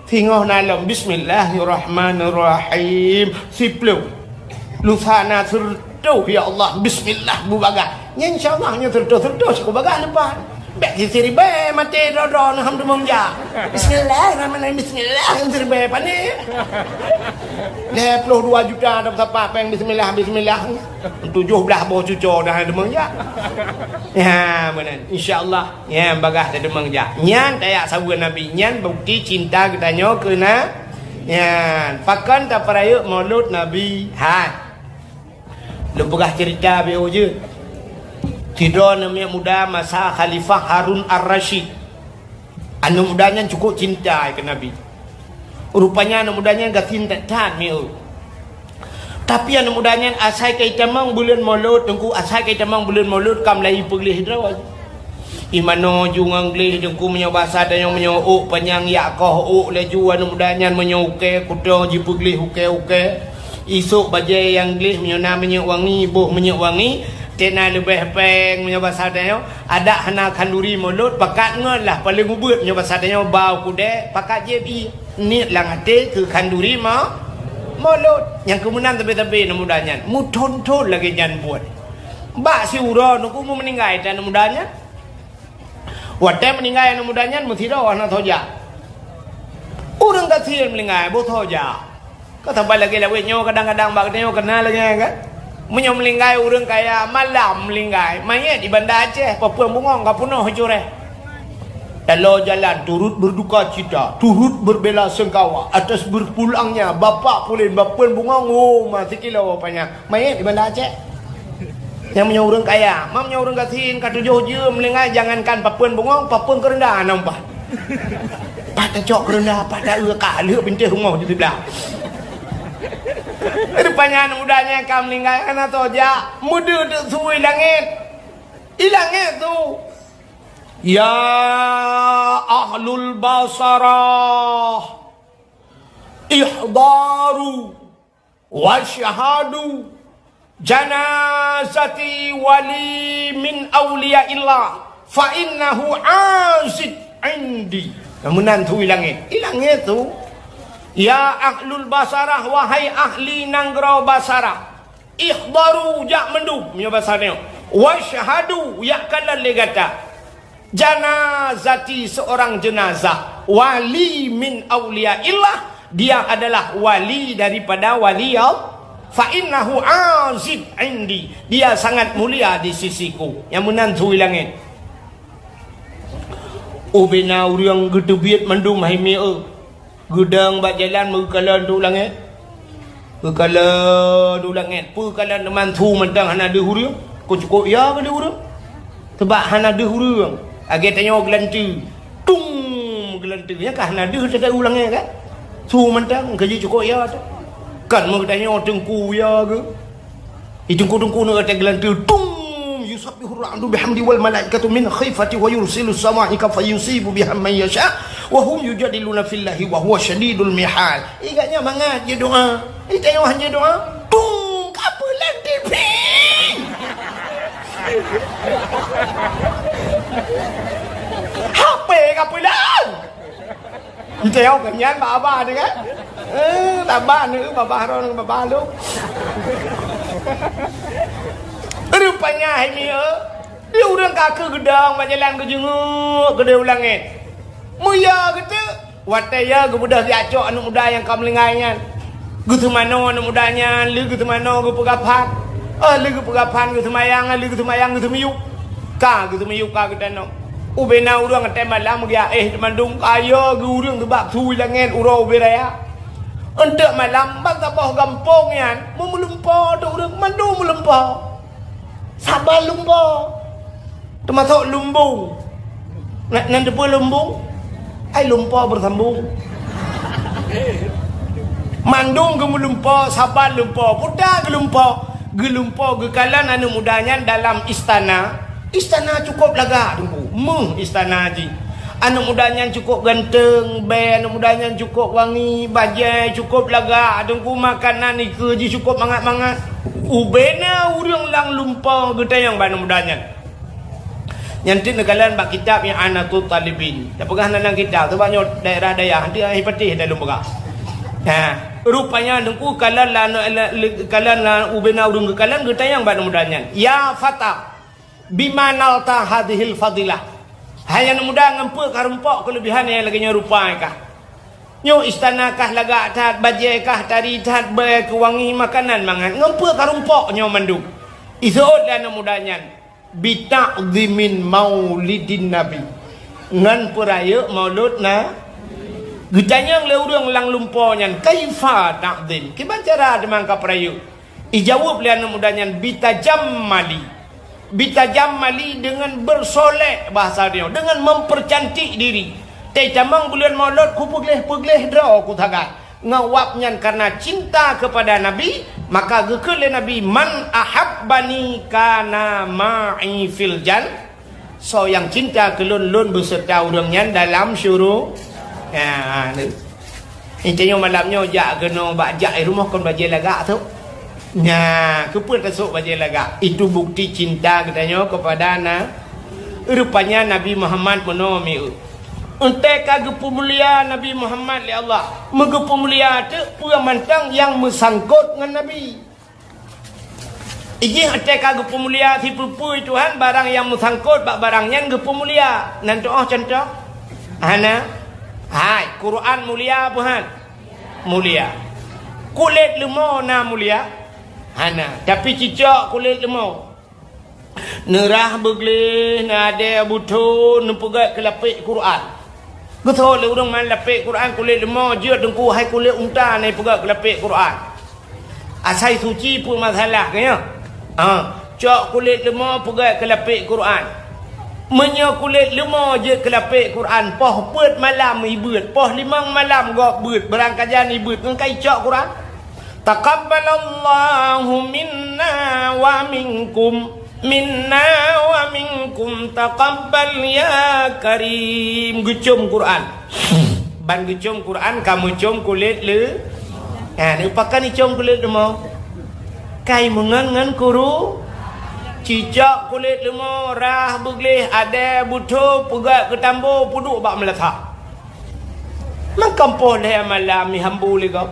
Singoh na lom, bismillahirrahmanirrahim. Siploh. Lusa na seureutôh, ya Allah, bismillah, beubagaih. Nyan insya Allah, nyan seureutôh, seureutôh, siku bagaih leupah. Bék siribée maté droe-droe neuh ham teumeung jak. Bismillahirrahmanirrahim, bismillah, siribée pané. Lhèe ploh dua juta dah sapat péng bismillah, bismillah. Tujoh blah boh cuco dah deungon jak. Ya, meunan. Insya Allah, ya, bagah dah deungon jak. Nyan tajak saweue Nabi. Nyan bukti cinta geutanyoe keu na-, nyan. Pakon tapeurayeuk Maulud Nabi? Hai. Lôn peugah cerita beu jeuet. Sidroe aneuk muda masa Khalifah Harun Ar-Rasyid. Aneuk muda nyan cukup cinta keu Nabi. Rupanya aneuk muda nyan gasien that-that mieu. Tapi aneuk muda nyan asai ka itamong buleuen Maulud, Teungku, asai ka itamong buleuen Maulud ka mulai peugléh droe. Imanoe ju ngon gleh, Teungku, meunyoe basa tanyoe meunyoe ôk panyang yak koh ôk laju aneuk muda nyan meunyoe ukée kuto jipeugleh ukée-ukée. Isôk bajée nyang gleh meunyoe na minyeuk wangi, boh minyeuk wangi, teuk na leubeh péng meunyoe basa tanyoe. Adak hana khanduri Maulud, pakat ngon lah paléng ubeuet meunyoe basa tanyoe bau kudée, pakat jieb ié. Niet lam até keu khanduri ma-, Maulud. Nyang keu meunan sabe-sabe aneuk muda nyan, meuthon-thon lagée nyan buet. Bak siuroe Teungku meuninggai aneuk muda nyan. Watée meuninggai aneuk muda nyan meusidroe hana soe jak. Ureuëng gasien meuninggai boh soe jak. Ka saban lagée lawét nyoe kadang-kadang bak geutanyoe keunal lagée nyan kan. Meunyoe meuninggai ureuëng kaya malam meuninggai, manyét di Banda Aceh, papeuen bungong ka peunoh cureh. Taloe jalan turut berduka cita, turut berbela sungkawa atas berpulangnya Bapak Pulen, papeuen bungong, oh, ma sikilo panyang. Manyét di Banda Aceh. Nyang meunyoe ureuëng kaya, ma meunyoe ureuëng gasien ka tujoh jeuem meuninggai, jangankan papeuen bungong, papeuen keureunda hana meupat. Pat tacok keureunda, pat ta-eu ka lheueh pintoe rumoh di siblah. Rupanya aneuk muda nyan ka meuninggai, hana soe jak, meudeuh teuk su i langét. I langét su. Ya ahlul Basarah, ihdaru. Wasyhadu janazati wali min auliyaillah, fa innahu azid indi. Meunan su i langét. I langét su, ya ahlul Basarah, wahai ahli nanggroe Basarah, ihdaru, jak mandum, meunyoe basa nyoe. Wasyhadu, jak kalon lé gata. Janazati, seorang jenazah, wali min auliyaillah, dia adalah wali daripada wali Allah. Fa innahu azid indi, dia sangat mulia di sisiku. Nyang meunan su i langét. Ubé na ureuëng geuteubiet mandum hai mieu. Geudong bak jalan meukalon u langét. Geukalon u langét, peukalon teuma su mantong hana deuh ureuëng. Ka cukôp ya ka deuh ureuëng. Sabab hana deuh ureuëng. Lagée tanyoe geulanteue. Tung geulanteue. Nyan ka hana deuh teuh u langét kan? Su mantong ka jicukôp ya teuh. Kan meutanyoe teungku ya geuh. Di teungku-teungku nyoe watée geulanteue, tung! Yusabbihur ra'du bihamdi wal malaikatu min khifati wa yursilu sawa'iqa fayusibu biha man yasha wa hum yujadiluna fillahi wa huwa syadidul mihal. Ingat nyan mangat jeuet doa. Di tanyoe han jeuet doa, tung! Ka peulanteue pih! Hapé ka peulan! Ite nyoe keunyan bak babah teuh kan? Eh, babah neu, babah droe neu, babah lôn. Rupanya hai mieu, di ureuëng ka keu geudong bak jalan geujeungeuk keudeh u langét. Meuyo geuteuk, watée yo geubeudôh jak cok aneuk muda nyang ka meuninggai nyan. Geuseumanoe aneuk muda nyan, lheueh geuseumanoe geupeugah phan. Oh, lheueh geupeugah phan geuseumayang, lheueh geuseumayang geuseumiyueb. Ka geuseumiyueb ka geutanoe. Ubé na ureuëng watée malam geuéh teumandum kaya geu ureuëng geubak su i langét uroe ubé raya. Eunteuk malam ban saboh gampông nyan meulumpoe teuh ureuëng mandum meulumpoe. Saban lumpoe. Teumasok lumbung. Nan, nan teupeue lumbung? Ai lumpoe beusambung. Mandum geumeulumpoe, saban lumpoe, puta geulumpoe. Geulumpoe geukalon aneuk muda nyan dalam istana. Istana cukôp lagak teungku, meuh istana jih. Aneuk muda nyan cukôp ganteng, bée aneuk muda nyan cukôp wangi, bajée cukôp lagak teungku, makanan ikeue jih cukôp mangat-mangat. Ubé na ureuëng lam lumpoe geutanyong bak aneuk muda nyan. Nyan teuk neukalon bak kitab I'anatut Talibin. Tapeugah na lam kitab, sabab nyoe daerah dayah, nanti ai patéh dah lôn peugah. Ha, rupanya teungku kalon la, la, la, kalon la ubé na ureuëng geukalon geutanyong bak aneuk muda nyan. Ya fata, bima nalta hadhil fadilah. Hai aneuk muda, ngon peue ka rumpok keulebihan nyang lagée nyoe rupa kah? Nyoe istana kah lagak that, bajée kah tari that, bée keu wangi, makanan mangat, ngon peue ka rumpok nyoe mandum. Iseuôt lé aneuk muda nyan, "Bita'zimin maulidin nabi," ngon peurayeuk maulud na. Geutanyong lé ureuëng lam lumpo nyan, "Kaifa ta'zim?" Kiban cara teuma ka peurayeuk? Ijaweueb lé aneuk muda nyan, "Bitajammali." Bitajammali deungon bersolek, bahasa dia, deungon mempercantik diri. Teutamong buleuen Maulud, kupeugleh-peugleh droe kusagai. Ngon wab nyan karena cinta kepada Nabi, maka geukheun lé Nabi, "Man ahabbani kana ma'i fil jan." Soe nyang cinta keu lôn, lôn beuseurta ureuëng nyan dalam syuru-, ha, tu. Tanyoe malam nyoe jak keunoe bak jak i rumoh kon bajée lagak tu. Nya, keupeue tasok bajée lagak? Itu bukti cinta geutanyoe kepada na-, rupanya Nabi Muhammad meunoe mieu. Entée ka geupeumulia Nabi Muhammad lé Allah, meugeupeumulia teuk peue mantong nyang meusangkot ngon Nabi. Ijih watée ka geupeumulia sipeue-peue Tuhan, barang nyang meusangkot bak barang nyan geupeumulia. Nan tuoh cuntoh? Hana. Hai, Quran mulia peue han? Mulia. Kulét leumo na mulia? Hana. Tapi cicok kulét leumo. Neurah beugleh, neudée butho, neupeugét keu lapék Quran. Geutho lé ureuëng man lapék Quran kulét leumo jeuet teungku hai kulét unta na ipeugét keu lapék Quran. Asai suci peue masalah keu nyoe? Ha, cok kulét leumo peugét keu lapék Quran. Meunyoe kulét leumo jeuet keu lapék Quran, poh peuet malam ibeuet, poh limong malam gob beuet, beurangkajan ibeuet, ngon ka icok Quran. Taqabbalallahu minna wa minkum. Minna wa minkum taqabbal ya karim. Geucom Quran. Ban geucom Quran ka meucom kulét leu-, ha, neupakon icom kulét leumo. Kai meungon ngon kuru. Cicok kulét leumo, rah beugleh, adée butho, peugét keu tambo, peuduek bak meulasah. Mangkam poh lhée malam ihambu lé gob.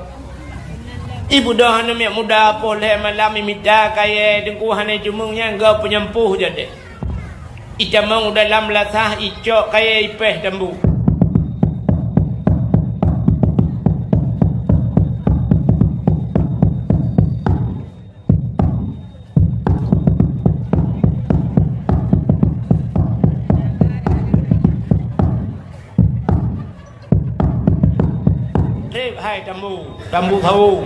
Ibeudôh aneuk miet muda poh lhée malam imita kayée teungku hana jeumeung nyan gob peunyampôh jadeh. Itamong u dalam lasah icok kayée ipéh tambu. Trép hai tambu, tambu sawo.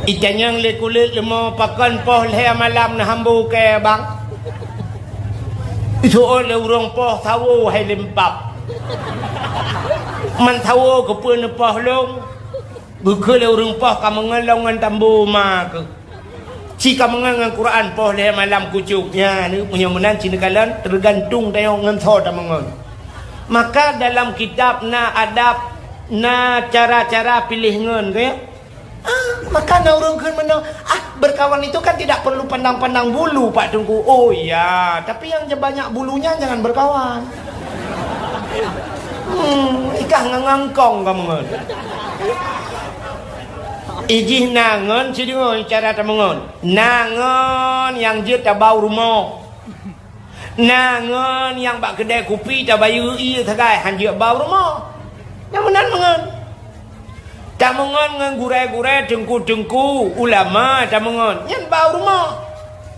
Itanyong lé kulét leumo pakon poh lhée malam neuhambu kée bang. Iseuôt lé ureuëng poh sawo hai limpab. Man sawo keupeue neupoh lom? Geukheun lé ureuëng poh ka meungon lom ngon tambu ma keuh. Ci ka meungon ngon Quran poh lhée malam kucok. Nya, ni meunyoe meunan ci neukalon teugantung tanyoe ngon soe tameungon. Maka dalam kitab na adab, na cara-cara piléh ngon, ke? Ah, maka na ureuëng kheun meunoe, "Ah, berkawan itu kan tidak perlu pandang-pandang bulu, Pak Teungku." Oh iya, tapi yang banyak bulunya jangan berkawan. Hmm, ikah ngangangkong kamu ngon. Ijih na ngon sideungoe cara tameungon. Na ngon nyang jeuet tabau rumoh. Na ngon nyang bak keudée kupi tabayeue ié sagai han jeuet bau rumoh. Nyang meunan meungon. Tameungon ngon gurée-gurée, teungku-teungku, ulama tameungon. Nyan bau rumoh.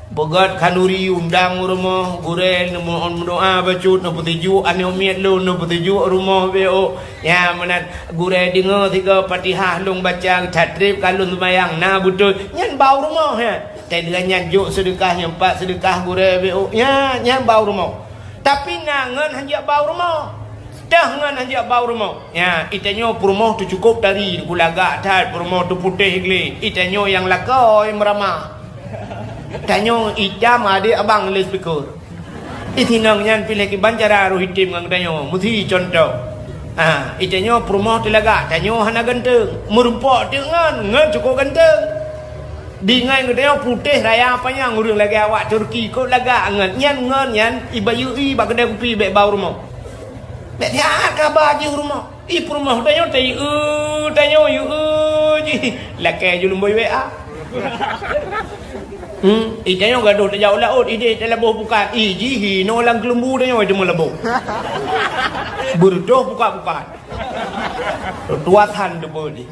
Peugét khanduri undang u rumoh, gurée neumeudoá bacut, neupeusijuek aneuk miet lôn, neupeusijuek rumoh B O. Nya meunan gurée deungoe sigoe Fatihah lôn baca, that trép ka lôn seumayang, na beutôi. Nyan bau rumoh, ya. Teudeungon nyan jok seudeukah nyang pat seudeukah gurée B O. Nya, nyan bau rumoh. Tapi na ngon hanjeuet bau rumoh. Teuh ngon hanjeuet bau rumoh. Nya, itanyoe peurumoh teucukôp tari, ku lagak that peurumoh teuputéh glé. Itanyoe nyang lakoe meuramah. Tanyoe itam adék abang lé speaker. Itinong nyan piléh kiban cara roh item ngon geutanyoe. Meusi cuntoh. Ha, itanyoe peurumoh teulagak, tanyoe hana ganteng. Meurumpok teuk ngon, ngon cukôp ganteng. Di ngon geutanyoe putéh raya panyang ureuëng lagée awak Turki, kok lagak ngon. Nyan ngon nyan, ibayeue bak keudée kupi bék bau rumoh. Bék siat kaba jih rumoh. Ih, peurumoh tanyoe tayue, tanyoe yue jih. Lakée ju lumboi W A. Hmm, itanyoe gadoh tajak u laôt, ideh talaboh pukat. Ih, jih inoe lam keuleumbu tanyoe teuma laboh. Beureudoh pukat-pukat. Tuasan teubeuet jih.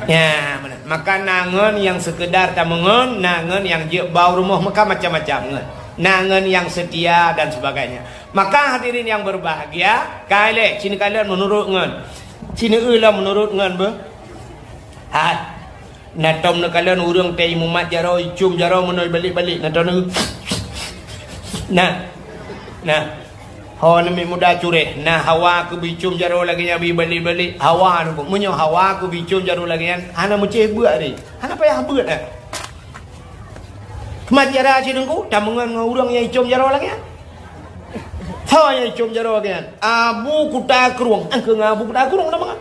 Ya, meunan. Maka na ngon nyang seukeudar tameungon, na ngon nyang jeuet bak rumoh, maka macam-macam ngon. Na ngon nyang seutia dan sebagainya. Maka hadirin yang berbahagia, ka ilée, ci neukalon meunurot ngon. Ci neueu lom meunurot ngon beuh. Hai. Na tom neukalon ureuëng teuh mumat jaroe, icom jaroe meunoe balek-balek, na tom neu-, na, na. Ho neumiet muda cureh, na hawa keu bicom jaroe lagée nyan, bi balek-balek, hawa neu. Meunyoe hawa keu bicom jaroe lagée nyan, hana meucéh beuet ri, hana payah beuet dah. Mat jaroe ci Teungku, tameungon ngon ureuëng nyang icom jaroe lagée nyan. Soe nyang icom jaroe lagée nyan? Abu Kuta Krueng. Angkeu ngon Abu Kuta Krueng nama?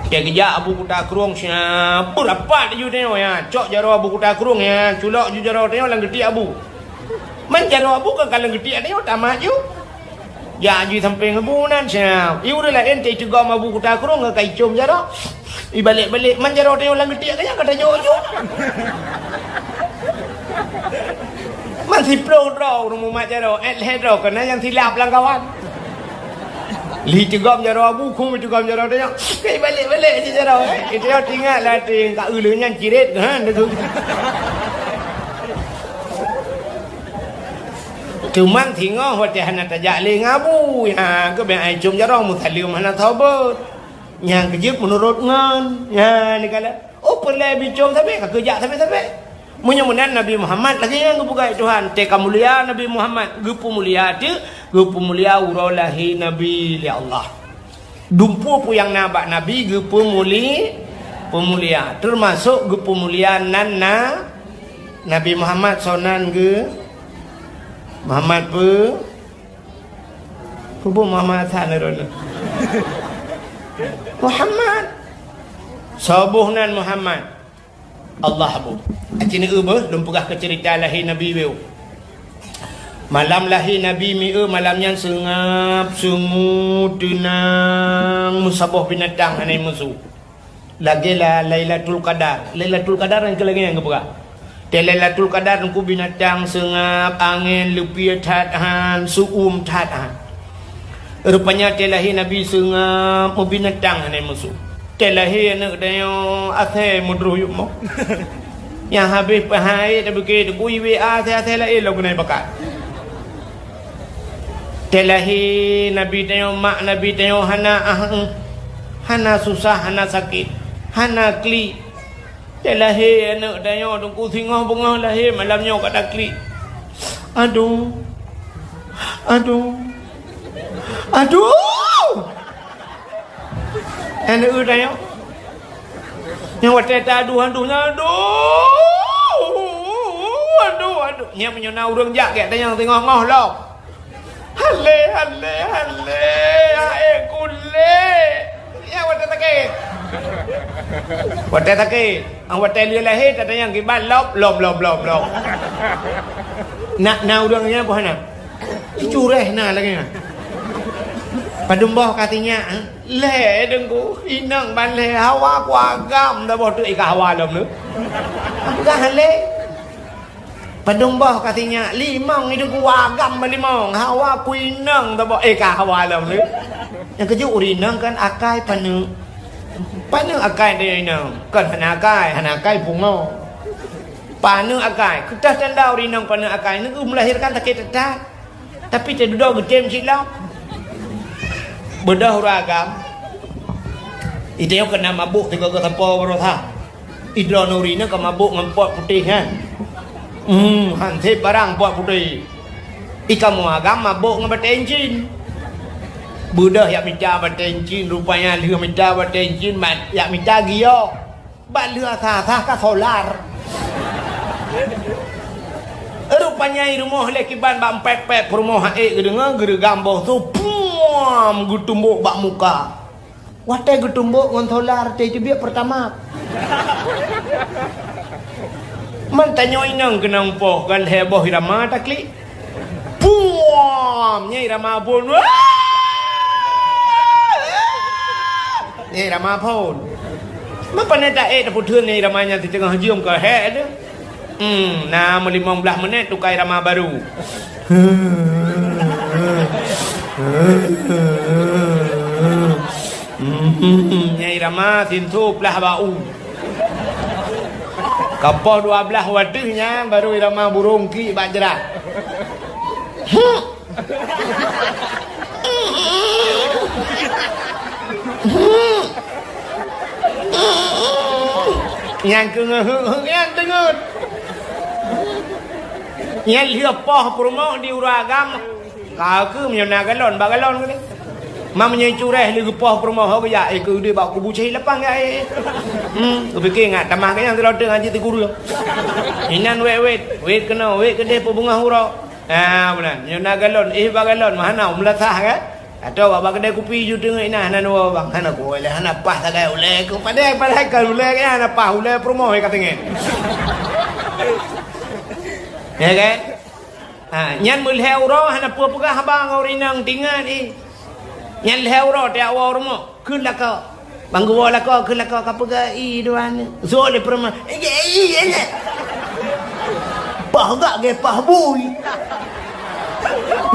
Dia geujak Abu Kuta Krueng siap. Beurapat laju tanyoe, ya. Cok jaroe Abu Kuta Krueng, ya. Culok ju jaroe tanyoe lam geutiek Abu. Man jaroe Abu kan ka lam geutiek tanyoe, tamat ju. Jak ju sampoe ngon Abu nan siap. Ié ureuëng laén teuh iteugom Abu Kuta Krueng ka icom jaroe. Ibalek-balek, man jaroe tanyoe lam geutiek ka nyan ka tajok ju. Man siplôh droe ureuëng mumat jaroe, eh, lhée droe keunan nyang silap lam kawan. Lheueh teugom jaroe Abu, kheun teugom jaroe tanyoe. Ka ibalek-balek jih jaroe, eh. Itu nyoe teuingat lam até, ka ulée nyan ciret, ha, nyoe. Cuman singoh watée hana tajak lé ngon Abu, ha, geubeuet icom jaroe, meusaleuem hana saboh. Nyang keujeuet meunurot ngon, nyan neukalon. Oh, peureulée bicom sabe, ka keujak sabe-sabe. Meunyoe meunan Nabi Muhammad lagée nyan geupeugah Tuhan, teuka mulia Nabi Muhammad, geupeumulia teuk, geupeumulia uroe lahé Nabi lé Allah. Dumpeue peue nyang na bak Nabi geupeumuli-, peumulia, teumasok geupeumulia nan na Nabi Muhammad, soe nan geuh Muhammad peue? Peue Muhammad Hasan droeneuh? Muhammad. Soe boh nan Muhammad? Allah boh. Aci neueu beuh, lôn peugah keu ceurita lahé Nabi weueh. Malam lahé Nabi mieu, malam nyan seungab, sungu, teunang, meusaboh binatang hana musu. Lagée la-, Lailatul Qadar. Lailatul Qadar nyang keu lagée nyang geupeugah. Tée Lailatul Qadar Teungku, binatang seungab, angén leupie that han, seu-uem that han. Rupanya tée lahé Nabi seungab, meubinatang hana musu. Tée lahé aneuëk tanyoe asée meudroh yup mo. Nyang habéh peuhai tapiké Teungku, iwé asée-asée laén lom keunoe bakat. Tée lahé Nabi tanyoe, mak Nabi tanyoe hana ah, hana susah, hana sakét, hana klik. Tée lahé aneuëk tanyoe Teungku, singoh beungoh lahé, malam nyoe ka taklik. Aduh. Aduh. Aduh! Hana eu tanyoe. Nyang watée ta aduh-aduh nyan, aduh, aduh, aduh. Nyan meunyoe na ureuëng jak gét tanyong teungoh-ngoh lom. Hale, hale, hale, hai kulé. Nyan watée sakét. Watée sakét. Ah, watée lheueh lahé tatanyong kiban lom, lom, lom, lom, lom. Na, na ureuëng nyan boh na. Icureh na lagée nyan. Padum boh ka sinyak, eh? Lhée Teungku, inong ban lhée, hawa ku agam dah boh teuk i ka hawa lom tu. Peugah lé. Padum boh ka sinyak, limong itu ku agam limong, hawa ku inong dah boh, eh, ka hawa lom tu. Nyang keujeuet ureuëng inong kan akai paneuk. Paneuk akai dia inong, kan hana akai, hana akai pungo. Paneuk akai, keutah tanda ureuëng inong paneuk akai, neu melahirkan sakét that. Tapi teududoe geutem cit lom. Beudôh ureuëng agam. Ite nyoe keunan mabôk sigoe geusampoe baroesa. Idroe nuri nyoe ka mabôk ngon pot putéh nyan. Hmm, hanseb barang pot putéh. I kamoe agam mabôk ngon batée encin. Beudôh jak mita batée encin, rupanya lheueh mita batée encin, mat-, jak mita giok. Bak lheueh asah-asah ka solar. Rupanya i rumoh lé kiban bak empet-pet peurumoh aék geudeungoe geureugam boh su, puam, geutumbok bak muka. Watée geutumbok ngon solar teuh teubiet peurtama. Man tanyoe inong keunong poh kan lhée boh irama taklik. Puam! Nyan irama phon. Nyan irama phon. Meupanai taék tapeutheun nyan irama nyan siteungoh jeuem ka hék teuh. Hmm, na meulimong blaih menit tukai irama baru. Hmm, nyan irama sinsu plah bak u. Ka poh dua blaih watèe nyan baru irama burông kiek bak jrah. Nyang keungeut-ngeut nyan teungeut. Nyan lheueh poh peurumoh di ureueng agam. Ka keuh meunyoe na galon, bak galon keuh. Ma meunyoe cureh lheueh geupoh peurumoh ho geujak, eh, keu udép bak kubu cahé lapang ya, eh. Hmm, kupike ngat tamah keu nyang teulote ngaji teukureueng. Inan wet-wet, wet keunoe, wet keudeh peubeungoh uroe. Ah, meunan. Nyoe na galon, eh, bak galon, meuhana, meulasah kan? Atau bak, bak keudè kupi ju teungeut inan, hana nuwoe bang, hana kuwoe lé, hana paih sagai ulèe ku. Padahai, padahai kan ulèe nyan hana paih, ulèe peurumoh ka teungeut. Ya kan? Ha, nyan meulhèe uroe hana peue peugah haba ngon ureueng inong, tingat, eh. Nyan lhèe uroe tiep woe rumoh. Kheun lakoe. Bang geuwoe lakoe, kheun lakoe ka peugah, "I, dua ni." Zoe lé peurumoh. "I, i, i, i." Paih gak gé paih bui.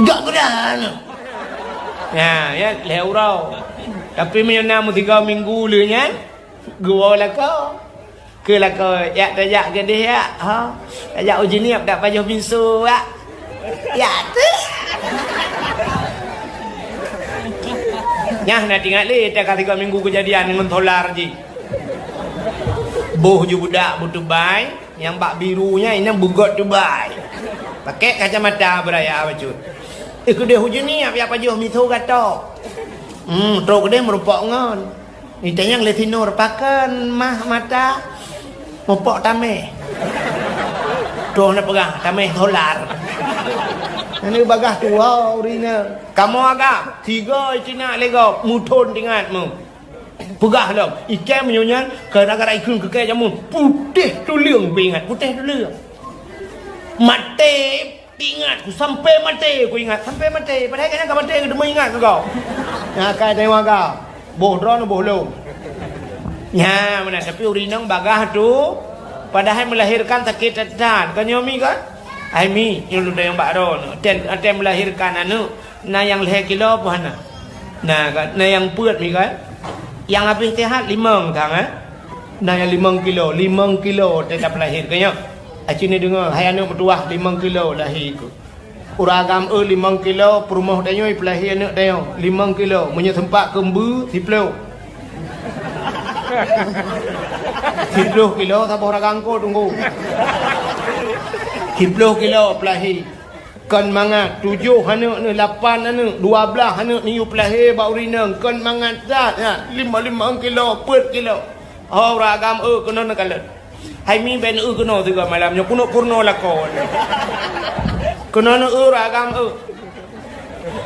Gak geudan. Ya, ya, lhèe uroe. Tapi meunyoe na meusigoe minggu lheueh nyan, geuwoe lakoe. Keu lakoe, yak tajak keudeh yak, ha? Tajak uji niep dak pajoh pinso yak. Yak tu. Nyah na tingat lé, teuka tiga minggu keujadian ngon solar jih. Boh ju budak beutubai, nyang bak biru nyan inong beugot tubai. Pakai kacamata beuraya bacut. Eh, keudeh uji niep yak pajoh pinso gato. Hmm, trok keudeh meureumpok ngon. Itanyong lé sinur pakon mah mata mupok tameh. Troh na peugah tameh solar. Nyan bagah tuha ureueng inong. Kamoe agam, tiga cina lego muthon tingat mu. Peugah lom, ikem meunyoe nyan gara-gara ikheun keu kèe jameun putéh tuleueng, beu ingat putéh tuleueng. Maté Ingat ku, sampai maté ku ingat, sampai maté. Padahai kadang ka maté, ka teuma ingat keu kau. Nyan kai teurimong kau. Boh droeneuh, boh lôn. Nyan meunan, tapi ureueng inong bagah tu, padahai melahirkan sakét that-that. Kan nyoe mi kan? Ai mi, nyoe lôn tanyong bak droeneuh. Tem, tem melahirkan aneuk, na nyang lhèe kilo peue hana? Na kan? Na nyang peuet mi kan? Nyang habéh sehat limong sang, eh? Na nyang limong kilo, limong kilo teutab lahé keu nyoe. Aci neudeungoe, hai aneuk meutuwah limong kilo lahé keuh. Ureueng agam eu limong kilo, peurumoh tanyoe peulahé aneuk tanyoe limong kilo, meunyoe seumpat keu mbeue, siploh. Siploh kilo saboh ragam ko teungku. Siploh kilo peulahé. Kon mangat, tujoh aneuk neuh, lapan aneuk, dua blaih aneuk neuyue peulahé bak ureueng inong, kon mangat that nyan, limong-limong kilo, peuet kilo. Oh, ureueng agam eu keunoe neukalon. Hai mi, bèk neueu keunoe sigoe malam nyoe, keuneuk peurunoe lakoe. Keunoe neueu ureueng agam eu.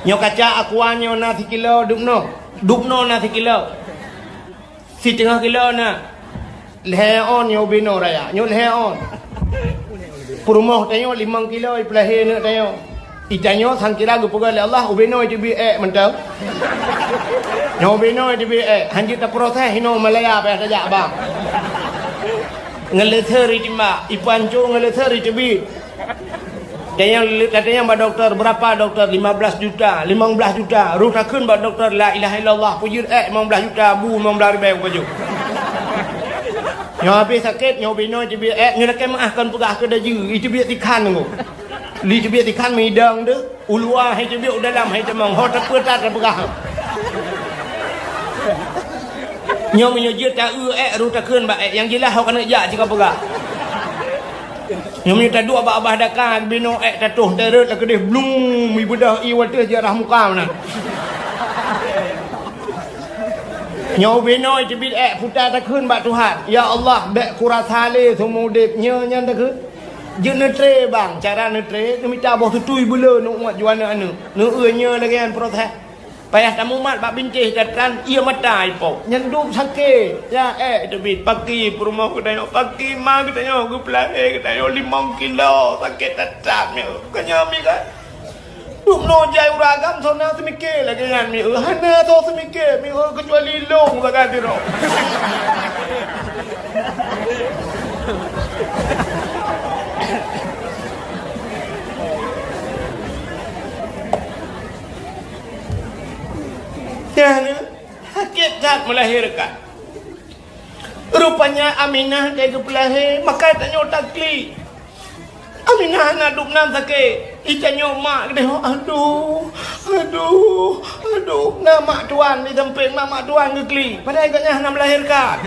Nyoe kaca aqua nyoe na sikilo dubnoe. Dubnoe na sikilo. Siteungoh kilo na. Lhèe on nyoe ubé noe raya. Nyoe lhèe on. Peurumoh tanyoe limong kilo ipeulahé aneuk tanyoe. Itanyoe sangkira geupeugah lé Allah ubé noe teubiet èk mantong. Nyoe ubé noe teubiet èk. Hanjeuet taproses hinoe Malaya payah tajak bang. Ngon leuseur itimbak. Ipanco ngon leuseur iteubiet. Tanyong, tanyong bak dokto, berapa dokto? Lima belas juta, limong blaih juta. Roh takheun bak dokto, la ilaha illallah, peujeuet èk limong blaih juta, bu limong blaih ribèe kupajoh. Nyoe habéh sakét, nyoe ubé noe teubiet èk, nyoe lakèe meu'ah kon peugah keu dajeu, iteubiet sikhan nyoe. Li teubiet sikhan meudong teuh, u luwa hai teubiet, u dalam hai tamong, ho tapeue that tapeugah. Nyoe meunyoe jeuet taeu èk, roh takheun bak èk, nyang jeulaih ho keuneuk jak cit kapeugah. Nyoe meunyoe taduek bak babah daka, binoe èk tatoh, teureut lakeudeh blung, mibeudoh ié watèe jarah muka meunan. Nyoe binoe teubiet èk, puta takheun bak Tuhan, "Ya Allah, bèk kurasa lé seumeu udép." Nyoe nyan takheun. Jeuet neutré bang, cara neutré, neumita boh tutui beuleu, neuuet ju aneuk-aneuk. Neueu nyoe lagèe nyan proses. Payah tamumat bak bintéh, tatran ié mata ipok. Nyan dum sakét. Ya, eh, teubiet paki peurumoh geutanyoe, paki ma geutanyoe, geupeulahé geutanyoe limong kilo, sakét that-that nyoe. Keu nyoe mi kan? Dum noe jai ureueng agam soe na seumiké lagèe nyan mi, eh, hana soe seumiké mi, eh, keucuali lôn sagai sidroe. Dah na, sakét that meulahérkan. Rupanya Aminah dai geupeulahé, maka tanyoe taklik. Aminah hana dum nan sakét. Itanyoe mak keudeh, aduh, aduh, aduh. Na mak tuan di sampéng, mak, mak tuan geuklik. Padahai gobnyan hana meulahérkan.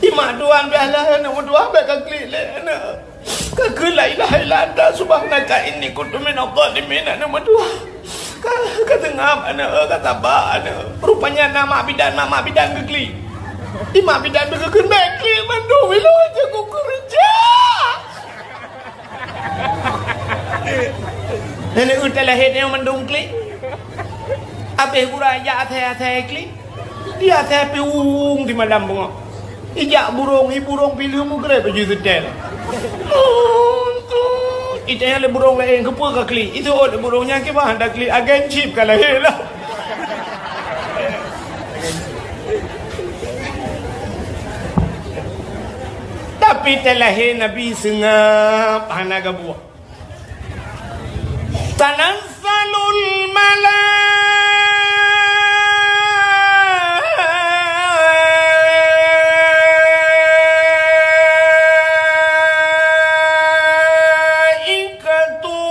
Di mak tuan pih alah aneuk meutuah bèk ka klik lé aneuk. Ka kheun la ilaha illa anta subhanaka inni kuntu minadh dhalimin aneuk meutuah. Ka, ka seungab aneuk, ka saba aneuk. Rupanya na mak bidan, mak, mak bidan geuklik. Di mak bidan geukheun bèk klik mandum ilôn cit kukeureuja. Nenek utai lahé nyoe mandum klik. Abéh gura jak asai-asai klik. Dia asai piwueng di malam beungoh. Ijak burông, i burông piléh mugreb baju seutèl. Ita nyang lé burông laén keupeue ka klik. Itu ôt lé burông nyang kiban hana klik agen chip ka lahé lah. Tapi teulahé Nabi seungab hana gabuah. Tanazzalul malaikatu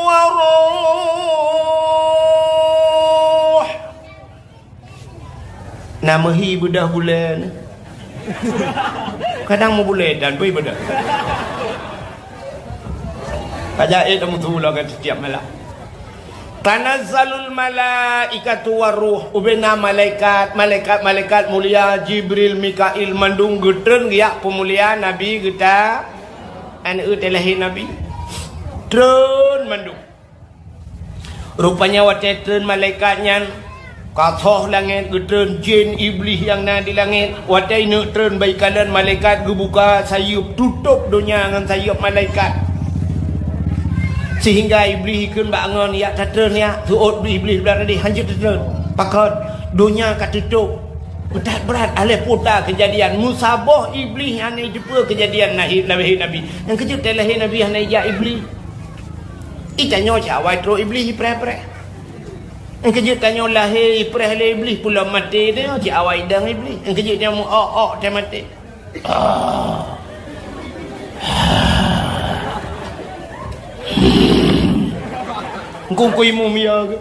war ruh. Na meuhi beudoh buleuen. Kadang meubulée dan bui beudoh. Kajak ék teumeusu lagée tiep malam. Tanazzalul malaikatu war ruh, ubena malaikat, malaikat-malaikat mulia, Jibril, Mikail, mandum geutreun geujak peumulia Nabi geuta, aneuk teulahé Nabi. Treun mandum. Rupanya watée treun malaikat nyan ka thoh langét, geutreun jén Iblih nyang na di langét. Watée ineuk treun bak ikalon malaikat geubuka sayeuep, tutôp donya ngon sayeuep malaikat. Sehingga Iblih ikheun bak angon, "Yak tatreun yak, seuôt Iblih blah tadi hanjeuet tatreun. Pakon? Donya ka tutôp." That brat, alah puta keujadian. Meusaboh Iblih hana jiteupeue keujadian lahé, lahé Nabi. Nyang keujeuet teulahé Nabi hana ijak Iblih. Itanyoe cit awai trok Iblih ipreh-preh. Nyang keujeuet tanyoe lahé ipreh lé Iblih, pulom maté tanyoe cit awai idong Iblih. Nyang keujeuet tanyoe meu-ok-ok teuh maté. Engkong kui mum ya ke?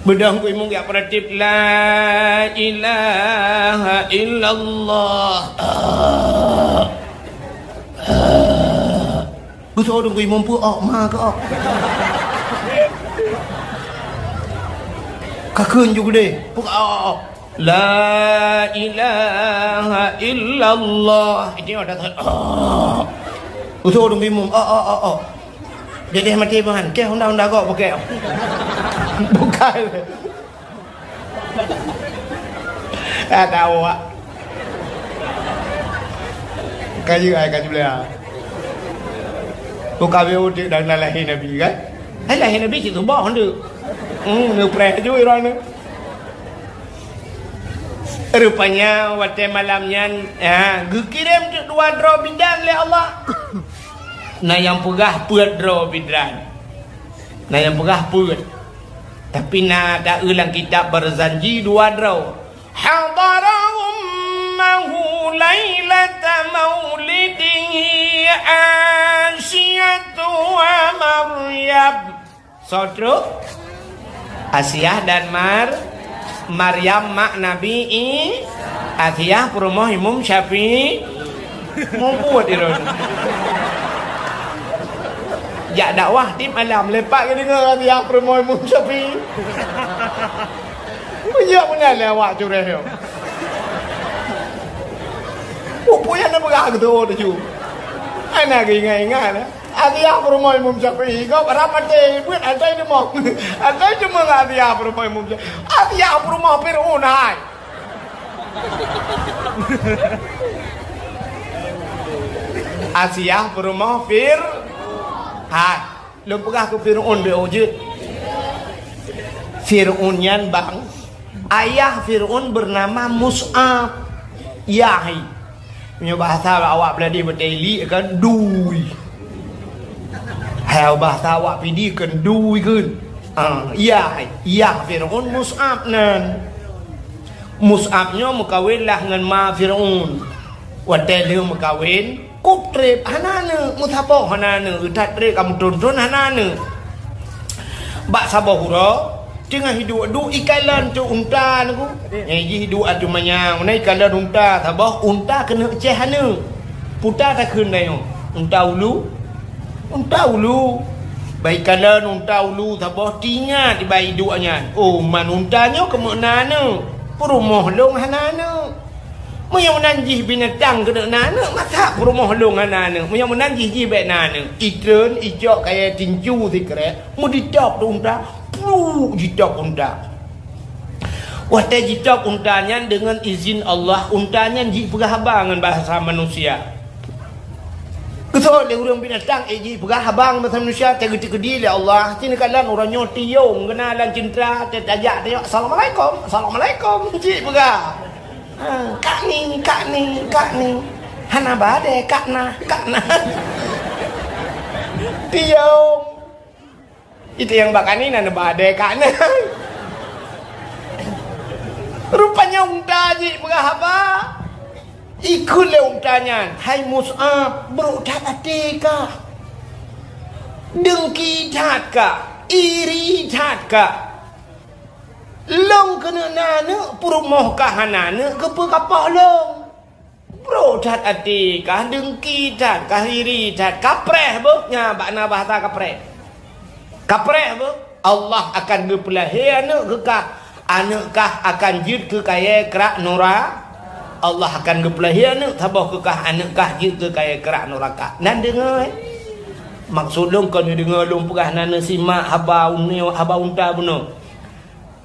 Beudôh kui mum ya peuratif, "La ilaha illallah." Geusoe dong kui mum peu-ok ma keu-ok. Ka kheun ju geudeh, peu-ok. La ilaha illallah. Ini ada tak? Geusoe dong kui mum, ok, ok, ok, ok. Jadi mati bahan, keh honda-honda gok pakai. Bukan. Ada awak. Kayu ai kayu lea. Bukan biar udik dan lahé Nabi kan? Hai lahé Nabi cit tubah honda. Hmm, ngepreh ju irana. Rupanya watée malam nyan, ha, geukirém teuk dua droe bidan lé Allah. Na nyang peugah peuet droe bidan. Na nyang peugah peuet. Tapi na taeu lam kitab Barzanji dua droe. Hadara ummahu lailata maulidihi Asiyatu wa Maryam. Soe trok? Asiah dan Mar-, Maryam mak Nabi I-, Asiah peurumoh Imum Syafi'i. Mubuet iron. Jak dakwah tiep malam lepak geudeungoe Asiah peurumoh Imum Syafi'i. Meunyoe meunan lé awak cureh nyoe. Peue nyang neupeugah keu tuwoe tuju. Hana geuingat-ingat, eh. Asiah peurumoh Imum Syafi'i, gob rab maté, buet asai teumong. Asai teumong Asiah peurumoh Imum Syafi'i. Asiah peurumoh Fir'aun hai. Asiah peurumoh Fir-, hai. Lôn peugah keu Fir'aun beu jeuet. Fir'aun nyan bang, ayah Fir'aun bernama Mus'ab. Yah, hai. Meunyoe bahasa awak Beuladi beuteli kan dui. Hai bahasa awak Pidie kan dui kan. Ah, yah, yah Firaun Mus'ab nan. Mus'ab nyoe meukawen lah ngon ma Firaun. Watée lheueh meukawen, kub treb hana aneuk, meusaboh hana aneuk, that treb ka meuthon-thon hana aneuk. Bak saboh uroe, teungoh hiduek duek ikalon cok unta nyoe. Nyang jih hiduek ateueh manyang, na ikalon unta saboh, unta keuneuk ceh aneuk. Puta takheun tanyoe, unta ulu, unta ulu. Bak ikalon unta ulu saboh, teuingat bak iduek nyan. Oh, man unta nyoe keumeuna aneuk, peurumoh lôn hana aneuk. Meunyoe meunan jih binatang keuneuk na aneuk, masa peurumoh lôn hana aneuk? Meunyoe meunan jih, jih bék na aneuk. Itreun, icok kayée tincu sikrek, meuditôb teuh unta, pluk jitôb unta. Watée jitôb unta nyan deungon izin Allah, unta nyan jipeugah haba ngon bahasa manusia. Geuseuôt lé ureuëng binatang, eh, jipeugah haba ngon bahasa manusia, teugeutikeudi lé Allah, sinoe kalon uroe nyoe tiong geunalan cintra, teutajak tayok, "Assalamualaikum, assalamualaikum," jipeugah. Ha, "Kak ni, kak ni, kak ni." Hana badée, kak na, kak na. Tiong. Itu nyang bak kak ni na badée, kak na. Rupanya unta jipeugah haba. Ikheun lé unta nyan, "Hai Mus'ab, brok that até kah? Deungki that kah? Iri that kah? Lôn keuneuk na aneuk, peurumoh kah hana aneuk, keupeue kapoh lôn? Brok that até kah, deungki that kah, iri that, kapreh beuh." Nyan bak na bahasa kapreh. Kapreh beuh, Allah akan geupeulahé aneuk keu kah, aneuk kah akan jeuet keu kayée krak nura-, Allah akan geupeulahé aneuk saboh keu kah, aneuk kah jeuet keu kayée krak nuraka. Nan deungoe, eh? Maksud lôn kon neudeungoe lôn peugah, nan neusimak haba uneue, haba unta bunoe.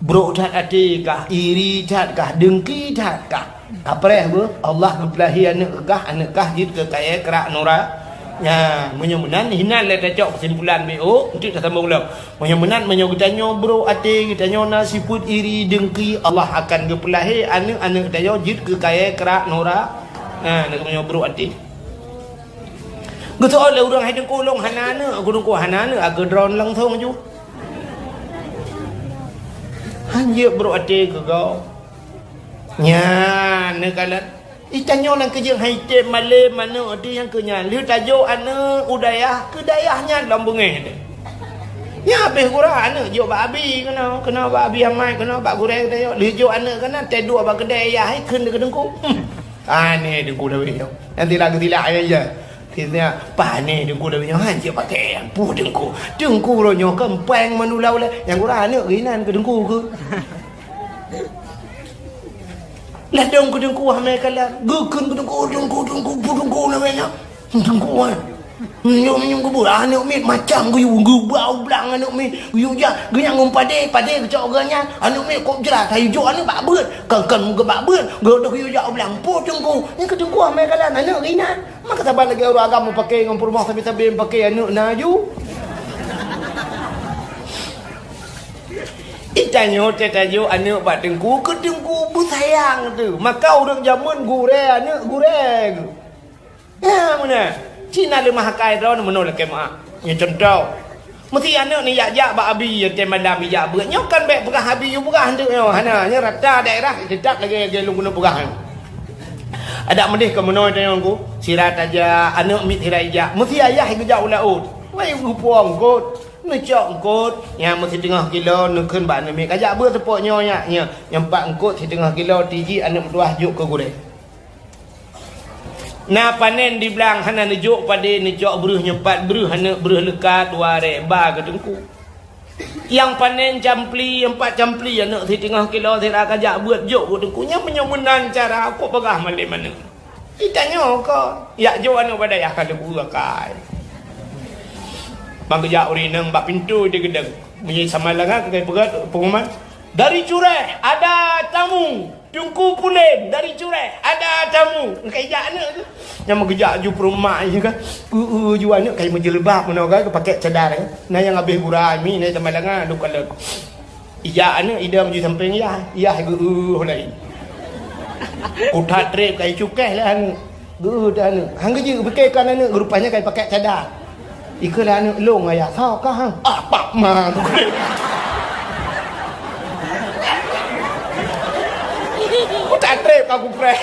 Brok that até kah, iri that kah, deungki that kah? Kapreh beuh, Allah geupeulahé aneuk kah, aneuk kah jeuet keu kayée krak nura-, nyan, meunyoe meunan, hinan lé tacok keusimpulan B O, untuk tasambong lom. Meunyoe meunan, meunyoe geutanyoe brok até, geutanyoe na sifeuet iri, deungki, Allah akan geupeulahé aneuk, aneuk geutanyoe jeuet keu kayée krak nura-, nyan, meunyoe brok até. Geuseuôt lé ureuëng, "Hai Teungku, lôn hana aneuk." "Aku Teungku hana aneuk, aku droen langsong ju." Han jeuet brok até keu gob. Nyan, neukalon. Itanyoe nyang keujeuet hai tem malem aneuk di nyang keu nyan. Lheueh tajok aneuk u dayah, keu dayah nyan lom beungéh teuh. Nyan habéh gura aneuk jok bak abi keunoe, keunoe bak abi amai, keunoe bak gurée tayok. Lheueh jok aneuk keunan, teuduek bak keudée yah, hai kheun keu Teungku. Hmm. Aneh Teungku Dawé nyoe. Nyang tilak geutilak ayah ya. Kheun nyan, pané Teungku Dawé nyoe, han jeuet pakai. Puh Teungku. Teungku uroe nyoe keumpeng meunula ulée. Nyang gura aneuk geuinan keu Teungku keu. Ladôm keu Teungku hana kalon. Geukheun keu Teungku, Teungku, Teungku, Teungku namanya. Teungku, eh. Meunyoe, meunyoe geubeuet aneuk miet macam geuyue, geubau blang aneuk miet. Geuyue jak, geunyang ngon padé, padé geucok geuh nyan. Aneuk miet kok jrat, hai jok aneuk bak beuet. Kan, kan geubak beuet, geudôh geuyue jak u blang. Po Teungku. Nyan keu Teungku hana kalon aneuk geuinan. Maka saban lagée ureuëng agam meupaké ngon peurumoh sabe-sabe meupaké aneuk na ju. Itanyoe teutajok aneuk bak Teungku, keu Teungku beusayang teuh. Maka ureuëng jameun gurée aneuk gurée geuh. Nyan meunan. Cit na leumah akai droeneuh meunoe lakée meuáh. Nyoe cuntoh. Meusi aneuk ni jak-jak bak abi, watée malam ijak beuet. Nyoe kan bék peugah abi yue peugah aneuk nyoe. Hana, nyoe rata daerah teutap lagée, lagée lôn keuneuk peugah nyoe. Adak meudeh keu meunoe tanyoe ku, sira tajak, aneuk miet sira ijak. Meusi ayah geujak u laôt. Wai geupuwoe eungkôt. Neucok eungkôt, nyang meusideungoh kilo neukheun bak aneuk miet, "Kajak beuet seupôt nyoe nyak, nyoe, nyoe pat eungkôt sideungoh kilo, tiji aneuk meutuwah jok keu gurée." Na panen di blang hana neujok padé, neujok breuh nyoe pat breuh aneuk breuh leuka dua ré ba keu Teungku. Nyang panen campli, nyoe pat campli aneuk sideungoh kilo sira kajak beuet jok keu Teungku. Nyan meunyoe meunan cara kok peugah malem aneuk. Itanyoe kon, yak jok aneuk bak dayah ka leubu akai. Ban geujak ureueng inong bak pintoe di geudong. Meunyoe sama langa keukai peugah pengumuman, "Dari Cureh ada tamu, Teungku Pulen dari Cureh ada tamu." Keukai jak aneuk tu. Nyang meugeujak ju peurumak nyan kan. Eu-eu ju aneuk kai meujeuleuba meunoe kan, geupakèk cadar kan. Na nyang habéh gura mi na sama langa dum kalon. Ijak aneuk idong ju sampéng yah, yah geu-eu laén. Kuthat trép kai cukéh lé aneuk. Geu-eu teuh aneuk. Han geujeuet geupiké kon aneuk, rupanya kai pakèk cadar. Ikeu lé aneuk, "Lôn ayah, soe kah, ha?" "Ah, pak ma." Eh, ka kupreh.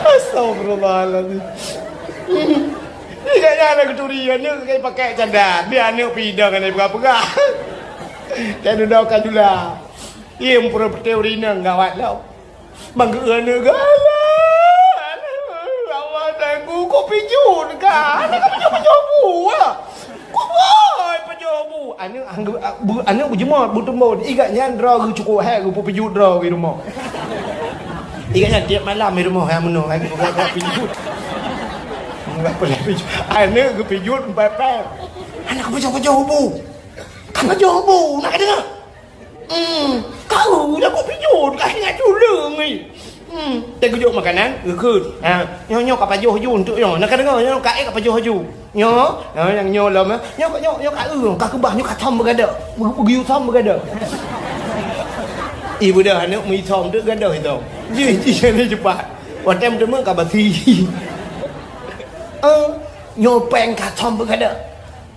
Astagfirullahaladzim. Ingat nyan aneuk geuturi, aneuk ka pakai cadar. Biar aneuk pidong, aneuk peugah-peugah. Dan udah ka jula. Iya, meupeureupeutée ureueng inong gawat lom. Bang geu aneuk galak. Allah, tanggu kok pijut ka. Aneuk ka pijut-pijut buah. Kuboh, pajoh bu. Aneuk, aneuk beujeumot, beutumbon. Igat nyan droe geuh cukôp hai geupeupijut droe geuh rumoh. Igat nyan tiep malam di rumoh hai meunoe hai geupeupijut. Aneuk geupijut empat pèng. Aneuk pajoh-pajoh bu. Ka pajoh bu, nak ka deungoe? Hmm, kau dah kok pijut, ka ingat tuleueng ni. Hmm, teugeujok makanan, geukheun. Ha, nyoe, nyoe ka pajoh ju untuk nyoe. Nak ka deungoe, nyoe ka ék ka pajoh ju. Nyoe, ha, nyang nyoe lom, ha. Nyoe, nyoe, nyoe ka eu, ka keubah, nyoe ka thom beugadôh. Beu-, beugeuyue thom beugadôh. Ih, beudoh aneuk meuthom tu gadôh itu. Ji, ji, ni cepat. Watèe meuteumé ka basi. Eh, nyoe pèng ka thom beugadôh.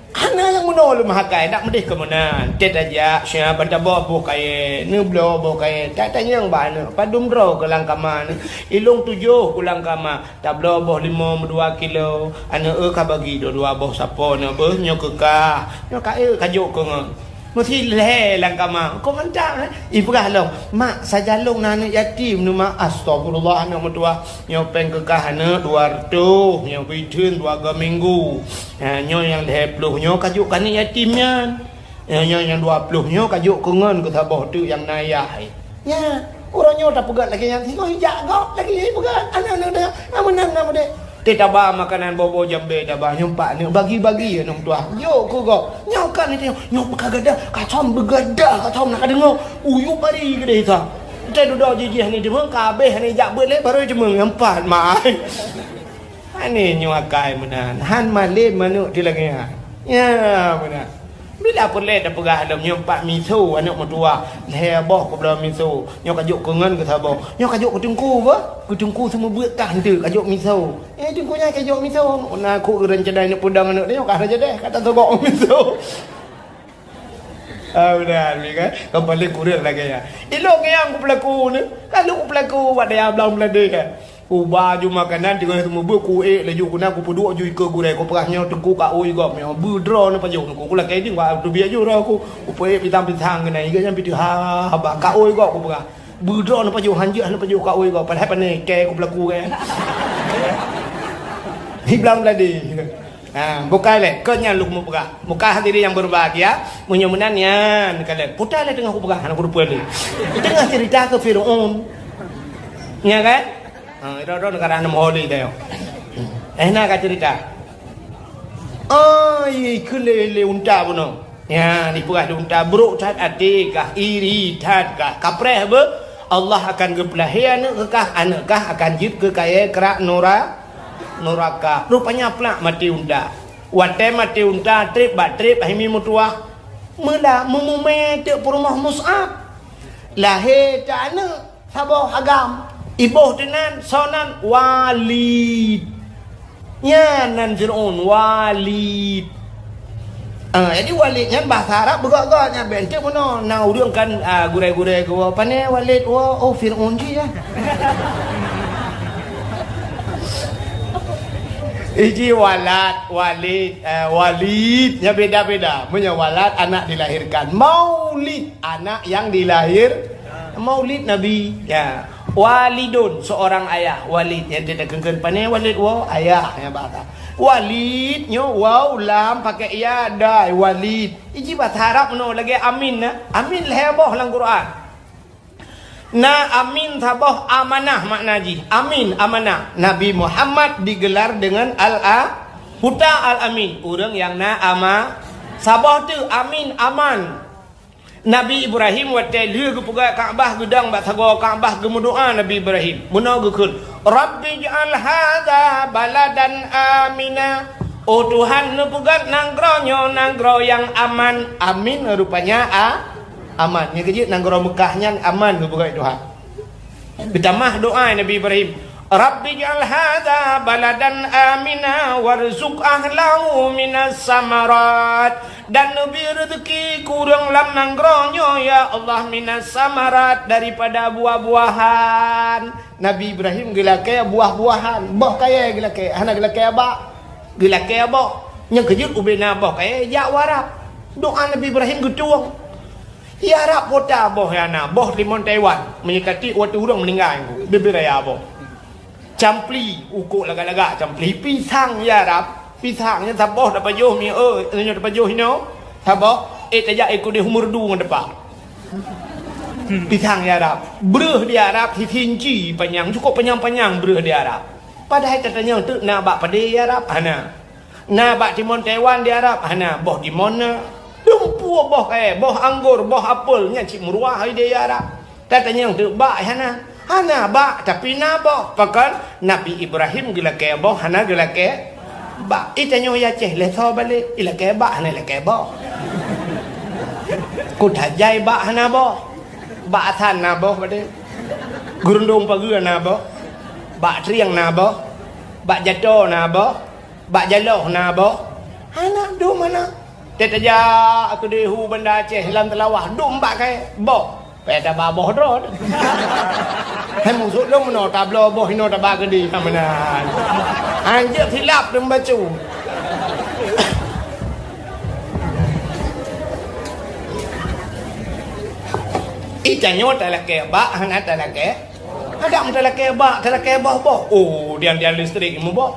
Hana nyang meunoe lé meuhakai, dak meudeh keu meunan. Tét tajak, siap ban tabloe boh kayèe, neubloe boh kayèe. Tak tanyong bak aneuk, padum droe keu lam kama neuh. Ilông tujoh keu lam kama, tabloe boh limong meudua kilo. Aneuk eu ka bagi dua-dua boh sapo neuh beuh, nyoe keu kah. Nyoe ka eu ka jok keu ngon. Meusi lhèe lam kama, kok mantap, eh? Ipeugah lom, "Mak, sajan lôn na aneuk yatim neuh, Mak." Astagfirullah, aneuk meutuwah. Nyoe pèng keu kah aneuk dua reutôh, nyoe keu itheun dua go minggu. Ha, nyoe nyang lhèe ploh nyoe ka jok keu aneuk yatim nyan. Nyoe, nyoe nyang dua ploh nyoe ka jok keu ngon keu saboh teuk nyang na yah. Nyan, uroe nyoe tapeugöt lagèe nyan, singoh ijak gob lagèe nyan ipeugöt. Aneuk-aneuk teuh, na meunan, na meudeh. Teuh taba makanan boh-boh jambé taba, nyoe pat aneuk bagi-bagi aneuk meutuwah. Jok keu gob. Nyoe kan itu, nyoe ka gadah, ka thom beugadah, ka thom na ka deungoe. Uyup bari keudeh sa. Teuh dudoe jih-jih ni deungoe, ka habéh ni jak beuet lé, baru deungoe nyan pat, mak. Aneuk nyoe akai meunan, han malém aneuk di lagèe nyan. Ya, meunan. Bila peureulèe tapeugah lom nyoe pat miso aneuk meutuwah, lhèe boh keubloe miso. Nyoe ka jok keu ngon keu saboh. Nyoe ka jok keu teungku beuh? Keu teungku seumeubeuet kah enteuk ka jok miso. Eh, teungku nyan ka jok miso. Na kok ureueng cadai neuk peudong aneuk nyoe ka rajadeh, ka tasogok miso. Ah, meunan, kan? Ka paléng kureueng lagèe nyan. Ilông nyang kupeulaku ni, ka lheueh kupeulaku bak dayah Blang Meulade, kan? Kuba ju makanan, teungoh seumeubeuet, kuék laju keunan, kupeuduek ju ikeue gurèe, kupeugah nyoe teungku ka ui gob, nyoe beudroe neupajoh, ku lakèe ding, bak teubiet ju roh ku, kupeuék pisang-pisang keunan, iga nyan pih teuha, haba ka ui gob, kupeugah. Beudroe neupajoh, hanjeuet neupajoh ka ui gob, padahai pane kèe kupeulaku, kan? Di Blang Meulade. Ha, bukai lé, kon nyan lôn mupeugah. Bukai hadirin yang berbahagia, meunyoe meunan nyan, ka lé. Puta lé teungoh kupeugah, hana kuteupeu lé. Teungoh cerita keu Fir'aun. Nya kan? Ha, droe-droe neugara aneuk meuhôi lé. Eh, na ka cerita. Ai, keu lé, lé unta bunoe. Nyan, ipeugah lé unta, brok that até kah, iri that kah, kapreh beuh. Allah akan geupeulahé aneuk keu kah, aneuk kah akan jeuet keu kayèe krak nura-, nuraka. Rupanya plak maté unta. Watèe maté unta, trép bak trép, hai mi meutuwah. Meula meumumé teuk peurumoh Mus'ab. Lahé teuh aneuk. Saboh agam, iboh teunan, soe nan? Walid. Nyan nan Fir'aun, Walid. Ah, jadi Walid nyan bahasa Arab beugöt-göt nyan, bèk enteuk meunoe. Na ureueng kan, ah, gurèe-gurèe geuwoe, "Pane Walid woe?" "Oh, Fir'aun jih, ya." Iji Walad, Walid, eh, Walid, nyan beda-beda. Meunyoe Walad, anak dilahirkan. Maulid, anak yang dilahir-, Maulid Nabi. Ya. Walidun, seorang ayah. Walid, nyang teuka keun-keun pane Walid woe, ayah, nyang bahasa. Walid, nyoe waw, lam, pakai ya, dai, Walid. Iji bahasa Arab meunoe lagèe amin, na. Amin lhèe boh lam Quran. Na amin saboh amanah makna jih. Amin, amanah. Nabi Muhammad digelar dengan Al-A-, Huta Al-Amin. Ureueng nyang na ama-, saboh teuk amin, aman. Nabi Ibrahim watèe lheueh geupeugöt Ka'bah, geudong bak sagoe Ka'bah, geumeudoa Nabi Ibrahim. Meunoe geukheun, "Rabbij'al hadza baladan amina." Oh Tuhan, neupeugöt nanggroe nyoe nanggroe nyang aman. Amin rupanya a-, aman. Nyang keujeuet nanggroe Meukah nyan aman geupeugöt Tuhan. Geutamah doa Nabi Ibrahim, Rabbi ij'al hadza baladan amina warzuq ahlahu minas samarat. Dan neubri reuzeuki keu ureuëng lam nanggroe nyoe, ya Allah, minas samarat, daripada buah-buahan. Nabi Ibrahim geulakée buah-buahan, boh kayée geulakée, hana geulakée bak, geulakée boh. Nyang keujeuet ubena boh kayée jak u Arab. Doa Nabi Ibrahim geutueng. Di Arab kota boh nyang na, boh limon Taiwan, meunyeukati watée ureuëng meuninggai, bibir raya boh. Campli, ukok lagak-lagak campli. Pisang di Arab, pisang nyan saboh tapajoh mi, eh, nyoe tapajoh inoe, saboh, eh, tajak ikut di humur du ngon depa. Pisang di Arab. Breueh di Arab, sisinci panyang, cukup panyang-panyang breueh di Arab. Padahai tatanyong teuk na bak padé di Arab, hana. Na bak timon Taiwan di Arab, hana, boh timon na. Dumpeue boh kayée, boh anggor, boh apel, nyan cit meuruah hai di Arab. Tatanyong teuk bak hana. Hana bak, tapi na boh. Pakon Nabi Ibrahim geulakée boh, hana geulakée bak. Itanyoe di Aceh, lé soe balek, ilakée bak, hana ilakée boh. Kuta Jai bak hana boh. Bak Asan na boh padé. Geurundong Pageue na boh. Bak Trieng na boh. Bak Jato na boh. Bak Jaloh na boh. Hana, dum hana. Teuh tajak keudeh u Banda Aceh lam Teulawah, dum bak kayée boh. Payah taba boh droe. Hai musoh lôn meunoe tabloe boh inoe taba keudeh ka meunan. Anjeuet silap dum bacu. Itanyoe talakée bak, hana talakée. Adak meutalakée bak, talakée boh-boh. Oh, tiang-tiang listrik muboh.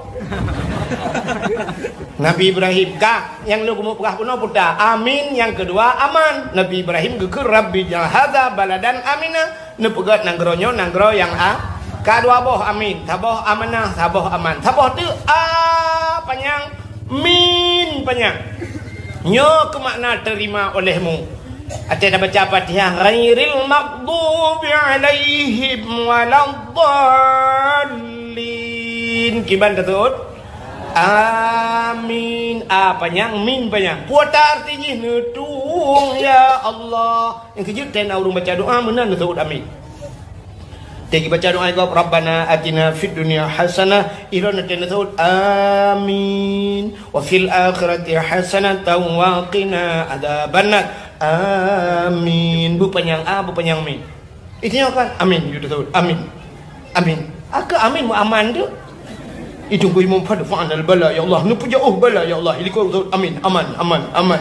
Nabi Ibrahim, ka, nyang lôn keumeung peugah bunoe puta. Amin, nyang keudua aman. Nabi Ibrahim geukheun, "Rabbi ij'al hadza baladan amina." Neupeugét nanggroe nyoe nanggroe nyang a-, ka dua boh amin. Saboh amanah, saboh aman. Saboh teuk a panyang, min panyang. Nyoe keumakna terima olehmu. Watée tabaca Fatihah, ghairil maghdubi alaihim waladdallin. Kiban taseuôt? Amin. A panyang, min panyang. Peue arti jih? Neutueng, ya Allah. Nyang keujeuet teuh na ureuëng baca doa meunan neuseuôt amin. Teuh baca doa gob, "Rabbana atina fid dunya hasanah," ilôn teuh neuseuôt amin. "Wa fil akhirati hasanatan wa qina adzabannar." Amin. Beupanyang a, beupanyang min. Itanyoe kan? Amin. Yue taseuôt amin. Amin. Akai amin meuaman tu. Itu ku imum fad fa'al bala ya Allah. Neupeujauh bala ya Allah. Ilikot taseuôt amin. Aman, aman, aman.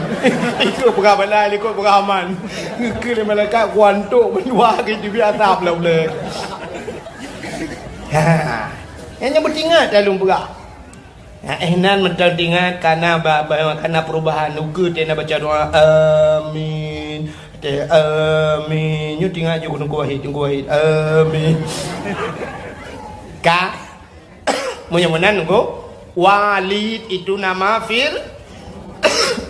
Itu peugah bala, ilikot peugah aman. Ngeukeue lé malaikat kuantok meunyuwa ke jibi asab lah ulée. Ha. Nyang nyan beutingat dalam peugah. Nah, eh, nan meuteun ingat kana ba, ba, kana perubahan. Ukeue teuh na baca doa, "Amin." Teuh, "Amin." Nyoe tingat ju Teungku Wahid, Teungku Wahid. "Amin." Ka? Meunyoe meunan, Teungku, Walid itu nama Fir-,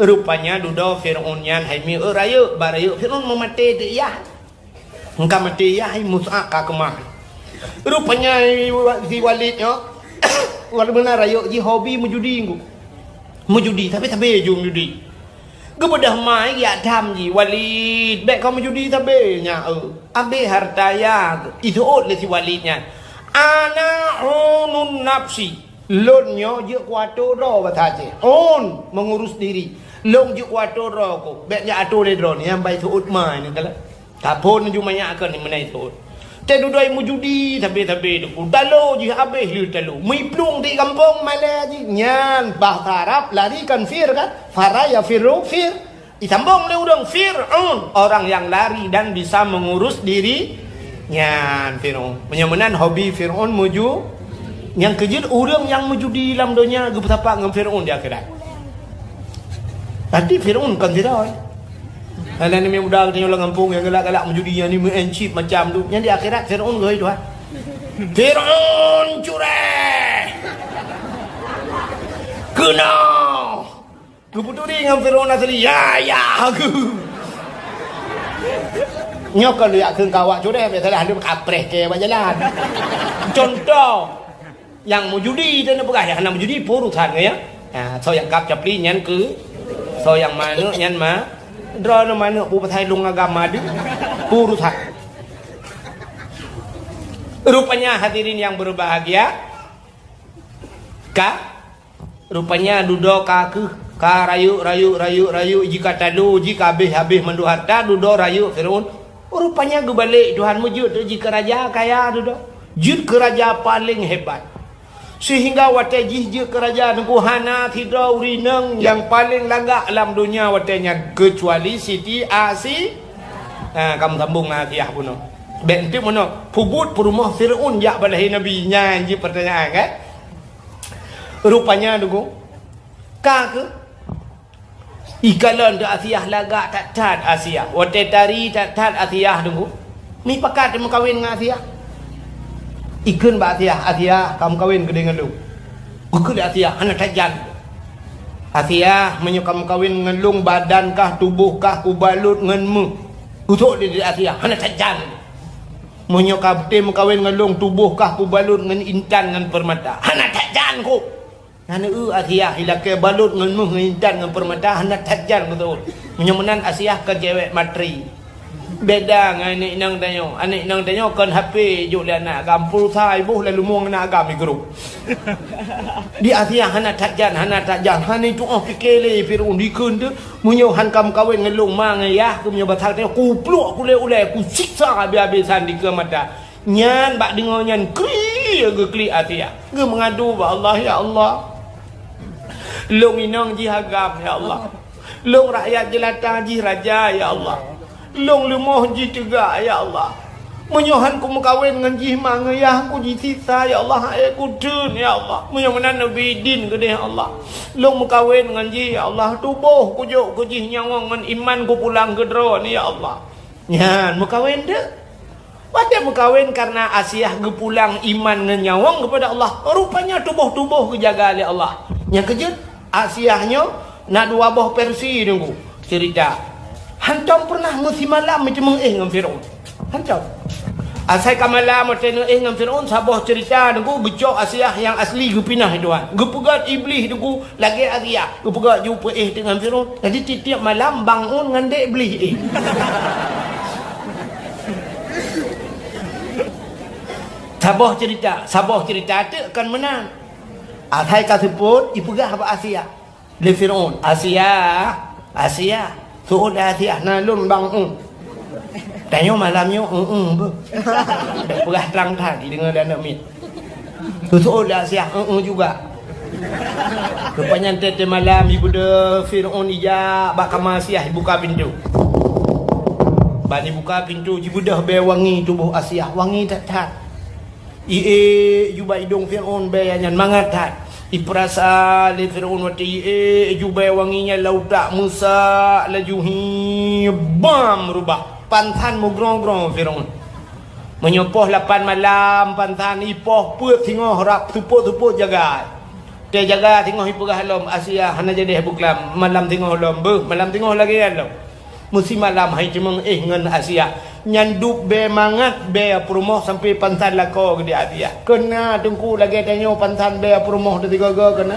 rupanya dudoe Fir'aun nyan hai mieu rayeuk, ba rayeuk Fir'aun meumaté teuh yah. Engka maté yah, hai Musa ka keumah. Rupanya si Walid nyoe, walaupun na rayeuk jih hobi meujudi ngu. Meujudi, sabe-sabe ju meujudi. Geubeudôh mai jak tham jih, "Walid, bék kau meujudi sabe nyan, eu. Abéh hareuta yah." Iseuôt lé si Walid nyan, "Ana unun nafsi." Lôn nyoe jeuet kuato droe basa Aceh. Un, mengurus diri. Lôn jeuet kuato droe ku. Bék jak ato lé droe nyan, nyang bai seuôt mai nyan kalon. Taphon ju manyak keu ni meunai seuôt. Teuh dudoe meujudi sabe-sabe tu. Talo jih abéh lé talo. Meuplueng di gampông malée jih. Nyan bahasa Arab lari kan fir kan? Fara yafirru fir. Disambong lé ureuëng Fir'aun, orang yang lari dan bisa mengurus diri nyan Fir'aun. Meunyoe meunan hobi Fir'aun meuju-, nyang keujeuet ureuëng nyang meujudi lam donya geupeusapat ngon Fir'aun di akhirat. Tapi Fir'aun kon sidroe. Hana ni muda geutanyoe lam gampông nyang galak-galak meujudi nyan ni meu'en cit macam tu. Nyan di akhirat Fir'aun geuhôi Tuhan. Fir'aun cureh. Keunoe. Geupeuturi ngon Fir'aun asli, "Ya, ya, aku." Nyoe kon lôn yak kheun keu awak cureh, biasalah lôn kapreh keu bak jalan. Contoh, nyang meujudi teuh neupeugah, nyang hana meujudi peue urusan ngon nyan. Ha, soe nyang kab capli nyan keu, soe nyang manök nyan ma, droeneuh manök peue pasai lôn agam deuh, peue urusan. Rupanya hadirin yang berbahagia, ka, rupanya dudoe ka keuh, ka rayeuk, rayeuk, rayeuk, rayeuk, jih ka talo, jih ka habéh-habéh mandum harta, dudoe rayeuk Firaun. Rupanya geubalek Tuhan meujeuet teuk jih keu raja kaya dudoe. Jeuet keu raja paleng hebat. Sehingga watée jih jeuet keu raja teungku hana sidroe ureuëng inong nyang paleng lagak lam donya watée nyan keucuali Siti Asi. Ha, kamoe sambong ngon Asiah bunoe. Bék enteuk meunoe, peubuet peurumoh Firaun jak bak lahé Nabi. Nyan jeuet peurtanyaan, kan? Rupanya teungku, ka keuh, ikalon teuh Asiah lagak that-that Asiah. Watée tari that-that Asiah teungku, mipakat meukawen ngon Asiah. Ikheun bak Asiah, "Asiah, kameukawen keudeh ngon lôn." Geukheun lé Asiah, "Hana that jan." "Asiah, meunyoe kameukawen ngon lôn, badan kah, tuboh kah kubalot ngon méuh." Geusok lé Asiah, "Hana that jan." "Meunyoe ka beutôi meukawen ngon lôn, tuboh kah kubalot ngon intan ngon peurmata." "Hana that jan kôh." Nyan eu Asiah ilakée balot ngon méuh, ngon intan, ngon peurmata, hana that jan geuseuôt. Meunyoe meunan Asiah kon cewek materi. Beda ngon aneuk inong tanyoe. Aneuk inong tanyoe kon H P jok lé aneuk agam, pulsa iboh lalu mueng aneuk agam igrôp. Di Asiah hana that jan, hana that jan. Hana tu'oh pike lé Firaun dikeue teuh, meunyoe han kameukawen ngon lôn ma ngon yah keuh, meunyoe basa tanyoe, kupluek kulét ulée, kusiksa habéh-habésan dikeue mata. Nyan bak deungoe nyan kri geuklik Asiah. Geumeungadu bak Allah, "Ya Allah, lôn inong jih agam, ya Allah. Lôn rakyat jeulata jih raja, ya Allah. Lôn leumoh jih teuga, ya Allah. Meunyoe han kumeukawen ngon jih ma ngon yah, kujisiksa, ya Allah, han ék kuteun, ya Allah. Meunyoe meunan neubi idin keudeh, ya Allah. Lôn meukawen ngon jih, ya Allah. Tuboh kujok keu jih, nyawöng ngon iman kupulang keu droeneuh, ya Allah." Nyan meukawen teuh. Watée meukawen, kareuna Asiah geupulang iman ngon nyawöng keupada Allah, rupanya tuboh-tuboh geujaga lé Allah. Nyang keujeuet, Asiah nyoe na dua boh versi teungku ceurita. Hantom peureunah meusimalam meuteumeuéh ngon Firaun. Hantom. Asai ka malam watée neuéh ngon Firaun, saboh ceurita teungku geucok Asiah nyang asli geupinah Tuhan. Geupeugét Iblih teungku, lagée Asiah, geupeugah ju peuéh teungoh Firaun. Jadi tiep-tiep malam bangun ngon dek blih éh. Saboh ceurita, saboh ceurita teuk kon meunan. Asai ka seupôt, ipeugah bak Asiah. Lé Firaun, "Asiah, Asiah, seuôt lé Asiah, na lôn bangun." Tanyoe malam nyoe, "Eung-eung beuh." Peugah trang that, jideungoe lé aneuk miet. Teuseuôt lé Asiah, "Eung-eung juga." Rupanya teuh malam, ibeudôh Firaun ijak bak kama Asiah, ibuka pintoe. Ban ibuka pintoe, jibeudôh bée wangi tuboh Asiah, wangi that-that. Iék ju bak idong Firaun bée nyan mangat that. Ipeurasa lé Firaun watée iék ju bée wangi nyan lam utak, meusak laju, hi, bam, reubah. Pansan meugrong-grong Firaun. Meunyoe poh lapan malam pansan ipoh peuet singoh rab seupôt-seupôt jaga. Teujaga singoh ipeugah lom, "Asiah, hana jadeh beuklam, malam singoh lom beuh, malam singoh lagée nyan lom." Meusimalam hai teumeuéh ngon Asiah. Nyan dub bée mangat bée peurumoh sampoe pansan lakoe geude Asiah. Keuna teungku lagée tanyoe pansan bée peurumoh teusigoe-goe keuna.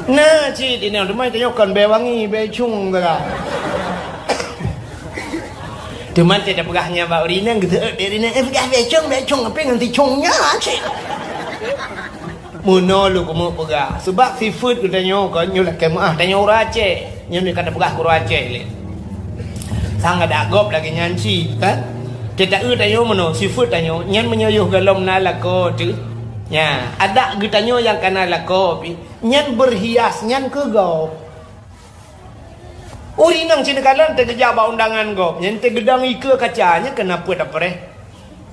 Na cit inong teuma tanyoe kon bée wangi, bée cung saga. Teuma teupeugah nyan bak ureuëng inong geuseuôt bée ureuëng inong, "Eh, peugah bée cung, bée cung, ape ngon si cung nyan cit?" Meunoe lôn keumeung peugah, seubab sifeuet geutanyoe kon nyoe lakée meuáh, tanyoe ureuëng Aceh. Nyoe ka tapeugah keu ureuëng Aceh lé. Sang adak gob lagée nyan cit, kan? Teuta-eu tanyoe meunoe, sifeuet tanyoe, nyan meunyoe yoh gohlom na lakoe teuh. Nya, adak geutanyoe nyang kana lakoe pih, nyan beurhias nyan keu gob. Ureuëng inong cit neukalon teugeujak bak undangan gob, nyan teugeudong ikeue kaca, nyan keuneuk peuet apreh.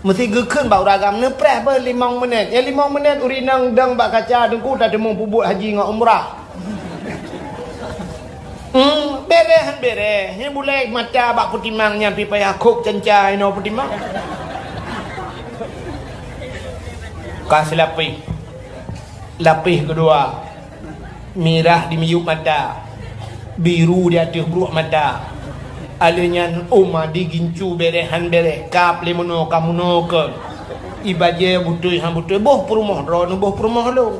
Meusti geukheun bak ureuëng agam, neupreh beuh limong meunét. Ya, limong meunét ureuëng inong dong bak kaca teungku tateumong peubuet haji ngon umrah. Hmm, bereh han bereh. Nyan bulèe mata bak peutimang nyan pih payah khôb canca inoe peutimang. Ka seulapéh. Lapéh keudua. Mirah di miyueb mata, biru di ateueh bruek mata. Alèh nyan ôm di gincu bereh han bereh, kab lé meunoe ka meunoe kon. Ibajèe beutôi han beutôi, boh peurumoh droeneuh boh peurumoh lôn.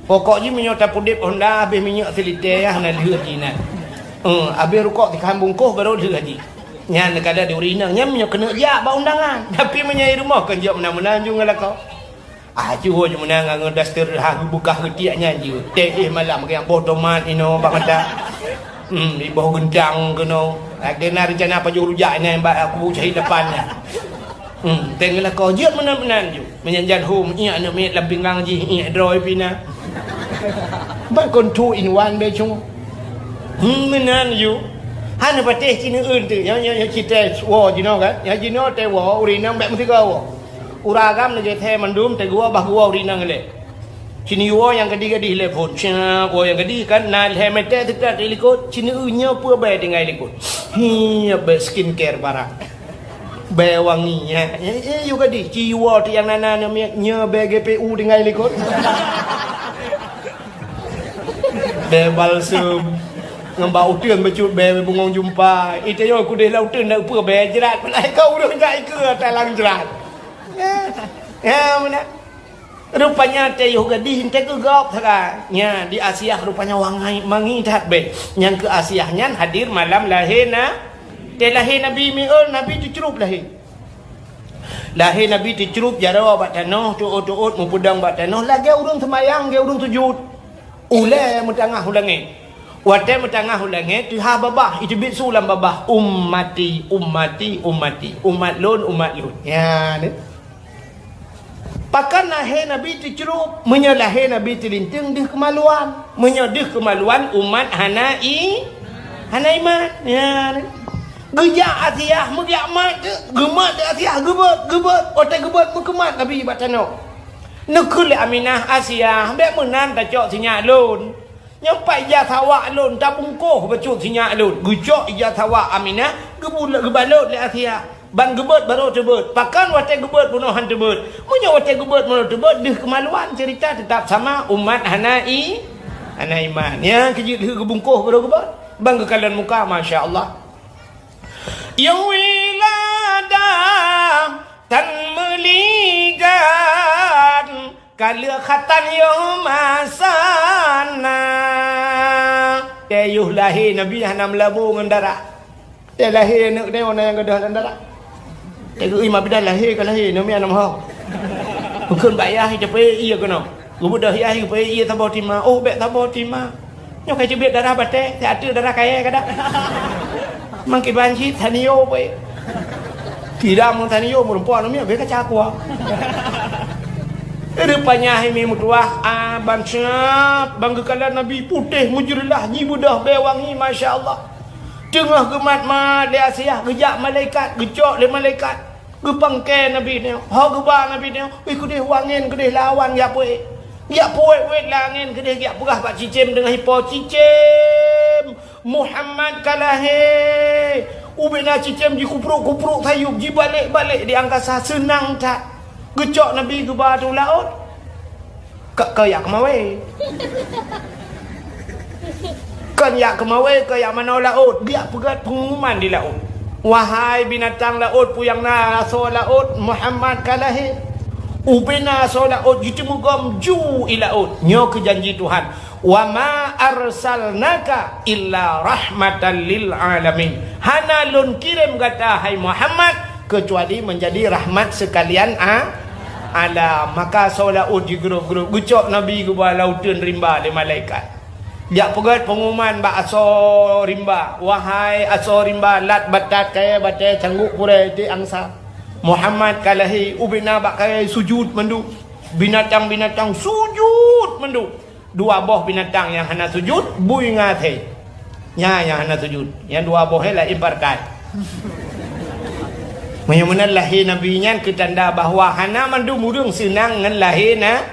Pokok jih meunyoe tapeudeb honda habéh minyeuk silitée yah na lheueh jih na. Eh, habéh rukok sikhan bungkôh barô lheueh jih. Nyan kada di ureueng inong, nyan meunyoe keuneuk jak bak undangan. Tapi meunyoe di rumoh kon jok meunan-meunan ju ngon lakoe. Ah, ju ho ju meunan ngon daster ha geubeukah geutiek nyan ju. Teh malam geuyang boh tomat inoe bak mata. Hmm, iboh geuntang keunoe. Lagèe na rencana pajoh rujak nyan bak aku cahit lapan nyan. Hmm, tengok lakoe jeuet meunan-meunan ju. Meunyan jan hom, iek aneuk miet lam pinggang jih, iek droe pih na. Ban kon two in one be cungoh. Hmm, meunan ju. Hana patéh ci neueun teuh. Nyoe, nyoe, nyoe ci teh woe jinoe kan. Nyoe jinoe teh woe, ureueng inong bèk meusigoe woe. Ureueng agam lagèe thèe mandum teh geuwoe bah geuwoe ureueng inong ilèe. Ci neuwoe nyang gadih-gadih lé phôn. Cak, woe nyang gadih kan, na lhèe mètè teutat di likot, ci neueun nyoe peue bèe tinggai likot. Hi, bèe skincare barang. Bèe wangi, ya. Eh, eh, yue gadih, ci yue woe teuh nyang na-na nyoe miet, nyoe bèe G P U tinggai likot. Bèe balsem. Ngon bak uteuen bacut bèe bungong jumpa. Ita nyoe kudeh lam uteuen dak peue bèe jrat. Peunaikot ureueng jak ikeue ata lam jrat. Ya. Ya, meunan. Rupanya teh yoh gadih teh geugop sagai. Nya, di Asiah rupanya wangai mangi that bèe. Nyang keu Asiah nyan hadir malam lahé na-, teh lahé Nabi mi'eul, Nabi teucrup lahé. Lahé Nabi teucrup jaroe bak tanoh, teuôt-teuôt meupeudong bak tanoh, lagèe ureueng seumayang, lagèe ureueng sujud. Ulèe meutangah u langèt. Watèe meutangah u langèt, teuhah babah, iteubiet su lam babah, "Ummati, ummati, ummati." Umat lôn, umat lôn. Nya, ni. Pakon lahé Nabi teucrup? Meunyoe lahé Nabi teulinteung deuh keumaluan. Meunyoe deuh keumaluan, umat hana i-, hana iman. Ya, ni. Geujak Asiah, meugeujak mat, geumat di Asiah, geubeuet, geubeuet. Watèe geubeuet, meukeumat Nabi bak tanoh. Neukheun lé Aminah, "Asiah, bèk meunan tacok sinyak lôn." Nyoe pat ija sawak lôn tabungkôh bacut sinyak lôn. Geucok ija sawak Aminah, geubul-, geubalot lé Asiah. Ban geubeuet barô teubeuet. Pakon watèe geubeuet bunoe han teubeuet? Meunyoe watèe geubeuet bunoe teubeuet, deuh keumaluan, ceurita teutap sama, umat hana i-, hana iman. Nyan keu jeuet lheueh geubungkôh barô geubeuet. Ban geukalon muka, masya Allah. Nyang wilada tan meuligan. Ka lheueh khatan yoh masa na. Teuh yoh lahé Nabi hana meulabô ngon darah. Teuh lahé aneuk teuh na nyang gadôh lam darah. Teuh geuh ié ma bidan lahé ka lahé, nyoe meunan ho. Bukon bak yah, teuh peuék ié keunoe. Geubeudôh yah, geupeue ié saboh tima. Oh, bèk saboh tima. Nyoe ka teubiet darah batèe, teuh ateueh darah kayèe kadang. Mangkiban cit, tanio peuék. Tidak meutanio, meureumpok aneuk miet, bèk kaca kuah. Rupanya hai mi meutuwah, ah, ban siap, ban geukalon Nabi putéh meujeureullah, jibeudôh bèe wangi, masya Allah. Teungoh geumat-mat lé Asiah, geujak malaikat, geucok lé malaikat. Geupangkée Nabi nyoe, ho geuba Nabi nyoe, ih keudeh u angén keudeh lawan geujak peuék. Geujak peuék-ék lam angén keudeh geujak peugah bak cicém deungon ipo, "Cicém, Muhammad ka lahé." Ubena cicém jikuprok-kuprok sayup, jibalek-balek di angkasa, seunang that. Geucok Nabi geuba u laôt. Ka, ka jak keumawé. Kon jak keumawé, ka jak manoe laôt. Geujak peugét peungumuman di laôt. Wahai binatang laôt, peue nyang na asoe laôt, Muhammad ka lahé. Ubena asoe laôt jiteumugom ju i laôt. Nyoe keuh janji Tuhan. "Wa ma arsalnaka illa rahmatan lil alamin." Hana lôn kirém gata, hai Muhammad, keucuali meunjadi rahmat seukalian a-, alam. Maka asoe laôt jigrôp-grôp, geucok Nabi geuba lam uteuen rimba lé malaikat. Jak peugét peungumuman bak asoe rimba, "Wahai asoe rimba, lat batat kayée batée, cangguek purée tiek angsa. Muhammad ka lahé." Ubena bak kayée sujut mandum. Binatang-binatang sujut mandum. Dua boh binatang nyang hana sujut, bui ngon asèe. Nyan nyang hana sujut. Nyang dua boh nyan laén partai. Meunyoe meunan lahé Nabi nyan keu tanda bahwa hana mandum ureueng seunang ngon lahé na-,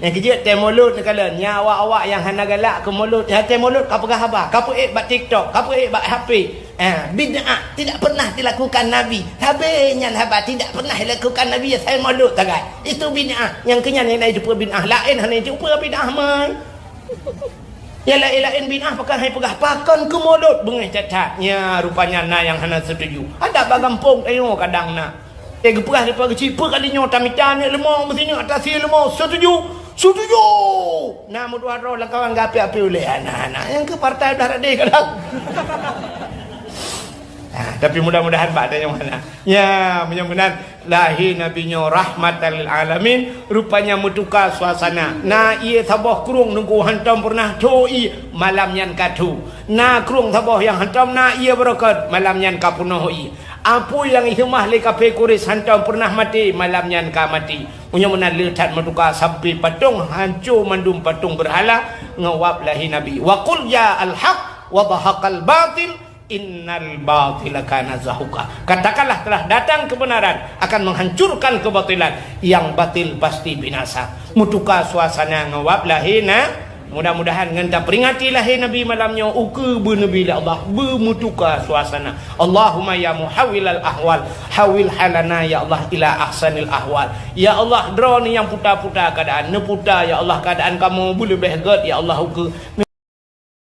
nyang keujeuet teuh mulod neukalon. Nyan awak-awak nyang hana galak keu mulod. Nyan teuh mulod ka peugah haba, ka peuék bak TikTok, ka peuék bak H P. Ah, bid'ah tidak pernah dilakukan Nabi. Sabé nyan haba tidak pernah dilakukan Nabi, asai mulod sagai. Itu bid'ah. Nyang keu nyan nyang na jiteupeue bid'ah, laén hana jiteupeue bid'ah mai. Nyang laén-laén bid'ah pakon hai peugah, pakon keu mulod beungéh that-that. Nya rupanya na nyang hana setuju. Adak bak gampông tanyoe kadang na. Eh, geupeugah lé Pak Geuchik, peue kali nyoe tamita aneuk leumo, meusineuk ata sie leumo, setuju? Setuju! Na meutuah droe lam kawan geuapi-api ulèe aneuk-aneuk. Nyang keu partai blah radeh kadang. Ha, Tapi mudah-mudahan bak tanyoe hana. Ya, meunyoe meunan, lahé Nabi nyoe rahmatan lil alamin, rupanya meutuka suasana. Na ié saboh krueng teungku hantom peureunah tho ié, malam nyan ka tho. Na krueng saboh nyang hantom na ié beureukat, malam nyan ka peunoh ié. Apui nyang iseumah lé kafé Quraisy hantom peureunah maté, malam nyan ka maté. Meunyoe meunan le that meutuka sampai patong hanco mandum patong beurhala ngon wab lahé Nabi. Wa qul ja'al haq wa zahaqal batil, innal batila kana zahuqa. Katakanlah telah datang kebenaran akan menghancurkan kebatilan, yang batil pasti binasa. Meutuka suasana ngon wab lahé na, mudah-mudahan ngon taperingati lahé Nabi malam nyoe ukeue beuneubri lé Allah, beumeutuka suasana. Allahumma ya muhawwilal ahwal, hawwil halana ya Allah ila ahsanil ahwal. Ya Allah, droeneuh nyang puta-puta keadaan, neuputa ya Allah keadaan kamoe beuleubeh gét ya Allah ukeue.